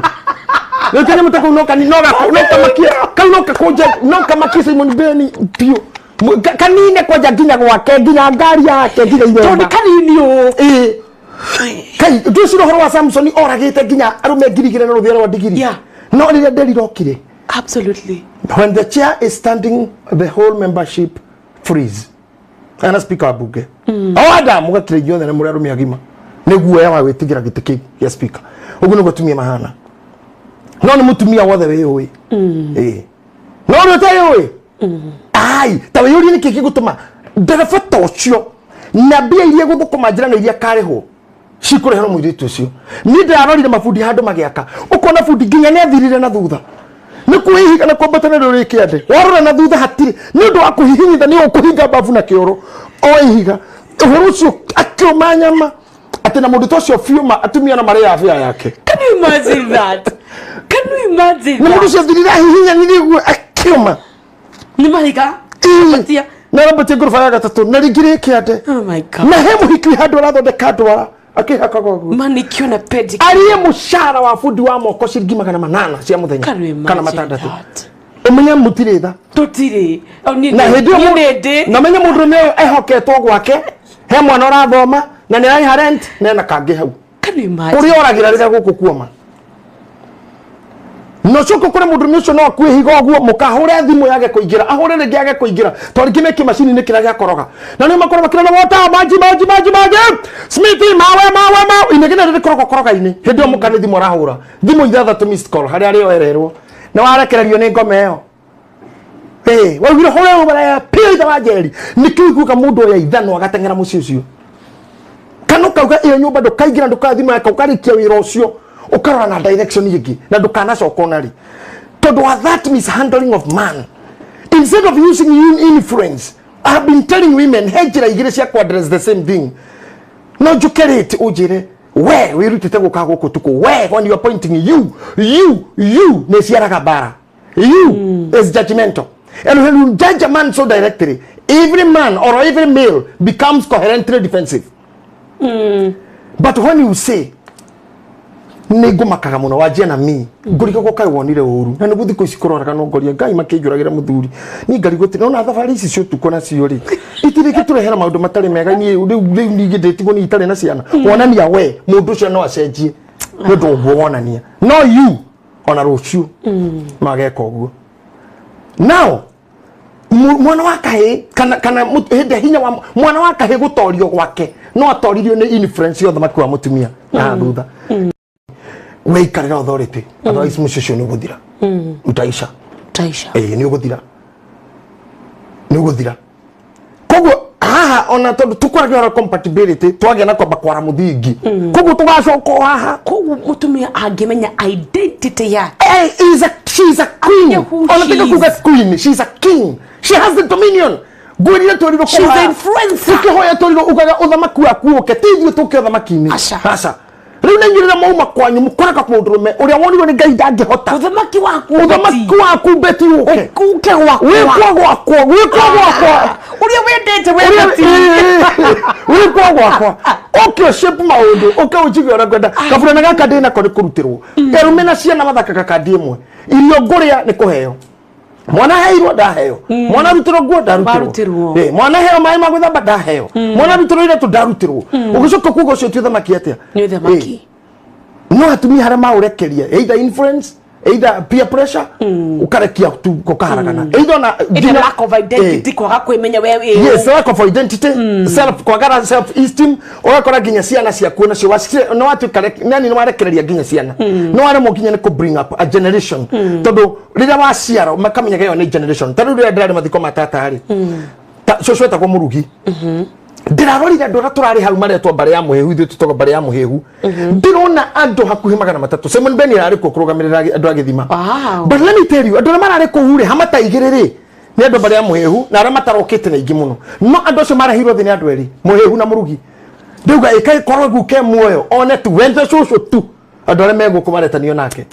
Rĩu kanyamũ ta kau no kani no gako no kamakie kau no kakũnje no kamakie Simon Beni biũ. Kanine kwanja nginya gwake, nginya ngari yake, nginya tondũ irema. Kanini ũũ. Ĩĩ, kai ndwĩcira ũhoro wa Samson oragĩte nginya arũme 2,000 na rũthĩa rwa ndigiri. No rĩrĩa Delila okire, when the chair is standing, the whole membership freeze. Ana speaker wa bunge o Adam mũgakira inyuothe na mũrĩ arũme agima nĩ guoya wa gwĩtigĩra gĩtĩ kĩu gĩa speaker. Ũguo nĩguo atumia mahana, no nĩ mũtumia wothe wĩyũĩ. Ĩĩ, no ũrĩa ũteyũĩ ai ta wĩyũrie nĩkĩ gĩgũtũma ndereba ta ũcio na mbia iria gũthũkũma njĩra na iria karĩhwo cikũreherwo mũirĩtu ũcio. Niĩ ndĩrarorire mabundi handũ magĩaka, ũkona bundi nginya nĩ athirire na thutha nĩ kwĩhiga na kwambata na rũrĩ kĩande, warora na thutha hatirĩ nĩ ũndũ wa kũhihinyitha nĩ ũkũhinga mbabu na kĩoro o ihiga ũhoro ũcio akĩũma nyama atĩ na mũndũ ta ũcio biũ ma atumia na marĩa bĩa yake. Can you imagine that? Can you imagine Na mũndũ that? ũcio athirire ahihinyanire ũguo akĩũma. Nĩ mahiga. Abatia. Na arambatia ngoroba ya gatatũ na rĩngĩ rĩ kĩande. Oh my God. Na he mũhiki wĩ handũ arathondeka ndwara akĩhakaga ũguo. Manicure na pedicure. Ariye mũcara wa bundi wa moko ciringi 800 cia mũthenya Can you imagine kana 6. that? Ũmenye mũtirĩ tha. Tũtirĩ. O, niĩ Na hĩndĩ ĩyo niĩ nĩ ndĩ. na menye mũndũ ũrĩa ehoketwo gwake he mwana ũrathoma na nĩ ararĩha rent na ena kangĩ hau. Can you imagine? Kũrĩa oragĩra rĩrĩa gũkũ kuoma na ũcoke ũkore mũndũ ũcio no akue higa ũguo mũkahũre thimũ yage kũingĩra, ahũre rĩngĩ yage kũingĩra tondũ rĩngĩ me kĩmacini-inĩ kĩrĩa gĩa koroga na nĩ makorwo makĩrora wota maji maji maji maji Smithi mawe mawe mawe inegene rĩrĩ koroga-inĩ. Hĩndĩ ĩyo mũka nĩ thimũ arahũra thimũ 6 missed call harĩa arĩ oererwo na warekererio nĩ ngoma ĩyo. Ĩĩ, waugire hũre ũmaraya piũ ithe wa Njeri nĩkĩo iguaga mũndũ oya ithanwa agateng'era mũciĩ ũcio kana ũkauga ĩyo nyũmba ndũkaingĩra, ndũkathima yaka ũkarĩkia wĩra ũcio ũkarora na direction ĩngĩ na ndũkanacoka ona rĩ tondũ wa that mishandling of man instead of using influence. I have been telling women he njĩra igĩrĩ cia ku address the same thing. No njuke rĩti ũnjĩre we wĩrutĩte gũka gũkũ tukũ we when you are pointing you you you nĩ ciaraga mbara. You is judgmental, and when you judge a man so directly, every man or every male becomes coherently defensive. But when you say nĩ ngũmakaga mũno wanjia na mi ngũrigagwo kaĩ wonire ũru na nĩguo thikũ ici kũroraga no ngoria Ngai makĩnjũragĩra mũthuri niĩ ngarigwo atĩ nona thabarĩ ici cia ũtukũ nacio rĩ itirĩ gĩtũrehera maũndũ matarĩ mega. Niĩ rĩu rĩu ningĩ ndĩtigwo niĩ itarĩ na ciana wonania we mũndũ ũcio no acenjie nĩ ũndũ ũguo wonania no you ona rũciũ mageka ũguo. Now mwana wa kahĩ kana hĩndĩ ya hinya wa mwana wa kahĩ gũtorio gwake no atoririo nĩ influence ya ũthamaki wa mũtumia na thutha wĩikarĩra authority, otherwise mũciĩ ũcio nĩ ũgũthira, utaisha. Taisha. Ĩĩ, nĩ ũgũthira. Nĩ ũgũthira. Koguo haha ona tondũ tũkwaragia ũhoro wa compatibility, twagĩa na kwamba kwara mũthingi, koguo tũgacoka o haha. Koguo mutumia angĩmenya identity yake. Hey, she is a queen. Amenye who Ona she tiga is. kuga queen, she is a king. She has the dominion. Ngwĩrire twĩrirwo She's kũhoya. the influencer. Tũkĩhoya twĩrirwo ugaga ũthamaki waku ũke, ti ithuĩ tũke ũthamaki-inĩ. Aca. Aca. Rĩu nĩ inyuĩ rĩrĩa mwauma kwanyu mũkoraga mũndũrũme ũrĩa wonirwo nĩ Ngai ndangĩhota. Uthamaki waku. Ũthamaki waku beti ũke. Uke gwakwa. Wĩkwo gwakwa, wĩkwo gwakwa. Uria wendete we Ũrĩa- Betty. Wĩkwo gwakwa. Ũke ũshape maũndũ, ũke ũnjigue ũrĩa ngwenda. Kaburana gaka ndĩ nako nĩ kũrutĩrwo. Arũme na ciana mathakaga kandi ĩmwe. Irio ngũrĩa nĩ kũheo. Mwana heirwo ndaheo. Mwana arutĩrwo nguo ndarutĩrwo. Warutĩrwo. Mwana heo maĩ ma gwĩthamba ndaheo. Mwana arutĩrwo iratũ ndarutĩrwo. Ũgĩcoka kuga ũcio ti ũthamaki atĩa? Nĩ ũthamaki. No atumia harĩa maũrekeria, either influence, either peer pressure, ũkarekia tu gũkaharagana. Either ona Ina lack of identity, kwaga kwĩmenya we wĩ. Yes, lack of identity, self, kwagara self esteem, ũgakora nginya ciana ciaku nacio nĩ watuĩka nani nĩ warekereria nginya ciana, nĩ waremwo nginya nĩ kũ bring up a generation, tondũ rĩrĩa waciara makamenyaga ĩyo nĩ generation. Ta rĩu rĩrĩa ndĩrarĩ mathiko ma tata rĩ, cũcũ etagwo Mũrugi, ndĩrarorire andũ arĩa tũrarĩ hau maretwo mbarĩ ya Mũhĩhu, ithuĩ tũtagwo mbarĩ ya Mũhĩhu, ndĩrona andũ hakuhĩ 300. Simon Ben ararĩ kuo kũrũgamĩrĩra andũ a gĩthima. But let me tell you, andũ arĩa mararĩ kũu rĩ, hamata igĩrĩ rĩ, nĩ andũ mbarĩ ya Mũhĩhu, na arĩa matarokĩte nĩ aingĩ mũno, no andũ acio marehirwo thĩ nĩ andũ erĩ, Mũhĩhu na Mũrugi. Ndauga ĩka korwo guke muoyo one tu wenze cũcũ tu, andũ arĩa megũkũ maretanio nake.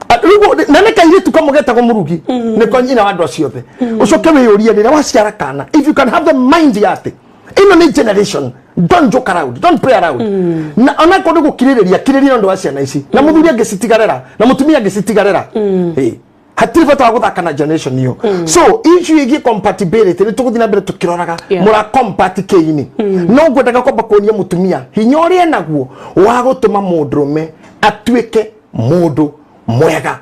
Rĩu na nĩ kairĩtu kamwe getagwo Mũrugi nĩko nyina wa andũ acio othe. Ũcoke wĩyũrie rĩrĩa waciara kana, if you can have the mind ya atĩ ĩno nĩ generation, don't joke around, don't play around. Na onakorwo nĩ gũkirĩrĩria, kirĩrĩria ũndũ wa ciana ici, na mũthuri angĩcitigarĩra na mũtumia angĩcitigarĩra. Hatirĩ bata wa gũthaka na generation ĩyo. So issue ĩgiĩ compatibility nĩ tũgũthiĩ na mbere tũkĩroraga mũra compati kĩini, no ngwendaga kwamba kuonia mũtumia hinya ũrĩa enaguo wa gũtũma mũndũrũme atuĩke mũndũ mwega,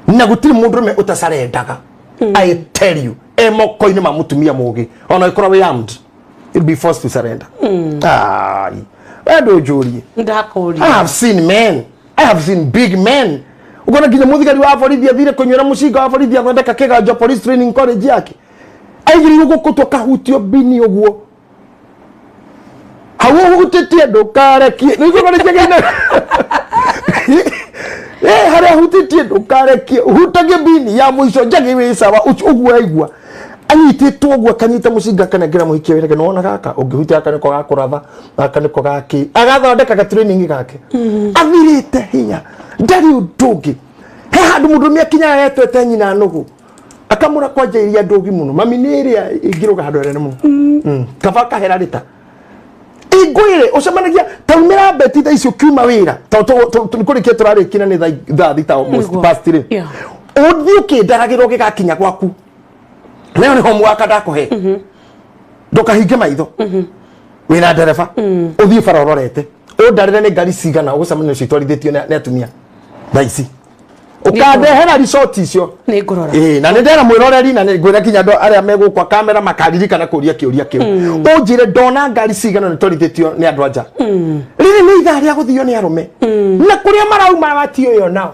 na gũtirĩ mũndũrũme ũtacarendaga. I tell you, e moko-inĩ ma mũtumia mũgĩ, ona ĩkorwo wĩ armed, you'll be forced to surrender. Ai, we ndũnjũrie. Ndakũria. I have seen men. I have seen big men. Ukona nginya muthigari wa borithi athire kũnyuĩra mũcinga wa borithi athondeka kĩganjo police training college yake. Aigĩrĩirwo gũkũ tu akahutio bini ũguo. Hau ũhutĩtie ndũkarekie. Nĩguo kũrĩkia kĩina. Harĩa hutĩtie ndũkarekie. Hutagie bini ya mũico njagi wĩ sawa ũguo aigua. Anyitĩtwo ũguo akanyita mũcinga akanengera mũhikia wĩra, nĩwona gaka ũngĩhutia gaka nĩko gakũratha, gaka nĩko gakĩ, agathondeka ga training gake. Athirĩte hinya, ndarĩ ũndũ ũngĩ. He handũ mũndũrũme akinyaga etwete nyina nũgũ, akamũra kwanja iria ndũgi mũno, mami nĩ ĩrĩa ĩngĩrũga handũ harĩa mũno. Kaba kahera rĩta ingwĩre ũcemanagia taumĩra beti thaa ici ũkiuma wĩra, nĩ kũrĩkia tũrarĩkia na nĩ thaa 6 almost Nĩguo. past 3. Ũthiĩ ũkĩndaragĩra ũgĩgakinya gwaku, nayo nĩ homework ndakũhe, ndũkahinge maitho wĩna ndereba, ũthiĩ bara ũrorete, ũndarĩre nĩ ngari cigana ũgũcemania nacio itwarithĩtio nĩ atumia thaa ici, ũkandehera resort icio. Nĩ ngũrora. Na nĩ ndera mwĩroreri, na nĩ ngwĩra nginya andũ arĩa megũkwa kamera makaririkana kũria kĩũria kĩu, ũnjĩre ndona ngari cigana nĩ twarithĩtio nĩ andũ anja. Rĩrĩ nĩ ithaa rĩa gũthio nĩ arũme, na kũrĩa marauma matiũĩ onao,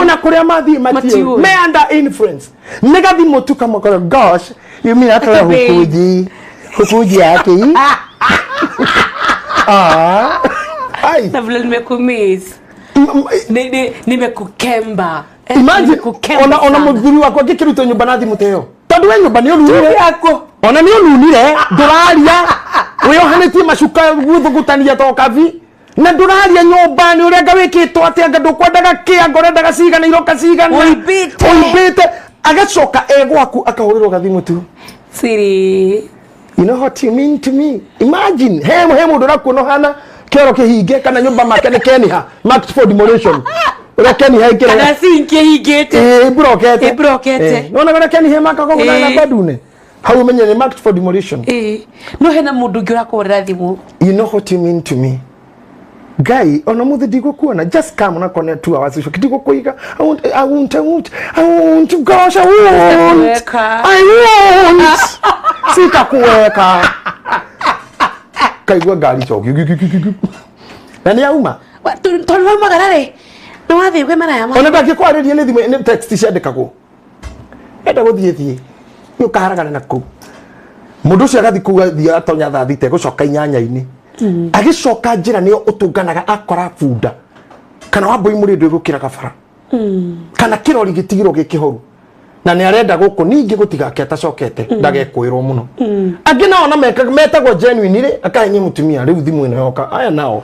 ona kũrĩa mathiĩ matiũĩ, Matiũĩ. me under influence. Nĩ gathimũ tu kamwe kora, gosh, you mean hata Babe. hukuji hukuji yake. Ah, ai. Na vile nimekumiss. Nimekukemba. Imagine Nimekukemba ona sana. mũthuri wakwa ngĩkĩrutwo nyũmba na thimũ ta ĩyo, tondũ we nyũmba nĩ ũnunire. Yako. Ona nĩ ũnunire, ndũraria, wĩohanĩtie macuka gũthũgũtania to kabi, na ndũraria nyũmba nĩ ũrĩa anga wĩkĩtwo atĩa, anga ndũkwendaga kĩ, anga ũrendaga cigana, iroka cigana. Ũimbĩte. Ũimbĩte, agacoka e gwaku akahũrĩrwo gathimũ tu. Siri. You know what you mean to me? Imagine he mũndũ ũrakuona ũhana kĩoro kĩhinge, kana nyũmba make nĩ Keniha marked for demolition, ũrĩa Keniha ĩkĩraga. Kana sinki ĩhingĩte. Ĩmburokete. Ĩmburokete. Nona ũrĩa Keniha makagwo na namba ndune hau, ũmenye nĩ marked for demolition. No hena mũndũ ũngĩ ũrakũhũrĩra thimũ. You know what you mean to me? Ngai, ona muthi ndigũkuona, just come na kone 2 hours ucoke ndigũkũiga. I won't, I won't, I won't, I won't, gosh, I won't. Sitakuweka. I won't. Sitakuweka. Kaigua ngari coki na nĩ auma. Tondũ waumagara rĩ, nĩ wathiĩ kwĩ maraya ma. Ona ndangĩkwarĩria nĩ thimũ, nĩ text ciandĩkagwo. Enda guthie thie ni ukaharagana na kuu mundu ucio agathi kuu athie atonya thaa thita gucoka inyanya-ini agicoka njira niyo utunganaga akora bunda kana wambui muri ndu gukira kabara kana kirori gitigirwo gikihoru na ni arenda guku ningi gutigake atacokete ndagekwirwo muno angi nao na metagwo genuine ri akahenye mutumia riu thimu ino yoka aya nao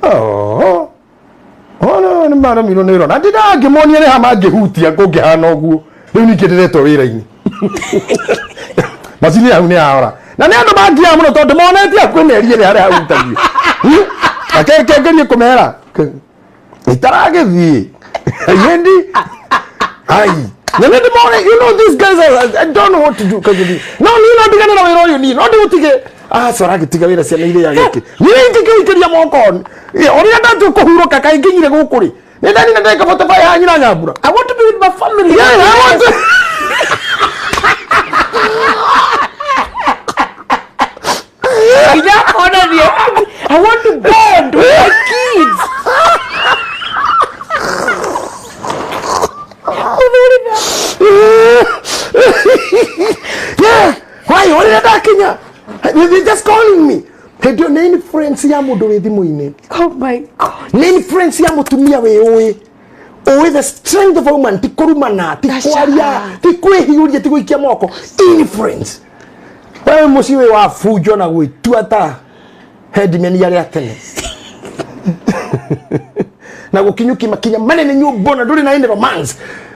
oh oh no ni mara miro ni rona ndida ngimonia ni ha mangihutia kungihana uguo riu ningi ndiretwo wira-ini macini hau ni ahora na ni andu mangia muno tondu monetie hakuhi meri ri haria hahutagio akengerie kumera itaragithii yendi ai na nĩ ndĩmone you know these guys are, I don't know what to do kaje no ni no ndigane na wĩra ũyũ ni no ndĩgũtige ah so aragĩtiga wĩra ciana iria gĩkĩ niĩ ingĩkĩikĩria moko ũrĩa ndatua kũhurũka kaĩ nginyire gũkũ rĩ nĩ ndanina ndagĩka 45 ya nyina Nyambura. I want to be with my family. Yeah, I want to. I want to bond with my kids. Yeah, why you already Kenya? They just calling me. Hey, do name friends ya mundu wi thimu-ini. Oh my God. Name friends ya mutumia wi ui. Ui the strength of a woman ti kurumana, ti kwaria, ti kwihiuria, ti guikia moko. Influence. Wewe muciĩ wi wa fujo na gwitua ta headman ya tene. Na gukinyuki makinya manene nyumba na nduri na any romance.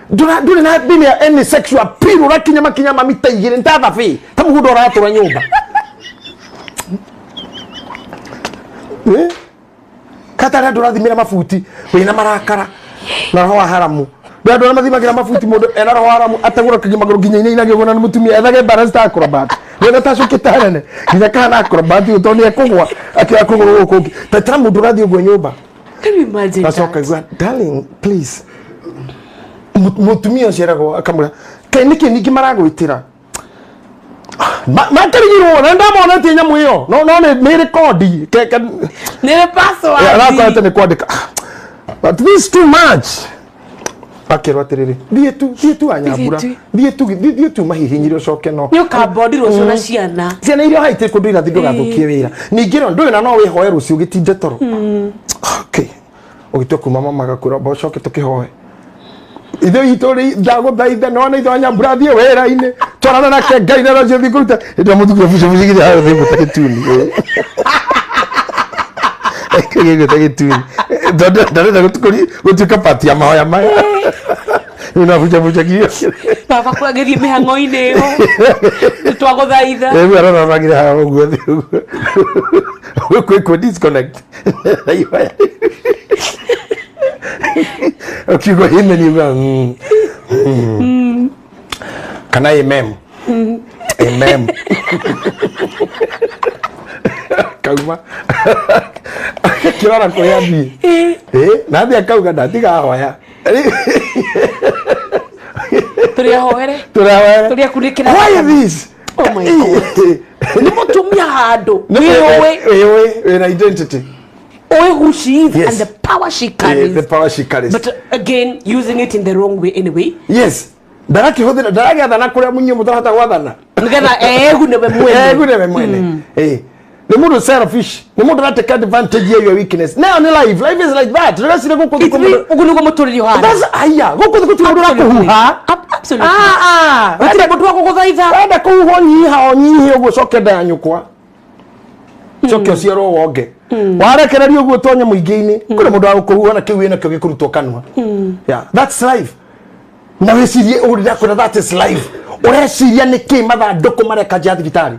Nduri na bini any sexual appeal urakinya makinya mamita igiri ntathabi ta mugundo uratura nyumba. Eh? Katara ndurathimira mabuti wina marakara na roho wa haramu. Ndu aria mathimagira mabuti mundu ena roho wa haramu atagura kinya maguru nginya inainagio guo na ni mutumia ethage balance ta acrobat. Wena tacukite hanene nginya kana acrobat uto ni ekugwa akira kuguru guku kungi. Ta mundu urathie uguo nyumba. Can you imagine that? Acoka igua, darling, please. Mutumia ucio eragwo akamwira kaĩ nĩkĩ ningĩ maragwĩtĩra makarigirwo na ndamonetie nyamũ ĩyo no no nĩ rekondi nĩ password arakwate nĩ kwandĩka but this is too much akĩrwo atĩrĩrĩ thiĩ tu Anyambura thiĩ tu mahihinyire ũcoke no nĩ ũkambondi rũciũ na ciana ciana iria haitĩ kũndũ irathi ndũgathũkie wĩra ningĩ no ndũĩ na no wĩhoe rũciũ ũgĩtinde toro okay ũgĩtua kuma mama agakwĩra mba ũcoke tũkĩhoe ithe witũ rĩ ndagũthaitha nĩwona ithe wa Nyambura thiĩ wĩra-inĩ twarana nake Ngai na rũciũ thiĩ kũruta hĩndĩ ĩrĩa mũthuri abucabucigire haha thĩ ta gĩtuni gĩgũ ta gĩtuni tondũ ndarenda gũtuĩka part ya mahoya maya rĩu no abucabucagia baba kwagĩthiĩ mĩhang'o-inĩ ĩyo nĩtwagũthaitha rĩu arororagire haha ũguo thĩ ũguo kwĩ disconnect na ihoya ukiuga amen uga kana amen amen kauma kirora kuria thiĩ na thiĩ akauga ndatigahoya tũrĩahoere tũrĩahoere tũrĩakunĩkĩra why this oh my God nĩ mũtumia handũ wĩũĩ wĩũĩ wĩna identity who she is, yes. And the power she carries. The power she carries. But again, using it in the wrong way anyway. Yes. Ndarakihuthira ndaragiathana kuria munyo mutarahota gwathana. Nigetha egune we mwene. Egune we mwene. Eh. Ni mundu selfish. Ni mundu ara take advantage ya your weakness. Now ni life. Life is like that. Nduracire guku ugu niguo muturire uhana. That's aya. Guku guku mundu rakuhuha. Absolutely. Ah ah. Gutire mundu wa guguthaitha. Wenda kuhuhwo nyiha o nyihe uguo coke nda ya nyukwa. Coke uciarwo wonge. Warekereria uguo tonye muingi-ini kuri mundu wa gukuhuha na kiu wina kio gikurutwo kanua. Yeah, that's life. Na wicirie urira kwira that is life. Ureciria niki mathanduku mareka nja thibitari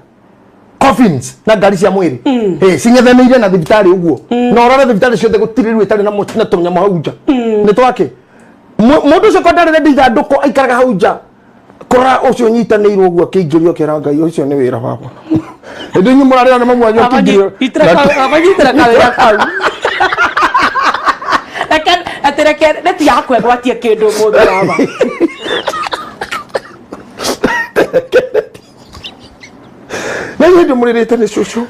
coffins na ngari cia mwiri eh cing'ethanĩire na thibitari uguo na urore thibitari ciothe gutiri rĩu ĩtarĩ na tũnyamũ hau nja nĩ twake mũndũ ũcio ko ndarĩ rendi ithandũkũ aikaraga hau nja kũrora ũcio ũnyitanĩirwo ũguo akĩingĩrio akĩra Ngai ũcio nĩ wĩra wakwa hĩndĩ inyuĩ mũrarĩra nĩ mamu wanyu akĩingĩrio abanyitĩra kawĩra kau atireke neti yakwa ĩgwatie kĩndũ ũmũthĩ wama na hĩndĩ mũrĩrĩte nĩ cũcũ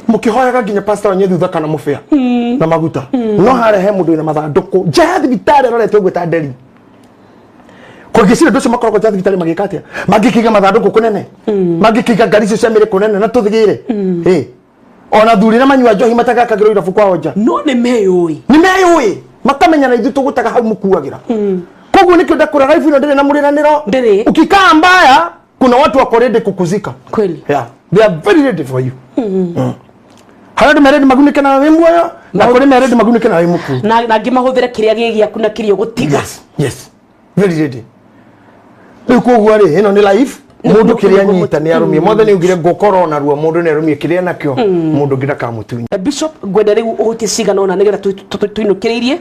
mũkĩhoyaga nginya pastor wanyu thutha kana mũbĩa na maguta no harĩa he mũndũ wĩna mathandũkũ nja ya thibitarĩ arorete ũguo ta nderi Ngwĩciria andũ acio makoragwo nja thibitarĩ magĩka atĩa? Mangĩkĩiga mathandũkũ kũnene, mangĩkĩiga ngari icio cia mĩrĩ kũnene na tũthigĩre. Ĩ ona thuri na manyua njohi matagakagĩrwo irabu kwao nja. No nĩ meyũĩ. Nĩ meyũĩ, makamenya na ithuĩ tũgũtaga hau mũkuagĩra. Koguo nĩkĩo ndakũra life ĩno ndĩrĩ na mũrĩranĩro. Ndĩrĩ. Ukikaa mbaya kuna watu wako ready kukuzika. Kweli. Yeah, they are very ready for you. Harĩa andũ merendi magunĩke na wĩ muoyo na kũrĩ merendi magunĩke na wĩ mũkuũ. Na angĩ mahũthĩre kĩrĩa gĩ gĩaku na kĩrĩa ũgũtiga. Yes, yes, very ready. Rĩu koguo rĩ, ĩno nĩ life. Mũndũ kĩrĩa anyita nĩ arũmie. Mwathani augire ngũkorwo na ruo, mũndũ nĩ arũmie kĩrĩa nakĩo, mũndũ ũngĩ ndakamũtunye. Bishop, ngwenda rĩu ũhutie cigana ũna nĩgetha tũinũkĩrĩirie.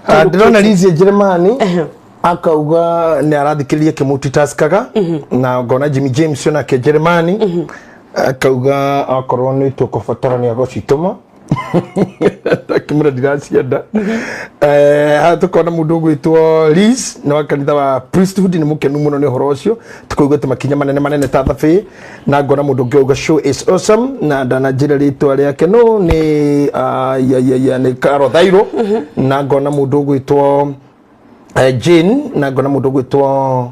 Ndĩrona Lizzie Jeremani Ehe. Akauga nĩ arathikĩrĩria kĩmultitaskaga, na ngona Jimmy James onake Jeremani akauga akorwo nĩ tũkũbatara nĩ agũcitũma, akĩmũra ndiracienda. Haha tũkona mũndũ ũgwĩtwo Liz nĩ wa kanitha wa priesthood, nĩ mũkenu mũno nĩ ũhoro ũcio, tũkaigua atĩ makinya manene manene ta thabĩ. Na ngona mũndũ ũngĩ auga show is awesome, na ndananjĩra rĩtwa rĩake no nĩ ya, ya, ya, nĩ Karo Thairũ. Na ngona mũndũ ũgwĩtwo Jane, na ngona mũndũ ũgwĩtwo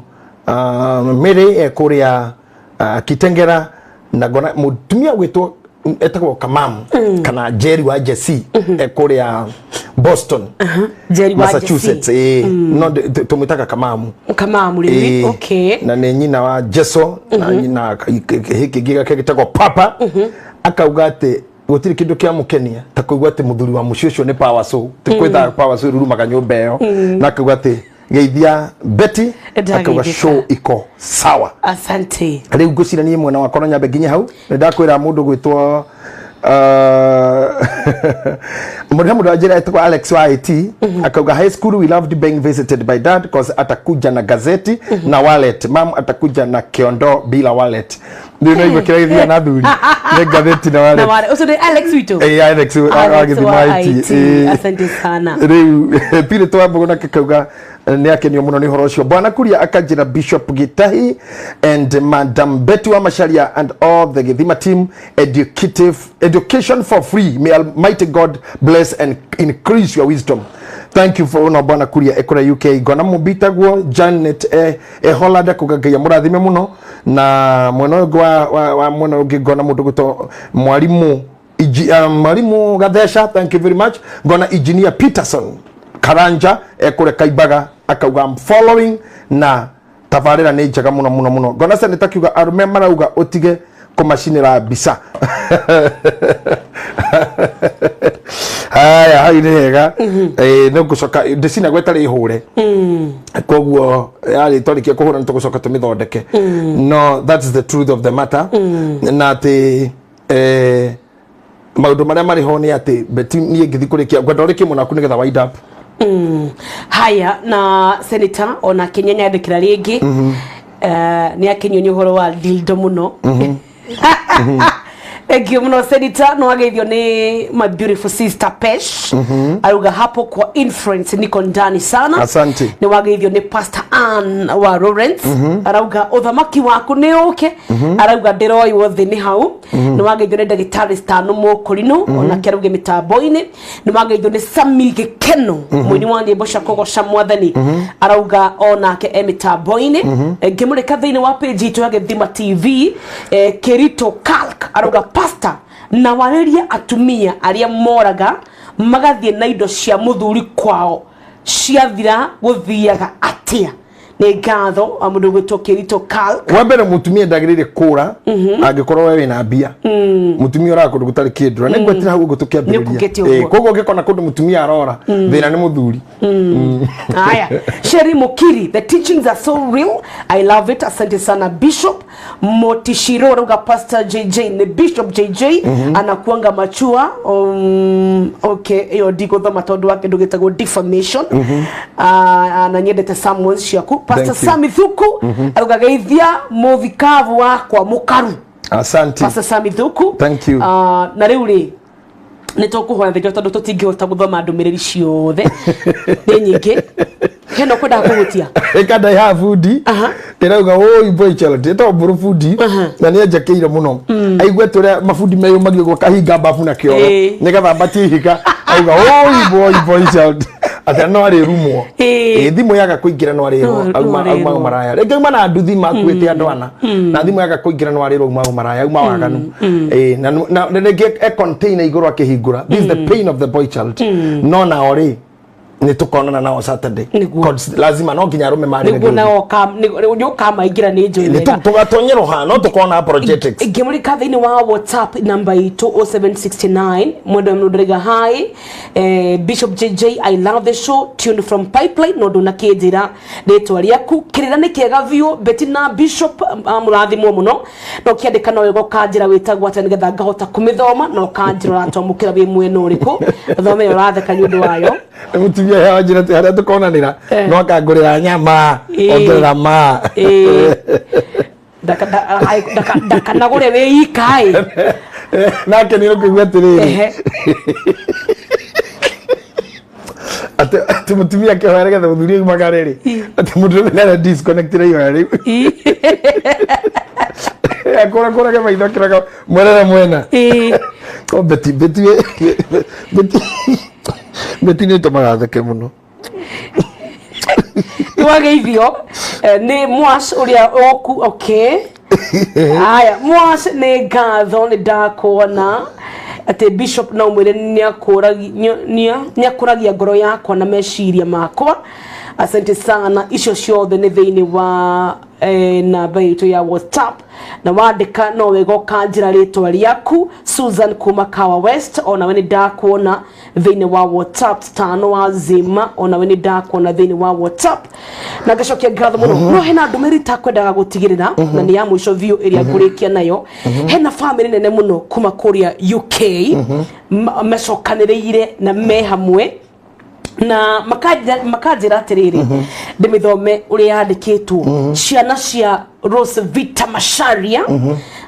Mary kũrĩa Kitengera, na ngona mũtumia ũgwĩtwo etagwo Kamamu kana Jerry wa Jesse kũrĩa Boston. Jerry wa Massachusetts. Jesse. Eh, no tũmwĩtaga Kamamu. Kamamu rĩu. Okay. Na nĩ nyina wa Jeso na nyina hĩkĩ gĩake gĩtagwo Papa. Akauga atĩ gũtirĩ kĩndũ kĩamũkenia ta kũigua atĩ mũthuri wa mũciĩ ũcio nĩ power so ti kwĩta power so rurumaga nyũmba ĩyo, na akauga atĩ geithia Betty, akauga Ndageithĩka. Show iko sawa. Asante. Rĩu ngwĩciria niĩ mwena wakwa no nyambe nginye hau. Nĩ ndakwĩra mũndũ gwĩtwo mũndũ mũndũ wanjĩra etagwo Alex wa IT, akauga high school we loved being visited by dad cause atakuja na gazeti na wallet, mam atakuja na kiondo bila wallet. Rĩu no igua kĩrĩa gĩthiaga na thuri nĩ ngathĩti na Na wallet. wale ũcio nĩ Alex witũ. Eh, Alex Alex agĩthima wa IT. IT. Asante sana. Rĩu Pili Twambũgũ nake kauga nĩ akenio mũno nĩ ũhoro ũcio. Bwana Kuria akanjĩra Bishop Gitahi and Madam Betty wa Macharia and all the Githima team, educative education for free, may Almighty God bless and increase your wisdom, thank you for ono. Bwana Kuria ekura UK. Ngona mũmbitagwo Janet e Holland, akuga Ngai amũrathime mũno. Na mwena ũyũ ũngĩ wa mwena ũngĩ ngona mũndũ gwĩtwo mwarimu mwarimu Gathesha, thank you very much. Ngona engineer Peterson Karanja ekure Kaimbaga, akauga I'm following na tabarĩra nĩ njega mũno mũno mũno. Ngona senator kiuga arũme marauga ũtige kũmacinĩra mbica. Haya, hau nĩ hega. Nĩ ngũcoka ndĩcina gwetarĩ hũre, koguo yarĩ twarĩkia kũhũra nĩ tũgũcoka tũmĩthondeke. No that's the truth of the matter, na atĩ maũndũ marĩa marĩ ho nĩ atĩ Betty, niĩ ngĩthiĩ kũrĩkia ngwenda ũrĩkie mwena waku nĩgetha wind up. Haya, na senator ona Kenya nyandĩkĩra rĩngĩ. Nĩ akenio nĩ ũhoro wa dildo mũno. Thank you mũno senator. No ageithio nĩ my beautiful sister Pesh, auga hapo kwa influence niko ndani sana. Asante. Nĩ wageithio nĩ Pastor Ann wa Lawrence, arauga ũthamaki waku nĩ ũke, arauga ndĩroiwo thĩ nĩ hau. Nĩ wageithio nĩ ndagĩtarĩ Stano Mũkũrinũ, onake arauge mĩtambo-inĩ. Nĩ wageithio nĩ Sami Gĩkeno, mũini wa nyĩmbo cia kũgoca mwathani, arauga onake e mĩtambo-inĩ. Ngĩmũrĩka thĩinĩ wa page itũ ya Gĩthima TV, Kĩrito Kalk arauga pastor na warĩrie atumia arĩa moraga magathiĩ na indo cia mũthuri kwao ciathira gũthiaga atĩa. Nĩ ngatho wa mũndũ gwĩtwo Kĩrito Kalk. Wa mbere, mũtumia ndagĩrĩire kũra angĩkorwo we wĩna mbia. Mũtumia ũraga kũndũ gũtarĩ kĩndũ na nĩngwetire hau ũguo Nĩũkũgĩte tũkĩambĩrĩria. ũguo. Koguo ũngĩkona kũndũ mũtumia arora, thĩna nĩ mũthuri. Haya, Sheri Mukiri, the teachings are so real. I love it. Asante sana Bishop. Motishiro arauga Pastor JJ ni Bishop JJ anakuanga machua. Okay, iyo ndigũthoma tondũ wa kĩndũ gĩtagwo defamation. Na nyendete sermons ciaku. Pastor Thank you. Sami Thuku arauga geithia mũthikabu wakwa mũkaru. Asante. Pastor Sami Thuku. Thank you. Na rĩu rĩ nĩ tũkũhoya thengio tondũ tũtingĩhota gũthoma ndũmĩrĩri ciothe, nĩ nyingĩ. Hena ũkwendaga kũhutia? Ĩka ndaiha bundi. Ĩrauga oi boy child ĩtagwo mbũrũ bundi na nĩ anjakĩire mũno, aigue tũrĩa mabundi meyũmagia ũguo kahinga mbabu na kĩoro nĩgetha ambatie ihiga. Auga oi boy boy child. Atĩ no arĩrumwo. Ĩĩ. Ĩ thimũ yaga kũingĩra no arĩrwo No- auma no auma arĩrwo. maraya. Rĩngĩ auma na nduthi makuĩte andũ ana. Na thimũ yaga kũingĩra no arĩrwo auma maraya auma waganu. Ĩ na rĩngĩ e container igũrũ akĩhingũra. This is the pain of the boy child. No nao rĩ nĩ tũkonana nao Saturday. Nĩguo. 'Cause lazima no nginya arũme marĩ Nĩguo nao nĩ ũkamaingĩra nĩ njũĩ wega. Tũgatonyerwo haha no tũkona apologetics. Ngĩmũrika thĩinĩ wa WhatsApp namba itũ 0769 mwendo mũndũrĩga hi, Bishop JJ, I love the show, tuned from Pipeline. No ndũnakĩnjĩra rĩtwa rĩaku. Kĩrĩra nĩ kĩega biũ. Betty na Bishop, mũrathimwo mũno. No kĩandĩka no wega ũkanjĩra wĩtagwo atĩa nĩgetha ngahota kũmĩthoma, na ũkanjĩra ũratwamũkĩra wĩ mwena ũrĩkũ. Thome ĩyo ũratheka nĩ ũndũ wayo. Nĩ mũtumia hewa njĩra atĩ harĩa tũkonanĩra no akangũrĩra nyama, ongerera ma. Ĩĩ. Ndakanagũre wĩ ika ĩ. Nake nĩ kũigua atĩrĩrĩ, atĩ mũtumia akĩhoya nĩgetha mũthuri aumagare rĩ, atĩ mũndũrũme nĩ disconnectire ihoya rĩu, akũrakũrage maitho akĩraga mwerere mwena. Oh, Betty, Betty, Betty, Betty nĩ tũmaga theke mũno. Nĩwageithio nĩ mwas ũrĩa ũku. Okay, aya mwas, nĩ ngatho nĩ ndakuona atĩ Bishop no mwĩre nĩakũragia ngoro yakwa na meciria makwa. Asante sana. Icio ciothe nĩ thĩinĩ wa namba itũ ya WhatsApp, na wandĩka no wega ũkanjĩra rĩtwa rĩaku. Susan kuma Kawa West, onawe nĩ ndakuona thĩinĩ wa WhatsApp. Tano wa Zima, onawe nĩ ndakuona thĩinĩ wa WhatsApp na ngacokia ngatho mũno. No hena ndũmĩrĩri itakwendaga gũtigĩrĩra, na nĩ ya mũico biũ ĩrĩa ngũrĩkia nayo. Hena famĩlĩ nene mũno kuma kũrĩa UK macokanĩrĩire na me hamwe na makanjĩra atĩrĩrĩ, ndĩmĩthome ũrĩa yandĩkĩtwo. Ciana cia Rose Vita Macharia,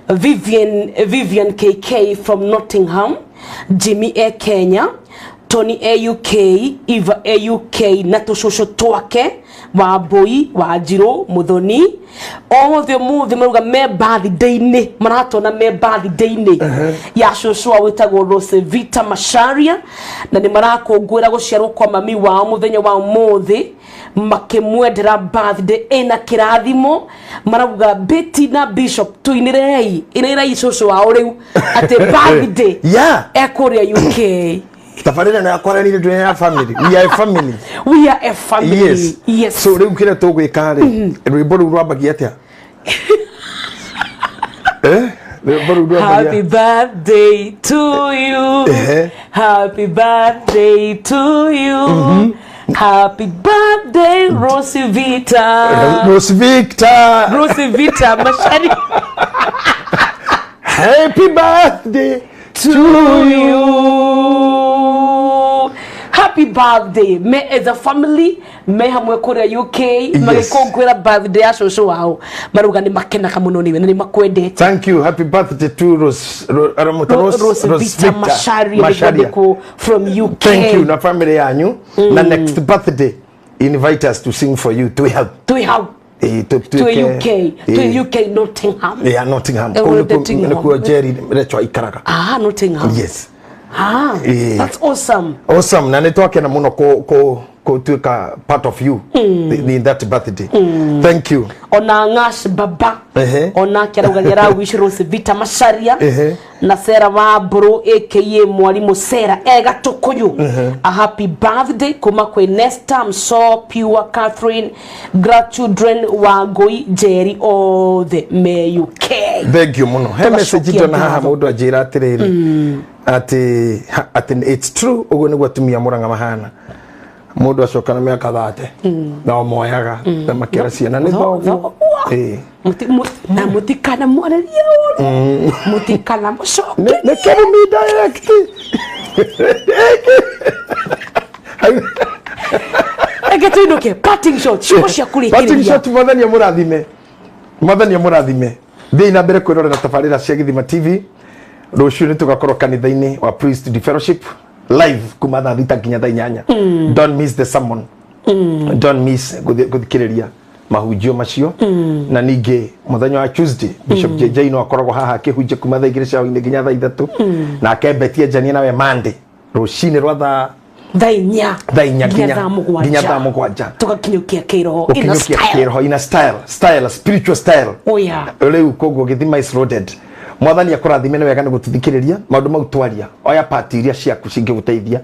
Vivian, Vivian KK from Nottingham, Jimmy e Kenya, Tony e UK, Eva e UK, na tũcũcũ twake Wambui, Wanjirũ, Muthoni, othe ũmũthĩ marauga me birthday-inĩ, maratona me birthday-inĩ ya cũcũ wao wĩtagwo Rose Vita Macharia, na nĩ marakũngũĩra gũciarwo kwa mami wao mũthenya wa ũmũthĩ, makĩmwendera birthday ĩna kĩrathimo. Marauga Betty na Bishop tũinĩrei, inĩrei cũcũ wao rĩu atĩ birthday ekũrĩa UK. Tabarĩra ĩno ya kwaranĩria ndũ ya family. We are a family. We are a family. Yes. Yes. So rĩu kĩrĩa tũgwĩka rĩ, rwĩmbo rũu rwambagia atĩa? Rwĩmbo rũu rwambagia Happy birthday to you. Happy birthday to you. Happy birthday, Rosie Vita. Rose Victor. Rosie Vita Mashari. Happy birthday to you. Happy birthday. Me as a family, me hamwe kũrĩa UK, magĩkũngũĩra birthday ya cũcũ wao. Marauga nĩ makenaga mũno nĩwe na nĩ makwendete. Thank you. Happy birthday to Rose, Rose, Rose Rose Vita Macharia. Macharia. Nĩguo from UK. Thank you na family yanyu. Na next birthday, invite us to sing for you to help. Twĩ hau. Twĩ UK. Twĩ UK, Nottingham. Yeah, Nottingham. Eh, Kũu Nottingham. nĩkuo Jerry Recho aikaraga. Ah, Nottingham. Yes. Ah, that's awesome. Awesome. Na nĩ twakena mũno kũtuĩka part of you in that birthday. Thank you. Ona Ngash Baba, onake arauga nĩ arawish Rose Vita Macharia na Sera wa Mbũrũ aka Mwarimũ Sera e Gatũkũyũ a happy birthday kuma kwĩ Nesta Mso, Pure Catherine, grandchildren wa Ngũi Njeri, othe me UK. Thank you mũno. He message Tũgacokia ndona haha, ngatho. mũndũ anjĩra atĩrĩrĩ atĩ it's true, ũguo nĩguo atumia Mũrang'a mahana. Mũndũ acoka na mĩaka 30 no moyaga na makĩra ciana nĩ thoguo. Ĩĩ. Na mutikana mwarĩrie ũru, mutikana mũcoke. Nĩ kĩrumi direct. Reke tuinũke. Parting shot, ciugo cia Parting kũrĩkĩrĩria. shot, mwathani amũrathime, mwathani amũrathime. Thiĩ na mbere kwĩrorera tabarĩra cia Gĩthima TV. Rũciũ nĩ tũgakorwo kanitha-inĩ wa Priesthood Fellowship live kuma thaa 6 nginya thaa 8. Don't miss the sermon, don't miss gũthikĩrĩria mahunjio macio. Na ningĩ mũthenya wa Tuesday, Bishop JJ no akoragwo haha akĩhunjia kuma thaa 2 cia hwaĩ-inĩ nginya thaa 3. Nake Betty Anjania nawe Monday rũcinĩ rwa thaa Thaa 4 Thaa 4 nginya thaa 7. Nginya thaa 7. Tugakinyũkia kĩroho in a Ũkinyũkia style. kĩroho in a style, style, spiritual style. Oh yeah. Rĩu koguo Gĩthima is loaded. Mwathani akũrathime. Nĩ wega nĩ gũtũthikĩrĩria maũndũ mau twaria. Oya pati iria ciaku cingĩgũteithia,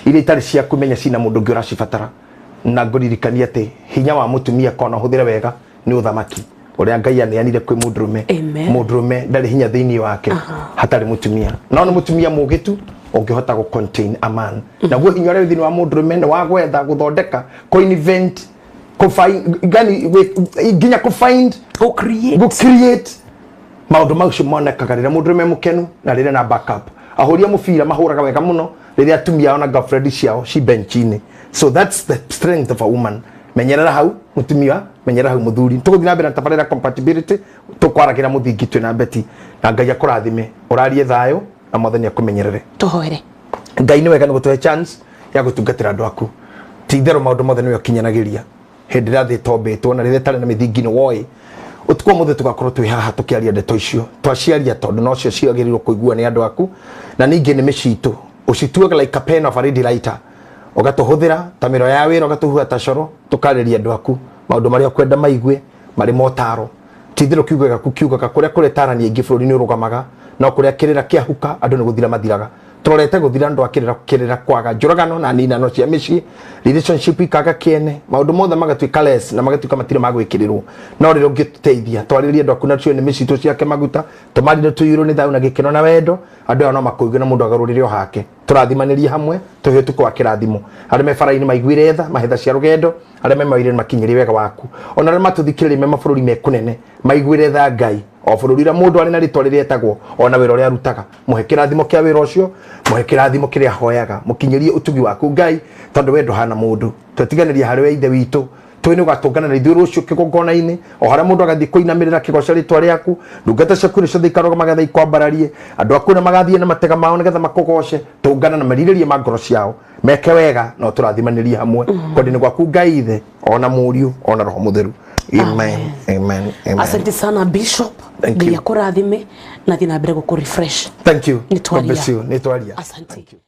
iria itarĩ ciaku menya cina mũndũ ũngĩ ũracibatara. Na ngũririkania atĩ hinya wa mũtumia kona ũhũthĩre wega nĩ ũthamaki ũrĩa Ngai aneanire kwĩ mũndũrũme. Amen. Mũndũrũme ndarĩ hinya thĩinĩ wake hatarĩ mũtumia, no nĩ mũtumia mũgĩ tu ũngĩhota gũ contain a man. Naguo hinya ũrĩa wĩ thĩinĩ wa mũndũrũme nĩ wa gwetha, gũthondeka, kũ invent, kũ find gani, nginya kũ find, Go create. Gũ create maũndũ macio monekaga rĩrĩa mũndũrũme mũkenu na rĩrĩa na backup. Ahũri a mũbira mahũraga wega mũno rĩrĩa atumia ao na girlfriend ciao ci bench-inĩ. So that's the strength of a woman. Menyerera hau mũtumia, menyerera hau mũthuri. Tũgũthiĩ na mbere na tabarĩra compatibility, tũkwaragĩra mũthingi twĩna Beti. Na Ngai akũrathime, ũrarie thayũ, na Mwathani akũmenyerere. Tũhoere. Ngai, nĩ wega nĩ gũtũhe chance ya gũtungatĩra andũ aku. Ti itherũ maũndũ mothe nĩwe ũkinyanagĩria. Hĩndĩ ĩrĩa thĩ ĩtombĩtwo na rĩrĩa ĩtarĩ na mĩthingi nĩ woĩ. Ũtukũ wa mũthĩ tũgakorwo twĩ haha tũkĩaria ndeto icio twaciaria, tondũ nocio ciagĩrĩirwo kũigua nĩ andũ aku. Na ningĩ nĩmĩ citũ ũcituage like a pen of a ready writer, ũgatũhũthĩra ta mĩro ya wĩra, ũgatũhuha ta coro, tũkarĩria andũ aku maũndũ marĩa ũkwenda maigue marĩ motaro. Ti itherũ kiugo gĩaku kiugaga kũrĩa kũrĩ tarani aingĩ bũrũri nĩ ũrũgamaga, no kũrĩa kĩrĩra kĩahuka andũ nĩ gũthira mathiraga. Tũrorete gũthira andũ a kĩrĩra, kĩrĩra kwaga, njũragano na ninano cia mĩciĩ, relationship ikaga kĩene, maũndũ mothe magatuĩka less na magatuĩka matirĩ ma gwĩkĩrĩrwo. No rĩrĩa ũngĩtũteithia twarĩrie andũ aku nacio nĩmĩ citũ ciake maguta, tũmarire tũiyũrwo nĩ thayũ na gĩkeno na wendo, andũ aya no makũigue na mũndũ agarũrĩre o hake. Tũrathimanĩrie hamwe, tũhe ũtukũ wa kĩrathimo. Arĩa me bara-inĩ maiguire tha, mahetha cia rũgendo, arĩa me mawĩra makinyĩrie wega waku, ona arĩa matũthikĩrĩria me mabũrũri me kũnene maiguire tha. Ngai, o bũrũri ũrĩa mũndũ arĩ na rĩtwa rĩrĩa etagwo ona wĩra ũrĩa arutaga, mũhe kĩrathimo kĩa wĩra ũcio, mũhe kĩrathimo kĩrĩa ahoyaga, mũkinyĩrie ũtugi waku Ngai, tondũ we ndũhana mũndũ. Twetiganĩria harĩ we Ithe witũ, twĩ nĩ ũgatũngana na ithuĩ rũciũ kĩgongona-inĩ, o harĩa mũndũ agathiĩ kũinamĩrĩra kĩgoca rĩtwa rĩaku. Ndungata ciaku nĩ ciothe ikarũgama getha ikwambararie. Andũ aku nĩ magathiĩ na matega mao nĩgetha makũgoce. Tũngana na merirĩria ma ngoro ciao, meke wega no tũrathimanĩrie hamwe kwendinĩ gwaku Ngai Ithe, ona Mũriũ, ona Roho Mũtheru. Amen, amen, amen. Asante sana, Bishop. Thank Ngai you. akũrathime na thiĩ na mbere gũkũ refresh. Thank you. Nĩ twaria. God bless you. Nĩ twaria. Asante. Thank you.